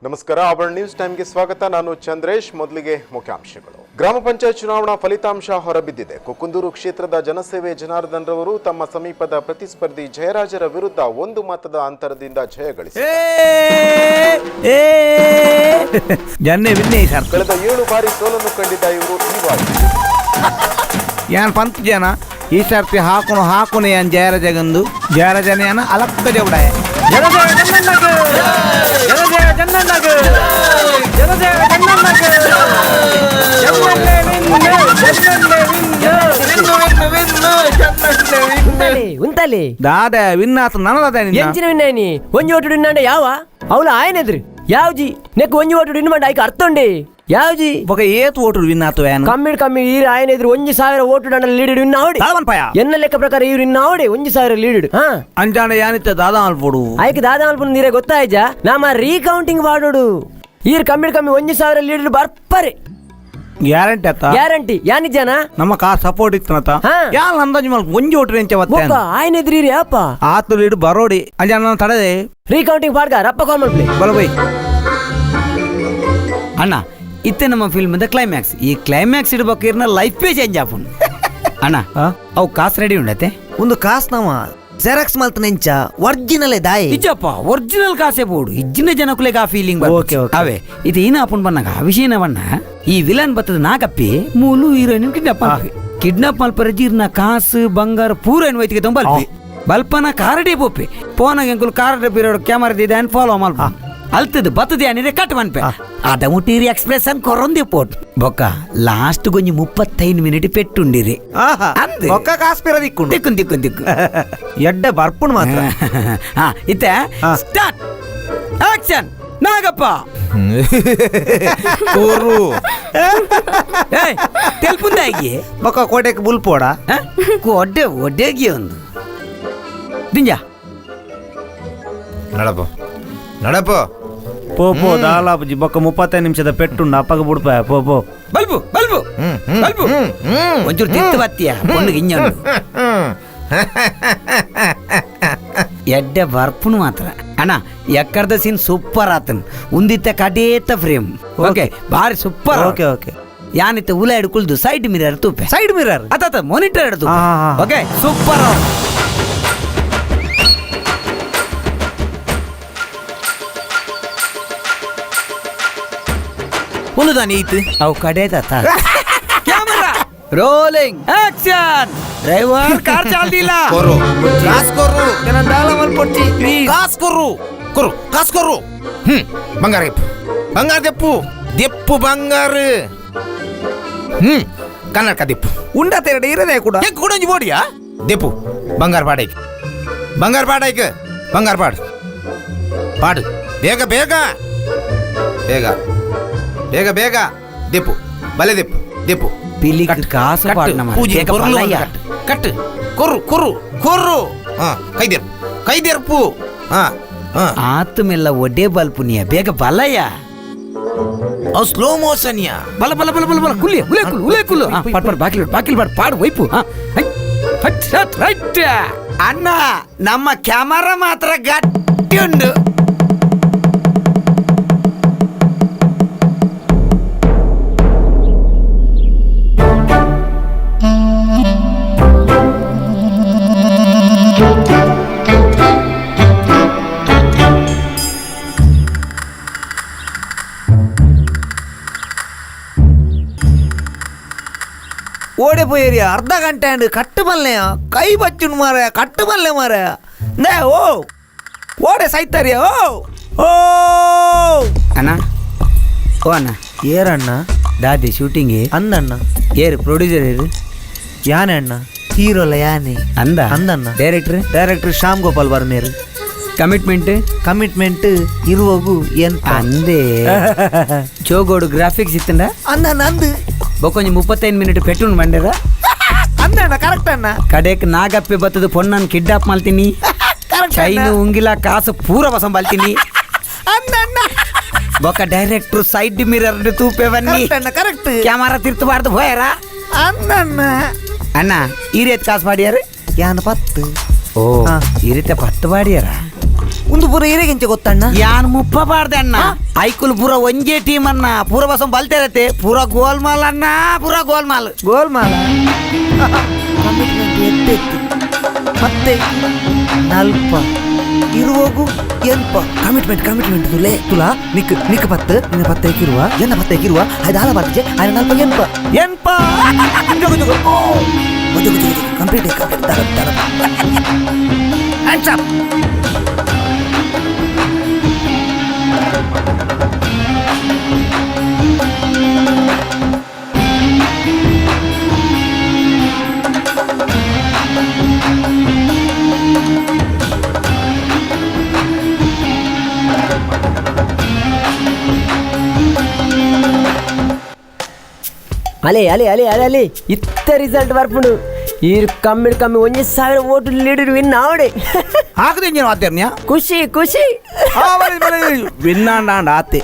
ನಮಸ್ಕಾರ, ಆಭರಣ ನ್ಯೂಸ್ ಟೈಮ್ಗೆ ಸ್ವಾಗತ. ನಾನು ಚಂದ್ರೇಶ್. ಮೊದಲಿಗೆ ಮುಖ್ಯಾಂಶಗಳು. ಗ್ರಾಮ ಪಂಚಾಯತ್ ಚುನಾವಣಾ ಫಲಿತಾಂಶ ಹೊರಬಿದ್ದಿದೆ. ಕುಕ್ಕುಂದೂರು ಕ್ಷೇತ್ರದ ಜನಸೇವೆ ಜನಾರ್ದನ್ ರವರು ತಮ್ಮ ಸಮೀಪದ ಪ್ರತಿಸ್ಪರ್ಧಿ ಜಯರಾಜರ ವಿರುದ್ಧ 1 ಮತದ ಅಂತರದಿಂದ ಜಯ ಗಳಿಸಿದ್ದಾರೆ. ಕಳೆದ 7 ಬಾರಿ ಸೋಲನ್ನು ಕಂಡಿದ್ದ ಇವರು ಈ ಬಾರಿ ಯಾನ್ ಪಂತ್ ಜನ ಈ ಸರ್ತಿ ಹಾಕುನು ಹಾಕುನು ಯಾನ್ ಜಯರಾಜಗಂದು ಜಯರಾಜನ ಅಲಕ್ಕ ಜವಡಾಯ. ಉಂತಲೆ ದಾದ ವಿನ್ನಾತ ನನದಾದ ಎಂಚಿನ ವಿನ್ನಾನಿ ಒಂಜಿ ಓಟು ವಿನ್ನಾಂಡ ಯಾವ ಅವಳು ಆಯನೆದ್ರು ಯಾವ್ಜಿ ನೆಕ್ ಒಂಜಿ ಓಟು ವಿನ್ ಮಂಡ ಐಕ ಅರ್ಥ ಉಂಡೆ ಯಾವ್ಜಿ ಬೊಕ ಏತ್ ಓಟು ವಿನ್ ಆತು ಯಾನ್ ಕಮ್ಮಿ ಕಮ್ಮಿ ಈರ್ ಆಯನೆದ್ರು 1000 ಓಟು ಡಂಡ ಲೀಡ್ ವಿನ್ ಆವಡೆ ಎನ್ನ ಲೆಕ್ಕ ಪ್ರಕಾರ ಇವರು ಇನ್ನ ಆವಡೆ 1000 ಲೀಡ್. ಹಾ ಅಂಜಾನ ಯಾನಿತ್ತ ದಾದಾ ಅಲ್ಪೋಡು ಐಕ ದಾದಾ ಅಲ್ಪು ನೀರೇ ಗೊತ್ತಾಯ್ಜ ನಾಮ ರೀಕೌಂಟಿಂಗ್ ಮಾಡೋಡು ಈರ್ ಕಮ್ಮಿ ಕಮ್ಮಿ 1000 ಲೀಡ್ ಬರ್ಪರೆ ಗ್ಯಾರಂಟಿ ಅತ್ತ ಗ್ಯಾರಂಟಿ ಯಾನಿಜಾನ ನಮ್ಮ ಕಾ ಸಪೋರ್ಟ್ ಇತ್ತನತ ಯಾನ್ ಅಂದಾಜು ಮಲ್ಪ ಒಂಜಿ ಓಟು ಎಂಚ ಬತ್ತೆ ಬೊಕ ಆಯನೆದ್ರಿ ರೀ ಅಪ್ಪ ಆತು ಲೀಡ್ ಬರೋಡಿ ಅಂಜಾನ ನಾನು ತಡದೆ ರೀಕೌಂಟಿಂಗ್ ಪಾಡ್ಗ ರಪ್ಪ ಕಾಲ್ ಮಲ್ಪ್ಲೆ ಬಲ ಬೈ ಅಣ್ಣ ಇತ್ತೆ ನಮ್ಮ ಫಿಲ್ಮ್ ಕ್ಲೈಮ್ಯಾಕ್ಸ್. ಈ ಕ್ಲೈಮ್ಯಾಕ್ಸ್ ಇಡ್ಬೇಕು ಇರ್ನ ಲೈಫೇ ಚೇಂಜ್ ಆಪುಂಡು ಅಣ್ಣ. ಅವು ಕಾಸು ರೆಡಿ ಉಂಡತೆ ಒಂದು ಕಾಸು ನಾವ ಜೆರಾಕ್ಸ್ ಮಲ್ತ ನೆಂಚ ಒರಿಜಿನಲ್ ದಾಯಿ ಇಜ್ಜಪ್ಪ ಒರಿಜಿನಲ್ ಕಾಸೆ ಬೋಡು ಇಜ್ಜಿನ ಜನಕುಲೆಗೆ ಆ ಫೀಲಿಂಗ್ ಓಕೆ ಅವೇ ಇದು ಏನ ಆಪುಂಡು ಬನ್ನಾಗ ಆ ವಿಷಯನ ಬಣ್ಣ ಈ ವಿಲನ್ ಬತ್ತದ ನಾಕಪ್ಪಿ ಮೂಲು heroine kidnap kidnap ಮಲ್ಪರ ಜೀರ್ನ ಕಾಸು ಬಂಗಾರ ಪೂರ ಏನು ವೈತಿಗೆ ತುಂಬ ಬಲ್ಪಿ ಬಲ್ಪನ ಕಾರಡಿ ಪೋಪಿ ಪೋನಾಗ ಎಂಕುಲು ಕಾರಡಿ ಪಿರೋಡು ಕ್ಯಾಮರಾ ದಿದೆ ಅನ್ ಫಾಲೋ ಮಲ್ಪ ಅಲ್ತದ ಬತ್ತದೆ ಅನಿದೆ ಕಟ್ ಮನ್ಪೆ ಅದ ಮುಟ್ಟಿರಿ ಎಕ್ಸ್ಪ್ರೆಸ್ ಅನ್ ಕೊರೊಂದಿ ಪೋಟ್ ಬೊಕ್ಕ ಲಾಸ್ಟ್ ಗೊಂಜಿ 35 ಮಿನಿಟ್ ಪೆಟ್ಟುಂಡಿರಿ ಬೊಕ್ಕ ಕಾಸ್ಪಿರ ದಿಕ್ಕು ದಿಕ್ಕು ದಿಕ್ಕು ದಿಕ್ಕು ಎಡ್ಡೆ ಬರ್ಪುಣ್ ಮಾತ್ರ. ಹಾ ಇತ್ತೆ ಸ್ಟಾರ್ಟ್ ಆಕ್ಷನ್ ನಾಗಪ್ಪ ಕೊರು ಏಯ್ ತೆಲ್ಪುಂದಾಗಿ ಬೊಕ್ಕ ಕೋಟೆಗೆ ಬುಲ್ಪೋಡ ಕೊಡ್ಡೆ ಒಡ್ಡೆಗಿ ಒಂದು ದಿಂಜ ನಡಪ ನಡಪ ಪೋ ಪೋ ದಾಲಾಪುಜಿ ಬೊಕ್ಕ 35 ನಿಮಿಷದ ಪೆಟ್ಟುಂಡು ಅಪ್ಪಗ ಬುಡ್ಪ ಪೋ ಪೋ bulb bulb bulb ಒಂಚೂರು ತಿತ್ತು ಬತ್ತಿಯ ಪೊಣ್ಣು ಗಿಂಜಂಡು ಎಡ್ಡೆ ಬರ್ಪುನು ಮಾತ್ರ ಅಣ್ಣ ಎಕ್ಕರ್ದ ಸೀನ್ ಸೂಪರ್ ಆತನ್ ಉಂದಿತ್ತ ಕಡೇತ ಫ್ರೇಮ್ ಓಕೆ ಭಾರಿ super. Okay okay ಯಾನಿತ್ತ ಉಲ ಹಿಡ್ಕೊಳ್ದು ಸೈಡ್ ಮಿರರ್ ತೂಪೆ ಸೈಡ್ ಮಿರರ್ ಅತ್ತ ಮಾನಿಟರ್ ಹಿಡ್ದು ಓಕೆ ಸೂಪರ್. ಒಂದು ದಾನಿ ಐತು ಅವು ಕಡೇತ camera rolling action driver car ಚಾಲ್ದಿಲ್ಲ ಕೊರು ಕಾಸ್ ಕೊರು ದಾಲ ಮಲ್ಪೊಟ್ಟಿ ಕಾಸ್ ಕೊರು ಕೊರು ಕಾಸ್ ಕೊರು. ಬಂಗಾರ ದೆಪ್ಪು ಬಂಗಾರ ದೆಪ್ಪು ದೆಪ್ಪು ಬಂಗಾರ. ಕನ್ನಡಕ ದೆಪ್ಪು ಉಂಡ ತೆರಡೆ ಇರದೆ ಕೂಡ ಕೂಡ ಒಂಜಿ ಬೋಡಿಯಾ ದೆಪ್ಪು ಬಂಗಾರ ಪಾಡೈಕ್ ಬಂಗಾರ ಪಾಡೈಕ್ ಬಂಗಾರ ಪಾಡು ಪಾಡು ಬೇಗ ಬೇಗ ಬೇಗ ಬೇಗ ಬೇಗ ದೆಪ್ಪು ಬಲೆ ದೆಪ್ಪು ದೆಪ್ಪು ಪಿಲಿ ಕಾಸು ಪೂಜೆ ಕಟ್ಟು ಕೊರು ಕೊರು ಕೊರು. ಹಾ ಕೈದೆರ್ಪು ಕೈದೆರ್ಪು. ಹಾ ಆತು ಮೆಲ್ಲ ಒಡ್ಡೆ ಬಲ್ಪುನಿಯ ಬೇಗ ಬಲಯ್ಯ ಅವು ಸ್ಲೋ ಮೋಷನ್ ಯಾ ಬಲ ಬಲ ಬಲ ಬಲ ಬಲ ಕುಲ್ಲಿ ಉಲೆ ಕುಲ್ಲು ಉಲೆ ಕುಲ್ಲು. ಪಾಡ್ ಪಾಡ್ ಬಾಕಿಲ್ ಬಾಕಿಲ್ ಪಾಡ್ ಪಾಡು ವೈಪು. ರೈಟ್ ಅಣ್ಣ ನಮ್ಮ ಕ್ಯಾಮರಾ ಮಾತ್ರ ಗಟ್ಟಿ ಉಂಡು. ಓಡೆ ಪೋಯೇರಿಯ ಅರ್ಧ ಗಂಟೆ ಅಂಡ್ ಕಟ್ಟು ಮಲ್ಲೆಯ ಕೈ ಬಚ್ಚುಂಡು ಮಾರ ಕಟ್ಟು ಮಲ್ಲೆ ಮಾರ ನೇ ಓ ಓಡೆ ಸೈತಾರಿಯ ಓ ಓ ಅಣ್ಣ ಓ ಅಣ್ಣ ಏರಣ್ಣ ದಾದಿ ಶೂಟಿಂಗ್ ಅಂದಣ್ಣ ಏರು ಪ್ರೊಡ್ಯೂಸರ್ ಏರು ಯಾನೆ ಅಣ್ಣ ಹೀರೋಲ ಯಾನೆ ಅಂದ ಅಂದಣ್ಣ ಡೈರೆಕ್ಟರ್ ಡೈರೆಕ್ಟರ್ ಶ್ಯಾಮ್ ಗೋಪಾಲ್ ಬರ್ಮೇರು ಕಮಿಟ್ಮೆಂಟ್ ಕಮಿಟ್ಮೆಂಟ್ ಇರುವಗು ಎಂತ ಅಂದೇ ಜೋಗೋಡು ಗ್ರಾಫಿಕ್ಸ್ ಇತ್ತಂಡ ಅಂದಣ್ಣ ಅಂದು ಬೊಕೊಂಜಿ 35 ಮಿನಿಟ್ ಪೆಟ್ಟುಂಡು ಬಂಡೇರ ಅಂದಣ್ಣ ಕರೆಕ್ಟ್ ಅಣ್ಣ ಕಡೆಕ್ ನಾಗಪ್ಪೆ ಬತ್ತದ ಪೊಣ್ಣನ್ ಕಿಡ್ನಾಪ್ ಮಾಡ್ತೀನಿ ಚೈನು ಉಂಗಿಲ ಕಾಸು ಪೂರ ಬಸಂ ಬಲ್ತೀನಿ ಬೊಕ್ಕ director side mirror ತೂಪೆ ಬನ್ನಿ ಕರೆಕ್ಟ್ ಕ್ಯಾಮರಾ ತಿರ್ತಬಾರ್ದು ಹೋಯರ ಅಣ್ಣ ಅಣ್ಣ ಈ ರೀತಿ ಕಾಸು ಮಾಡ್ಯಾರ ಯಾನ ಪತ್ತು ಓ ಈ ರೀತಿ 10 ಮಾಡ್ಯಾರ ಒಂದು ಪೂರ ಇರೆಗಿಂಚೆ ಗೊತ್ತಣ್ಣ ಯಾನ್ ಮುಪ್ಪ ಪಾಡ್ದೆ ಅಣ್ಣ ಐಕುಲ್ ಪೂರ ಒಂಜೇ ಟೀಮ್ ಅಣ್ಣ ಪೂರ ಬಸಂ ಬಲ್ತೇರತ್ತೆ ಪೂರ ಗೋಲ್ಮಾಲ್ ಅಣ್ಣ ಪೂರ ಗೋಲ್ಮಾಲ್ ಗೋಲ್ಮಾಲ ಕಮಿಟ್ಮೆಂಟ್ ಎತ್ತೆತ್ತು ಮತ್ತೆ ನಲ್ಪ ಇರುವೋಗು ಎನ್ಪ ಕಮಿಟ್ಮೆಂಟ್ ಕಮಿಟ್ಮೆಂಟ್ ತುಲೆ ತುಲಾ ನಿಕ್ ನಿಕ್ ಪತ್ತು ನಿನ್ನ ಪತ್ತೆ ಕಿರುವ ಎನ್ನ ಪತ್ತೆ ಕಿರುವ ಐದಾಲ ಬರ್ತಿಜೆ ಐನ ನಲ್ಪ ಎನ್ಪ ಎನ್ಪ ಜೋಗು ಜೋಗು ಜೋಗು ಜೋಗು ಕಂಪ್ಲೀಟ್ ಕಂಪ್ಲೀಟ್ ದರ ದರ hands up ಅಲೆ ಅಲೆ ಅಲೆ ಅಲೆ ಅಲೆ ಇತ್ತ ರಿಸಲ್ಟ್ ಬರ್ಪುಂಡು ಈರ್ ಕಮ್ಮಿ ಕಮ್ಮಿ 1000 vote leader win ಆವಡೆ ಹಾಕದೆ ಇಂಜಿನ ವಾದ್ಯರ್ನ್ಯಾ ಖುಷಿ ಖುಷಿ ವಿನ್ ಆಂಡ ಆತೆ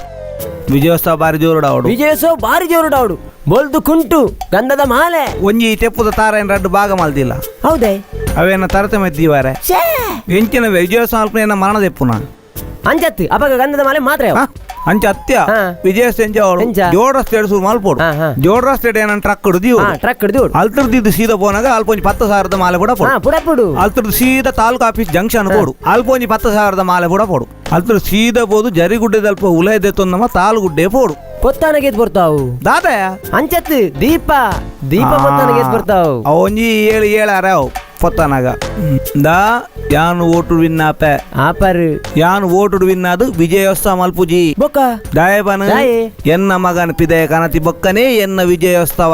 ವಿಜಯೋತ್ಸವ ಬಾರಿ ಜೋರುಡ ಅವಡು ವಿಜಯೋತ್ಸವ ಬಾರಿ ಜೋರುಡ ಅವಡು ಬೊಲ್ದು ಕುಂಟು ಗಂಧದ ಮಾಲೆ ಒಂಜಿ ತೆಪ್ಪುದ ತಾರೇನ್ ರಡ್ಡು ಭಾಗ ಮಲ್ದಿಲ್ಲ ಹೌದೇ ಅವೇನ ತರತೆ ಮೆದ್ದೀವಾರೆ ಎಂಚಿನ ವಿಜಯೋತ್ಸವ ಏನ ಮರಣ ತೆಪ್ಪುನ ಅಂಚತ್ತು ಅಪಗ ಗಂಧದ ಮಾಲೆ ಮಾತ್ರ ಅಂಚ ಅತ್ಯ ವಿಜಯ ಅವಳು ಜೋಡ ಸ್ಟೇಟ್ ಶುರು ಮಲ್ಪೋಡು ಜೋಡ ಸ್ಟೇಟ್ ಏನ ಟ್ರಕ್ ಹಿಡಿದು ಟ್ರಕ್ ಹಿಡಿದು ಅಲ್ತರ್ದಿದ್ದು ಸೀದಾ ಪೋನಾಗ ಅಲ್ಪ ಒಂಜಿ 10,000 ಮಾಲೆ ಕೂಡ ಪುಡಪುಡು ಅಲ್ತರ್ದು ಸೀದಾ ತಾಲೂಕು ಆಫೀಸ್ ಜಂಕ್ಷನ್ ಪೋಡು ಅಲ್ಪ ಒಂಜಿ 10,000 ಮಾಲೆ ಕೂಡ ಪೋಡು ಅಲ್ತರ್ ಸೀದಾ ಬೋದು ಜರಿಗುಡ್ಡೆದಲ್ಪ ಉಲಯದೆ ತೊಂದಮ್ಮ ತಾಲುಗುಡ್ಡೆ ಪೋಡು ಪೊತ್ತಾನಗೇತ್ ಬರ್ತಾವು ದಾದಯ ಅಂಚತ್ತು ದೀಪ ದೀಪ ಪೊತ್ತಾನಗೇತ್ ಬರ್ತಾವು ಒಂಜಿ 7 7 ಅವು ಪೊತ್ತಾನಾಗ ದಾ ಯಾನು ಓಟು ವಿನ್ ಆಪೆ ಆಪರ್ ಯಾನು ಓಟು ವಿನ್ ಅದು ವಿಜಯೋತ್ಸವ ಮಲ್ಪುಜಿ ಬೊಕ್ಕ ದಾಯಬನ ಎನ್ನ ಮಗನ ಪಿದಯ ಕನತಿ ಬೊಕ್ಕನೇ ಎನ್ನ ವಿಜಯೋತ್ಸವ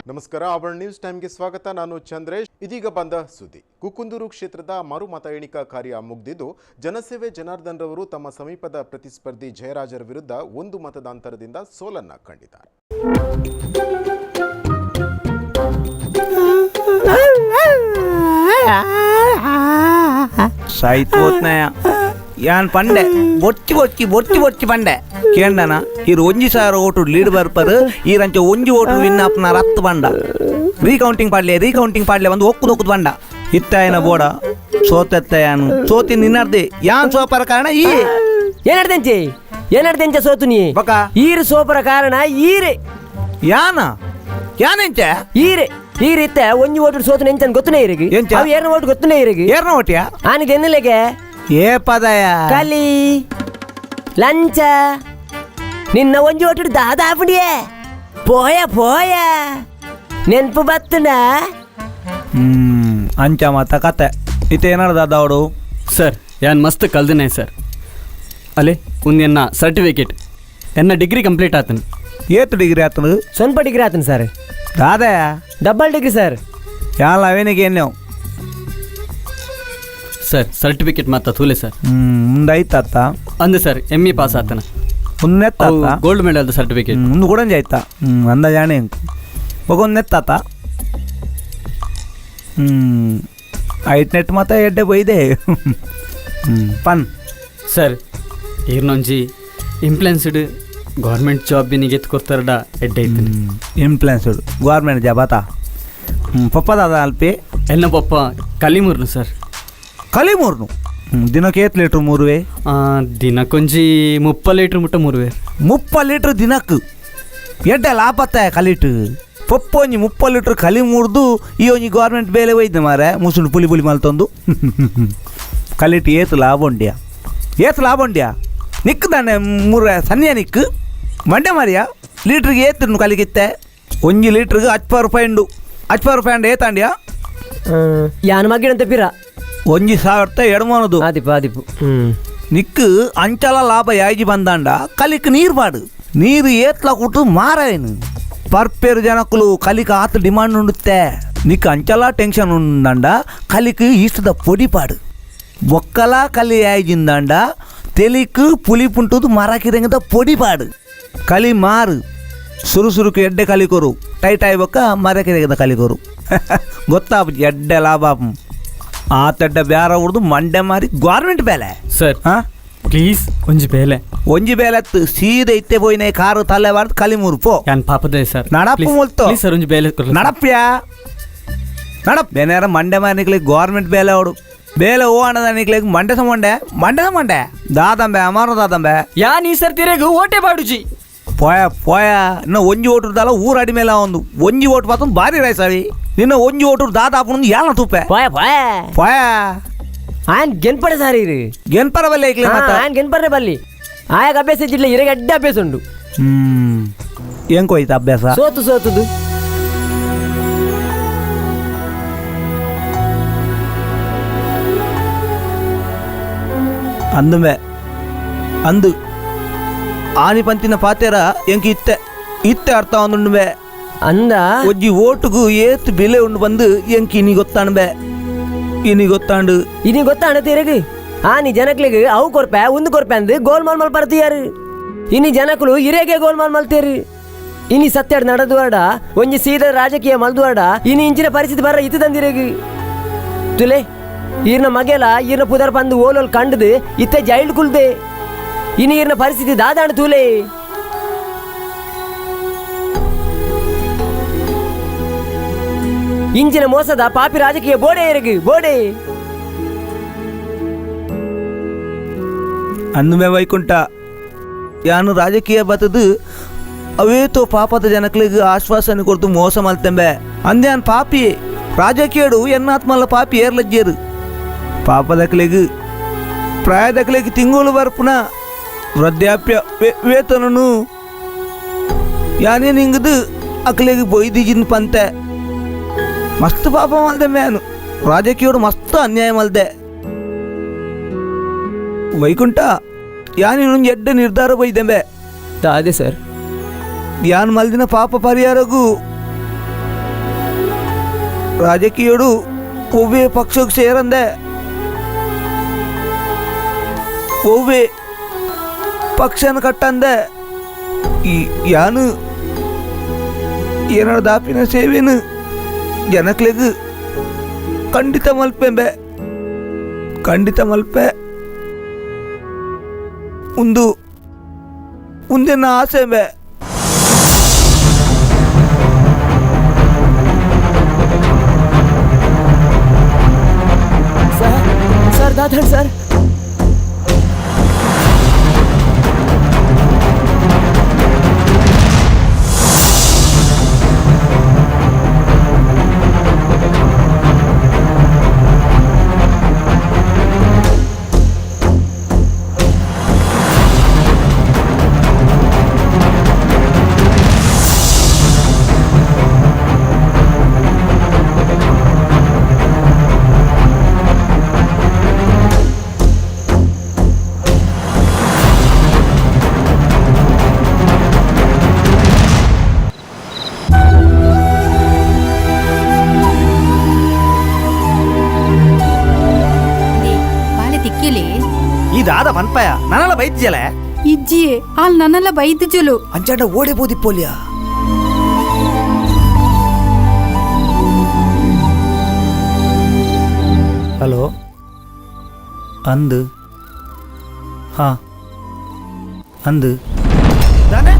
ನಮಸ್ಕಾರ, ಆವರಣ ನ್ಯೂಸ್ ಟೈಮ್ಗೆ ಸ್ವಾಗತ. ನಾನು ಚಂದ್ರೇಶ್. ಇದೀಗ ಬಂದ ಸುದ್ದಿ, ಕುಕ್ಕುಂದೂರು ಕ್ಷೇತ್ರದ ಮರು ಮತ ಎಣಿಕಾ ಕಾರ್ಯ ಮುಗಿದಿದ್ದು, ಜನಸೇವೆ ಜನಾರ್ದನ್ ರವರು ತಮ್ಮ ಸಮೀಪದ ಪ್ರತಿಸ್ಪರ್ಧಿ ಜಯರಾಜರ ವಿರುದ್ಧ 1 ಮತದಾಂತರದಿಂದ ಸೋಲನ್ನ ಕಂಡಿದ್ದಾರೆ. ಯಾನ್ ಪಂಡೆ ಬೊಚ್ಚಿ ಬೊಚ್ಚಿ ಬೊಚ್ಚಿ ಬೊಚ್ಚಿ ಪಂಡೆ ಕೇಂಡನ ಇರು 1,000 ಓಟು ಲೀಡ್ ಬರ್ಪರು ಈರಂಚೆ 1 ಓಟು ವಿನ್ ಆಪ್ನ ರತ್ತು ಬಂಡ ರೀಕೌಂಟಿಂಗ್ ಪಾಡ್ಲೆ ರೀಕೌಂಟಿಂಗ್ ಪಾಡ್ಲೆ ಬಂದು ಒಕ್ಕುದು ಒಕ್ಕುದು ಬಂಡ ಇತ್ತಾಯನ ಬೋಡ ಸೋತೆತ್ತಯಾನು ಸೋತಿ ನಿನ್ನರ್ದೆ ಯಾನ್ ಸೋಪರ ಕಾರಣ ಈ ಏನಡ್ದೆಂಚೆ ಏನಡ್ದೆಂಚೆ ಸೋತು ನೀ ಈರು ಸೋಪರ ಕಾರಣ ಈರೆ ಯಾನ ಯಾನೆಂಚೆ ಈರೆ ಈ ರೀತಿ 1 ಓಟು ಸೋತು ನೆಂಚನ್ ಗೊತ್ತನೇ ಇರಿಗೆ ಅವು ಏರ್ನ ಓಟು ಗೊತ್ತನೇ ಇರಿಗೆ ಏರ್ನ ಓಟಿಯಾ ಆನಿದ ಎನ್ನಲೆಗೆ ಏ ಪದಯ ಕಲಿ ಲಂಚ ನಿನ್ನ ಒಂಜಿ ಓಟು ದಾದಾಪುಡಿಯೇ ಪೋಯ ಪೋಯ ನೆನಪು ಬತ್ತನ ಅಂಚ ಮಾತ ಕತೆ ಇತ್ತೇನಾರು ದಾದಾ ಅವಡು ಸರ್ ಯಾನ್ ಮಸ್ತ್ ಕಲ್ದಿನೇ ಸರ್ ಅಲೆ ಒಂದು ಎನ್ನ ಸರ್ಟಿಫಿಕೇಟ್ ಎನ್ನ ಡಿಗ್ರಿ ಕಂಪ್ಲೀಟ್ ಆತನು. ಏತ್ ಡಿಗ್ರಿ ಆತನು? ಸ್ವಲ್ಪ ಡಿಗ್ರಿ ಆತನು ಸರ್. ದಾದಾ double degree sir. ಯಾಲ ಅವೇನಿಗೆ ಏನು ಸರ್ ಸರ್ಟಿಫಿಕೇಟ್ ಮಾತ್ರ ತೂಲೆ ಸರ್. ಮುಂದಾಯ್ತಾತ ಅಂದೆ sir M E pass ಆತನ ಉನ್ನೆತ್ತ gold medal certificate ಮುಂದೆ ಕೂಡ ಆಯ್ತಾ ಅಂದಾಜಾಣೆ ನೆತ್ತಾತ ಐಟ್ ನೆಟ್ ಮಾತ ಎಡ್ಡೆ ಬೈದೆ ಪನ್ ಸರ್ ಈರ್ನೊಂಜಿ ಇಂಪ್ಲೆನ್ಸ್ಡ್ ಗೌರ್ಮೆಂಟ್ ಜಾಬ್ ಬಿನಿಗೆ ಎತ್ಕೊಡ್ತಾರಡ ಎಡ್ಡೆ ಐತೆ. ಇಂಪ್ಲೆನ್ಸ್ಡ್ ಗೌರ್ಮೆಂಟ್ ಜಾಬ್ ಆತ ಪಪ್ಪ ದಾದ ಅಲ್ಪಿ ಎನ್ನ ಪಪ್ಪ ಕಲಿಮೂರ್ನು ಸರ್. ಕಲಿಮೂರ್ನು ದಿನಕ್ಕೆ ಏತ್ ಲೀಟ್ರ್ ಮೂರುವೆ? ದಿನಕ್ಕೊಂಜಿ 30 ಲೀಟ್ರ್ ಮುಟ್ಟ ಮೂರುವೆ. 30 ಲೀಟ್ರ್ ದಿನಕ್ಕೆ ಎಡ್ಡೆ ಲಾಪತ್ತ ಕಲಿಟು ಪಪ್ಪ ಒಂಜಿ 30 ಲೀಟ್ರ್ ಕಲಿ ಮೂರ್ದು ಈ ಒಂಜಿ ಗೌರ್ಮೆಂಟ್ ಬೇಲೆ ಒಯ್ದು ಮಾರೆ ಮುಸುಂಡು ಪುಲಿ ಪುಲಿ ಮಲ್ತೊಂದು ಕಲಿಟು ಏತು ಲಾಭ ಉಂಡ್ಯಾ ಏತು ಲಾಭ ಉಂಡ್ಯಾ ನಿಕ್ಕು ತಾನೆ ಮೂರು ಸನ್ನಿಯ ನಿಕ್ಕು ಮಂಡೆ ಮಾರಿಯ ಲೀಟ್ರಿಗೆ ಏತು ಕಲಿಗಿತ್ತೆ ಒಂಜಿ ಲೀಟ್ರಿಗೆ 10 ರೂಪಾಯಿ ಉಂಡು 10 ರೂಪಾಯಿ ಉಂಡು ಏತಾಂಡ್ಯಾ ಯಾನು ಮಗ್ಗಿಡಂತ ಪಿರ ಒಂಜಿ 1002 ಆದಿಪ್ಪು ಆದಿಪ್ಪು ನಿಕ್ಕು ಅಂಚಲ ಲಾಭ ಯಾಯ್ಜಿ ಬಂದಾಂಡ ಕಲಿಕ್ ನೀರು ಪಾಡು ನೀರು ಏತ್ಲ ಕೊಟ್ಟು ಮಾರಾಯನು ಪರ್ಪೇರು ಜನಕ್ಕಲು ಕಲಿಕ ಆತ ಡಿಮಾಂಡ್ ಉಂಡುತ್ತೆ ನಿಕ್ಕು ಅಂಚಲ ಟೆನ್ಷನ್ ಉಂಡಂಡ ಕಲಿಕ್ ಇಷ್ಟದ ಪೊಡಿ ಪಾಡು ಒಕ್ಕಲ ಕಲಿ ಯಾಯ್ಜಿಂದಾಂಡ ತೆಲಿಕ್ ಪುಲಿ ಪುಂಟುದು ಮರಕಿರಂಗದ ಪೊಡಿ ಪಾಡು ಕಲಿ ಮಾರು ಸುರುಸುರುಕು ಎಡ್ಡೆ ಕಲಿಕೊರು ಟೈಟ್ ಆಯ್ಬಕ್ಕ ಮರಕಿರಂಗದ ಕಲಿಕೊರು ಗೊತ್ತಾಪ ಎಡ್ಡೆ ಲಾಭ ಆತಡ್ಡ ಬ್ಯಾರ ಹೊಡೆದು ಮಂಡೆ ಮಾರಿ ಗೌರ್ಮೆಂಟ್ ಬೇಲೆ ಸರ್. ಪ್ಲೀಸ್ ಒಂಜಿ ಬೇಲೆ ಒಂಜಿ ಬೇಲೆ ಸೀದೆ ಇತ್ತೆ ಪೋಯಿನೆ ಕಾರು ತಲೆ ಬಾರ್ದು ಕಲಿಮೂರು ಪೋ ಯಾನ್ ಪಾಪದೆ ಸರ್ ನಡಪ್ಪು ಮುಲ್ತು ಪ್ಲೀಸ್ ಸರ್ ಒಂಜಿ ಬೇಲೆ ಕೊರ್ಲೆ ನಡಪ್ಯಾ ನಡಪ್ ಬೇನೇರ ಮಂಡೆ ಮಾನಿಕ್ಲಿಗೆ ಗೌರ್ಮೆಂಟ್ ಬೇಲೆ ಅವಡು ಬೇಲೆ ಓ ಅಣ್ಣದ ನಿಕ್ಲಿಗೆ ಮಂಡೆ ಸమంಡೆ ಮಂಡೆ ಸమంಡೆ ದಾದಂಬೆ ಅಮಾರ ದಾದಂಬೆ ಯಾನ್ ಈ ಸರ್ ತಿರೆಗು ಓಟೆ ಬಾಡುಜಿ ಪೋಯ ಪೋಯ ಇನ್ನ ಒಂಜಿ ಓಟು ದಾಲ ಊರು ಅಡಿ ಮೇಲೆ ಒಂದು ಒಂಜಿ ಓಟು ಪಾತೊಂದು ಭಾರಿ ರಾಯ್ಸಾವಿ ನಿನ್ನ ಒಂಜಿ ಓಟು ದಾದಾಪುನ ಯಾಲ ತೂಪೆ ಪೋಯ ಪೋಯ ಪೋಯ ಆಯನ್ ಗೆನ್ಪಡೆ ಸಾರಿ ಇರು ಗೆನ್ಪರ ಬಲ್ಲೆ ಐಕ್ಲೆ ಮಾತ ಆಯನ್ ಗೆನ್ಪರೆ ಬಲ್ಲಿ ಆಯಾಗ ಅಭ್ಯಾಸ ಇದ್ದಿಲ್ಲ ಇರಗೆ ಅಡ್ಡ ಅಭ್ಯಾಸ ಉಂಡು ಏನ್ ಕೊಯ್ತ ಅಭ್ಯಾಸ ಸೋತು ಸೋತುದು ಅಂದುಮೆ ಅಂದು ಆನಿ ಪಂತಿನ ಪಾತೆರ ಎಂಕ್ ಇತ್ತೆ ಇತ್ತೆ ಅರ್ಥ ಒಂದುಂಡುಬೆ ಅಂದ ಒಜ್ಜಿ ಓಟುಗು ಏತ್ ಬೆಲೆ ಉಂಡು ಬಂದು ಎಂಕ್ ಇನಿ ಗೊತ್ತಾಣ್ಬೆ ಇನಿ ಗೊತ್ತಾಂಡು ಇನಿ ಗೊತ್ತಾಣ ತಿರುಗು ಆನಿ ಜನಕ್ಲಿಗೆ ಅವು ಕೊರ್ಪೆ ಉಂದು ಕೊರ್ಪೆ ಅಂದು ಗೋಲ್ಮಾಲ್ ಮಲ್ ಪರ್ತಿಯಾರು ಇನಿ ಜನಕುಲು ಇರೇಗೆ ಗೋಲ್ಮಾಲ್ ಮಲ್ತೇರು ಇನಿ ಸತ್ಯಾಡ್ ನಡೆದುವಾಡ ಒಂಜಿ ಸೀದ ರಾಜಕೀಯ ಮಲ್ದುವಾಡ ಇನಿ ಇಂಚಿನ ಪರಿಸ್ಥಿತಿ ಬರ ಇತ್ತು ತಂದಿರೇಗು ತುಲೆ ಈರ್ನ ಮಗೆಲ ಈರ್ನ ಪುದರ್ ಪಂದು ಓಲೋಲ್ ಕಂಡುದು ಇತ್ತೆ ಜೈಲ್ ಕುಲ್ದೆ ಇನಿ ಈರ್ನ ಪರಿಸ್ಥಿತಿ ದಾದಾಣ ತೂಲೆ ಇಂಚಿನ ಮೋಸದ ಪಾಪಿ ರಾಜಕೀಯ ಬೋಡೆ ಇರಗು ಬೋಡೆ ಅಂದುಮೆ ವೈಕುಂಠ ಯಾನು ರಾಜಕೀಯ ಬತ್ತದು ಅವೇತೋ ಪಾಪದ ಜನಕ್ಲಿಗೆ ಆಶ್ವಾಸನೆ ಕೊಡ್ತು ಮೋಸ ಮಲ್ತೆಂಬೆ ಅಂದ್ಯಾನ್ ಪಾಪಿ ರಾಜಕೀಯಡು ಎನ್ನಾತ್ಮಲ್ಲ ಪಾಪಿ ಏರ್ಲಜ್ಜೇರು ಪಾಪದಕ್ಲಿಗೆ ಪ್ರಾಯದಕ್ಲಿಗೆ ತಿಂಗಳು ಬರ್ಪುನ ವೃದ್ಧಾಪ್ಯ ವೇತನನು ಯಾನೇ ನಿಂಗದು ಅಕ್ಲಿಗೆ ಬೊಯ್ದಿಜಿನ್ ಪಂತೆ ಮಸ್ತ್ ಪಾಪ ಮಲ್ದೆ ಮ್ಯಾನು ರಾಜಕೀಯಡು ಮಸ್ತ್ ಅನ್ಯಾಯ ಮಲ್ದೆ ವೈಕುಂಠ ಯಾನಿನೊಂದು ಎಡ್ಡೆ ನಿರ್ಧಾರ ಬೈದೆಂಬೆ ಅದೇ ಸರ್ ಯಾನ್ ಮಲ್ದಿನ ಪಾಪ ಪರಿಹಾರಗೂ ರಾಜಕೀಯಡು ಒವ್ವೇ ಪಕ್ಷಕ್ಕೆ ಸೇರಂದೆ ಒವ್ವೇ ಪಕ್ಷನ ಕಟ್ಟಂದೆ ಈ ಯಾನು ಏನೋ ದಾಪಿನ ಸೇವೆನು ಜನಕ್ಲೆಗ್ ಖಂಡಿತ ಮಲ್ಪೆಂಬೆ ಖಂಡಿತ ಮಲ್ಪೆ ಒಂದು ಮುಂದಿನ ಆಸೆ ಬೆ ಸರ್ ಸರ್ ದಾದನ್ ಸರ್ ಬಾಲೆ ತಿಕ್ಕಿಲಿ ಇದಾದ ಪನ್ಪಯ ನನ್ನಲ್ಲ ಬೈದ್ಯಲೆ ಇಜ್ಜಿ ಆಲ್ ನನ್ನಲ್ಲ ಬೈದ್ಜುಲು ಅಂಚಾಡ ಓಡೆ ಬೋದಿಪ್ಪೋಲಿಯಾ ಹಲೋ ಅಂದು ಹಾ ಅಂದು ದಾನೆ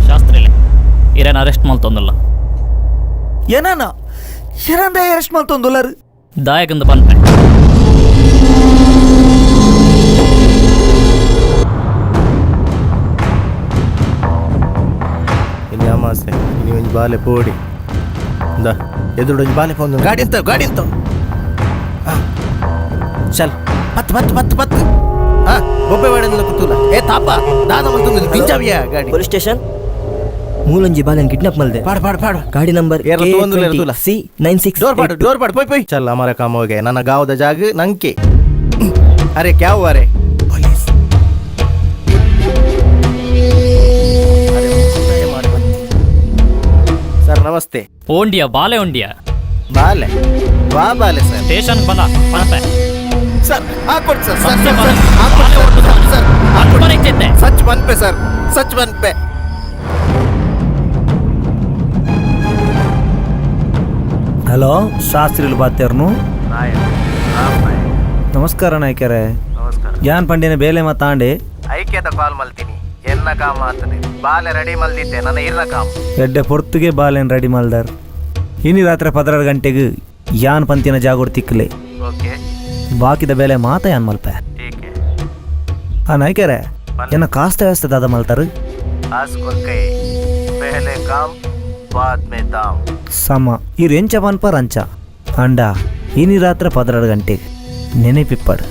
ಶಾಸ್ತ್ರಿಲೆ ಇರೇನು ಅರೆಸ್ಟ್ ಮಲ್ತೊಂದಲ್ಲ ಏನಾನ ಶರಂದ ಅರೆಸ್ಟ್ ಮಲ್ತೊಂದುಲ್ಲರು ದಾಯಕಂದ ಪನ್ಪೆ ಒಂಜಿ ಬಾಲೆ ಪೋಡಿ ಇಂದ ಎದುರು ಒಂಜಿ ಬಾಲೆ ಪೋಂದು ಗಾಡಿ ಎಂತ ಗಾಡಿ ಎಂತ ಚಲ್ ಪತ್ತು ಪತ್ತು ಪತ್ತು ಪತ್ತು ಹಾ ಬೊಬ್ಬೆ ವಾಡಲ್ಲ ಕೂತುಲ್ಲ ಏ ತಾಪ ದಾದ ಮಂತೊಂದು ದಿಂಜಾವಿಯ ಗಾಡಿ ಪೊಲೀಸ್ ಸ್ಟೇಷನ್ ಮೂಲೊಂಜಿ ಬಾಲೆನ್ ಕಿಡ್ನಾಪ್ ಮಲ್ದೆ ಪಾಡು ಪಾಡು ಪಾಡು ಗಾಡಿ ನಂಬರ್ ಏರ್ಲ ತೂವೊಂದುಲ್ಲ, ಏರ್ಲ ತೂಲ. C96 door ಪಾಡು ಡೋರ್ ಪಾಡು ಪೋಯ್ ಪೋಯ್ ಚಲ್ ಹಮಾರ ಕಾಮ ಹೋಗೆ ನನ್ನ ಗಾವದ ಜಾಗ ನಂಕೆ ಅರೆ ಕ್ಯಾ ಹುವಾ ರೇ ಸರ್ ನಮಸ್ತೆ ಓಂಡಿಯಾ ಬಾಲೆ ಓಂಡಿಯಾ ಬಾಲೆ ವಾ ಬಾಲೆ ಸರ್ ಸ್ಟೇಷನ್ ಬಲ ಪಣಪೆ ಸರ್ ಹಾಕೊಡ್ ಸರ್ ಸರ್ ಸರ್ ಸರ್ ಹಾಕೊಡ್ ಸರ್ ಸರ್ ಹಾಕೊಡ್ ಸಚ್ ಬನ್ಪೆ ಸರ್ ಸಚ್ ಬನ್ಪೆ ಹಲೋ ಶಾಸ್ತ್ರಿಲು ಬಾತೇರ್ನು ನಮಸ್ಕಾರ ನಾಯ್ಕರೇ ನಮಸ್ಕಾರ. ಯಾನ್ ಪಂಡಿನ ಬೇಲೆ ಮತ್ತಾಂಡೆ ಐಕ್ಯದ ಕಾಲ್ ಮಲ್ತೀನಿ ಎನ್ನ ಕಾಮ ಆತನೆ ಬಾಲೆ ರೆಡಿ ಮಲ್ದಿದ್ದೆ ನನ್ನ ಇರ್ನ ಕಾಮ ಎಡ್ಡೆ ಪೊರ್ತುಗೆ ಬಾಲೆನ್ ರೆಡಿ ಮಲ್ದಾರ್ ಇನಿ ರಾತ್ರಿ 16 ಗಂಟೆಗೆ ಯಾನ್ ಪಂತಿನ ಜಾಗೋಡ್ ತಿಕ್ಕಲೆ ಓಕೆ ಬಾಕಿದ ಬೇಲೆ ಮಾತ ಯಾನ್ ಮಲ್ಪೆ ಟೀಕೆ ಆ ನಾಯ್ಕರೇ ಎನ್ನ ಕಾಸ್ತ ವ್ಯವಸ್ಥೆ ದಾದ ಮಲ್ತಾರು ಆಸ್ ಕೊರ್ಕೈ ಪೆಹಲೆ ಕಾಮ್ ಬಾದ್ ಮೇ ದಾಮ್ ಸಮ ಈ ರೆಂಚ ಪನ್ಪ ರಂಚ ಅಂಡ ಇನಿ ರಾತ್ರಿ 16 ಗಂಟೆಗೆ ನೆನಪಿಪ್ಪಾಡು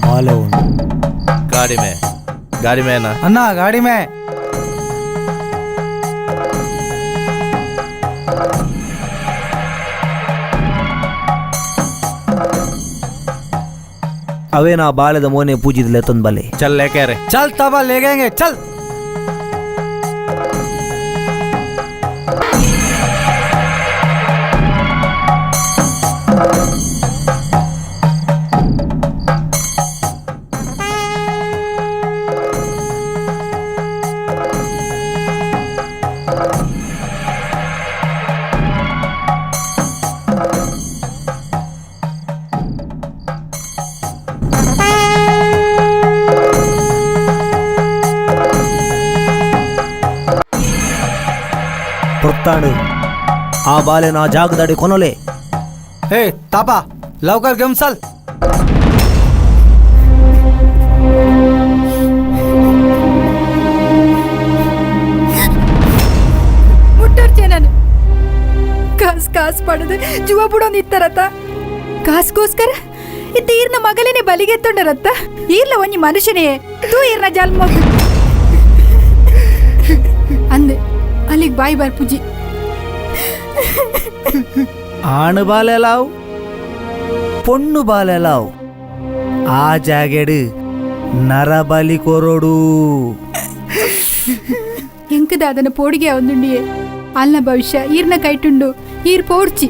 ಬಾಲೆ ಉಂಡು ಗಾಡಿ ಮೇ ಗಾಡಿ ಮೇನಾ ಅಣ್ಣ ಗಾಡಿ ಮೇ ಅವೇ ನಾ ಬಾಲೆದ ಮೋನೆ ಪೂಜಿದ್ಲೆ ತಂದ್ ಬಲೆ ಚಲ್ ಲೇಕೆ ರೇ ಚಲ್ ತಬಾ ಲೇಗಂಗೆ ಚಲ್ ಪೊರ್ತಾಡು ಆ ಬಾಲೆನ ಆ ಜಾಗದಡಿ ಕೊನೊಲೆ ಏ ತಾಪಾ ಲವಕರ್ ಗಮ್ಸಲ್ ಮುಟ್ಟರ್ಚೆ ನಾನು ಕಾಸ್ ಕಾಸ್ ಪಡೆದು ಜುವ ಬುಡೋನ್ ಇತ್ತಾರತ್ತ ಕಾಸ್ಗೋಸ್ಕರ ಇತ್ತ ಈರ್ನ ಮಗಲೇನೆ ಬಲಿಗೆತ್ತೊಂಡರತ್ತ ಈರ್ಲ ಒಂಜಿ ಮನುಷ್ಯನೇ ತೂ ಈರ್ನ ಜನ್ಮ ಅಂದೆ ಅಲ್ಲಿಗೆ ಬಾಯಿ ಬರ್ಪುಜಿ ಆಣು ಬಾಲೆಲಾವ್ ಪೊಣ್ಣು ಬಾಲೆಲಾವ್ ಆ ಜಾಗೆಡು ನರಬಲಿ ಕೊರೊಡು ಎಂಕದಾದನ ಪೋಡಿಗೆ ಒಂದುಂಡಿಯೇ ಅಲ್ನ ಭವಿಷ್ಯ ಈರ್ನ ಕೈಟುಂಡು ಈರ್ ಪೋಡ್ಚಿ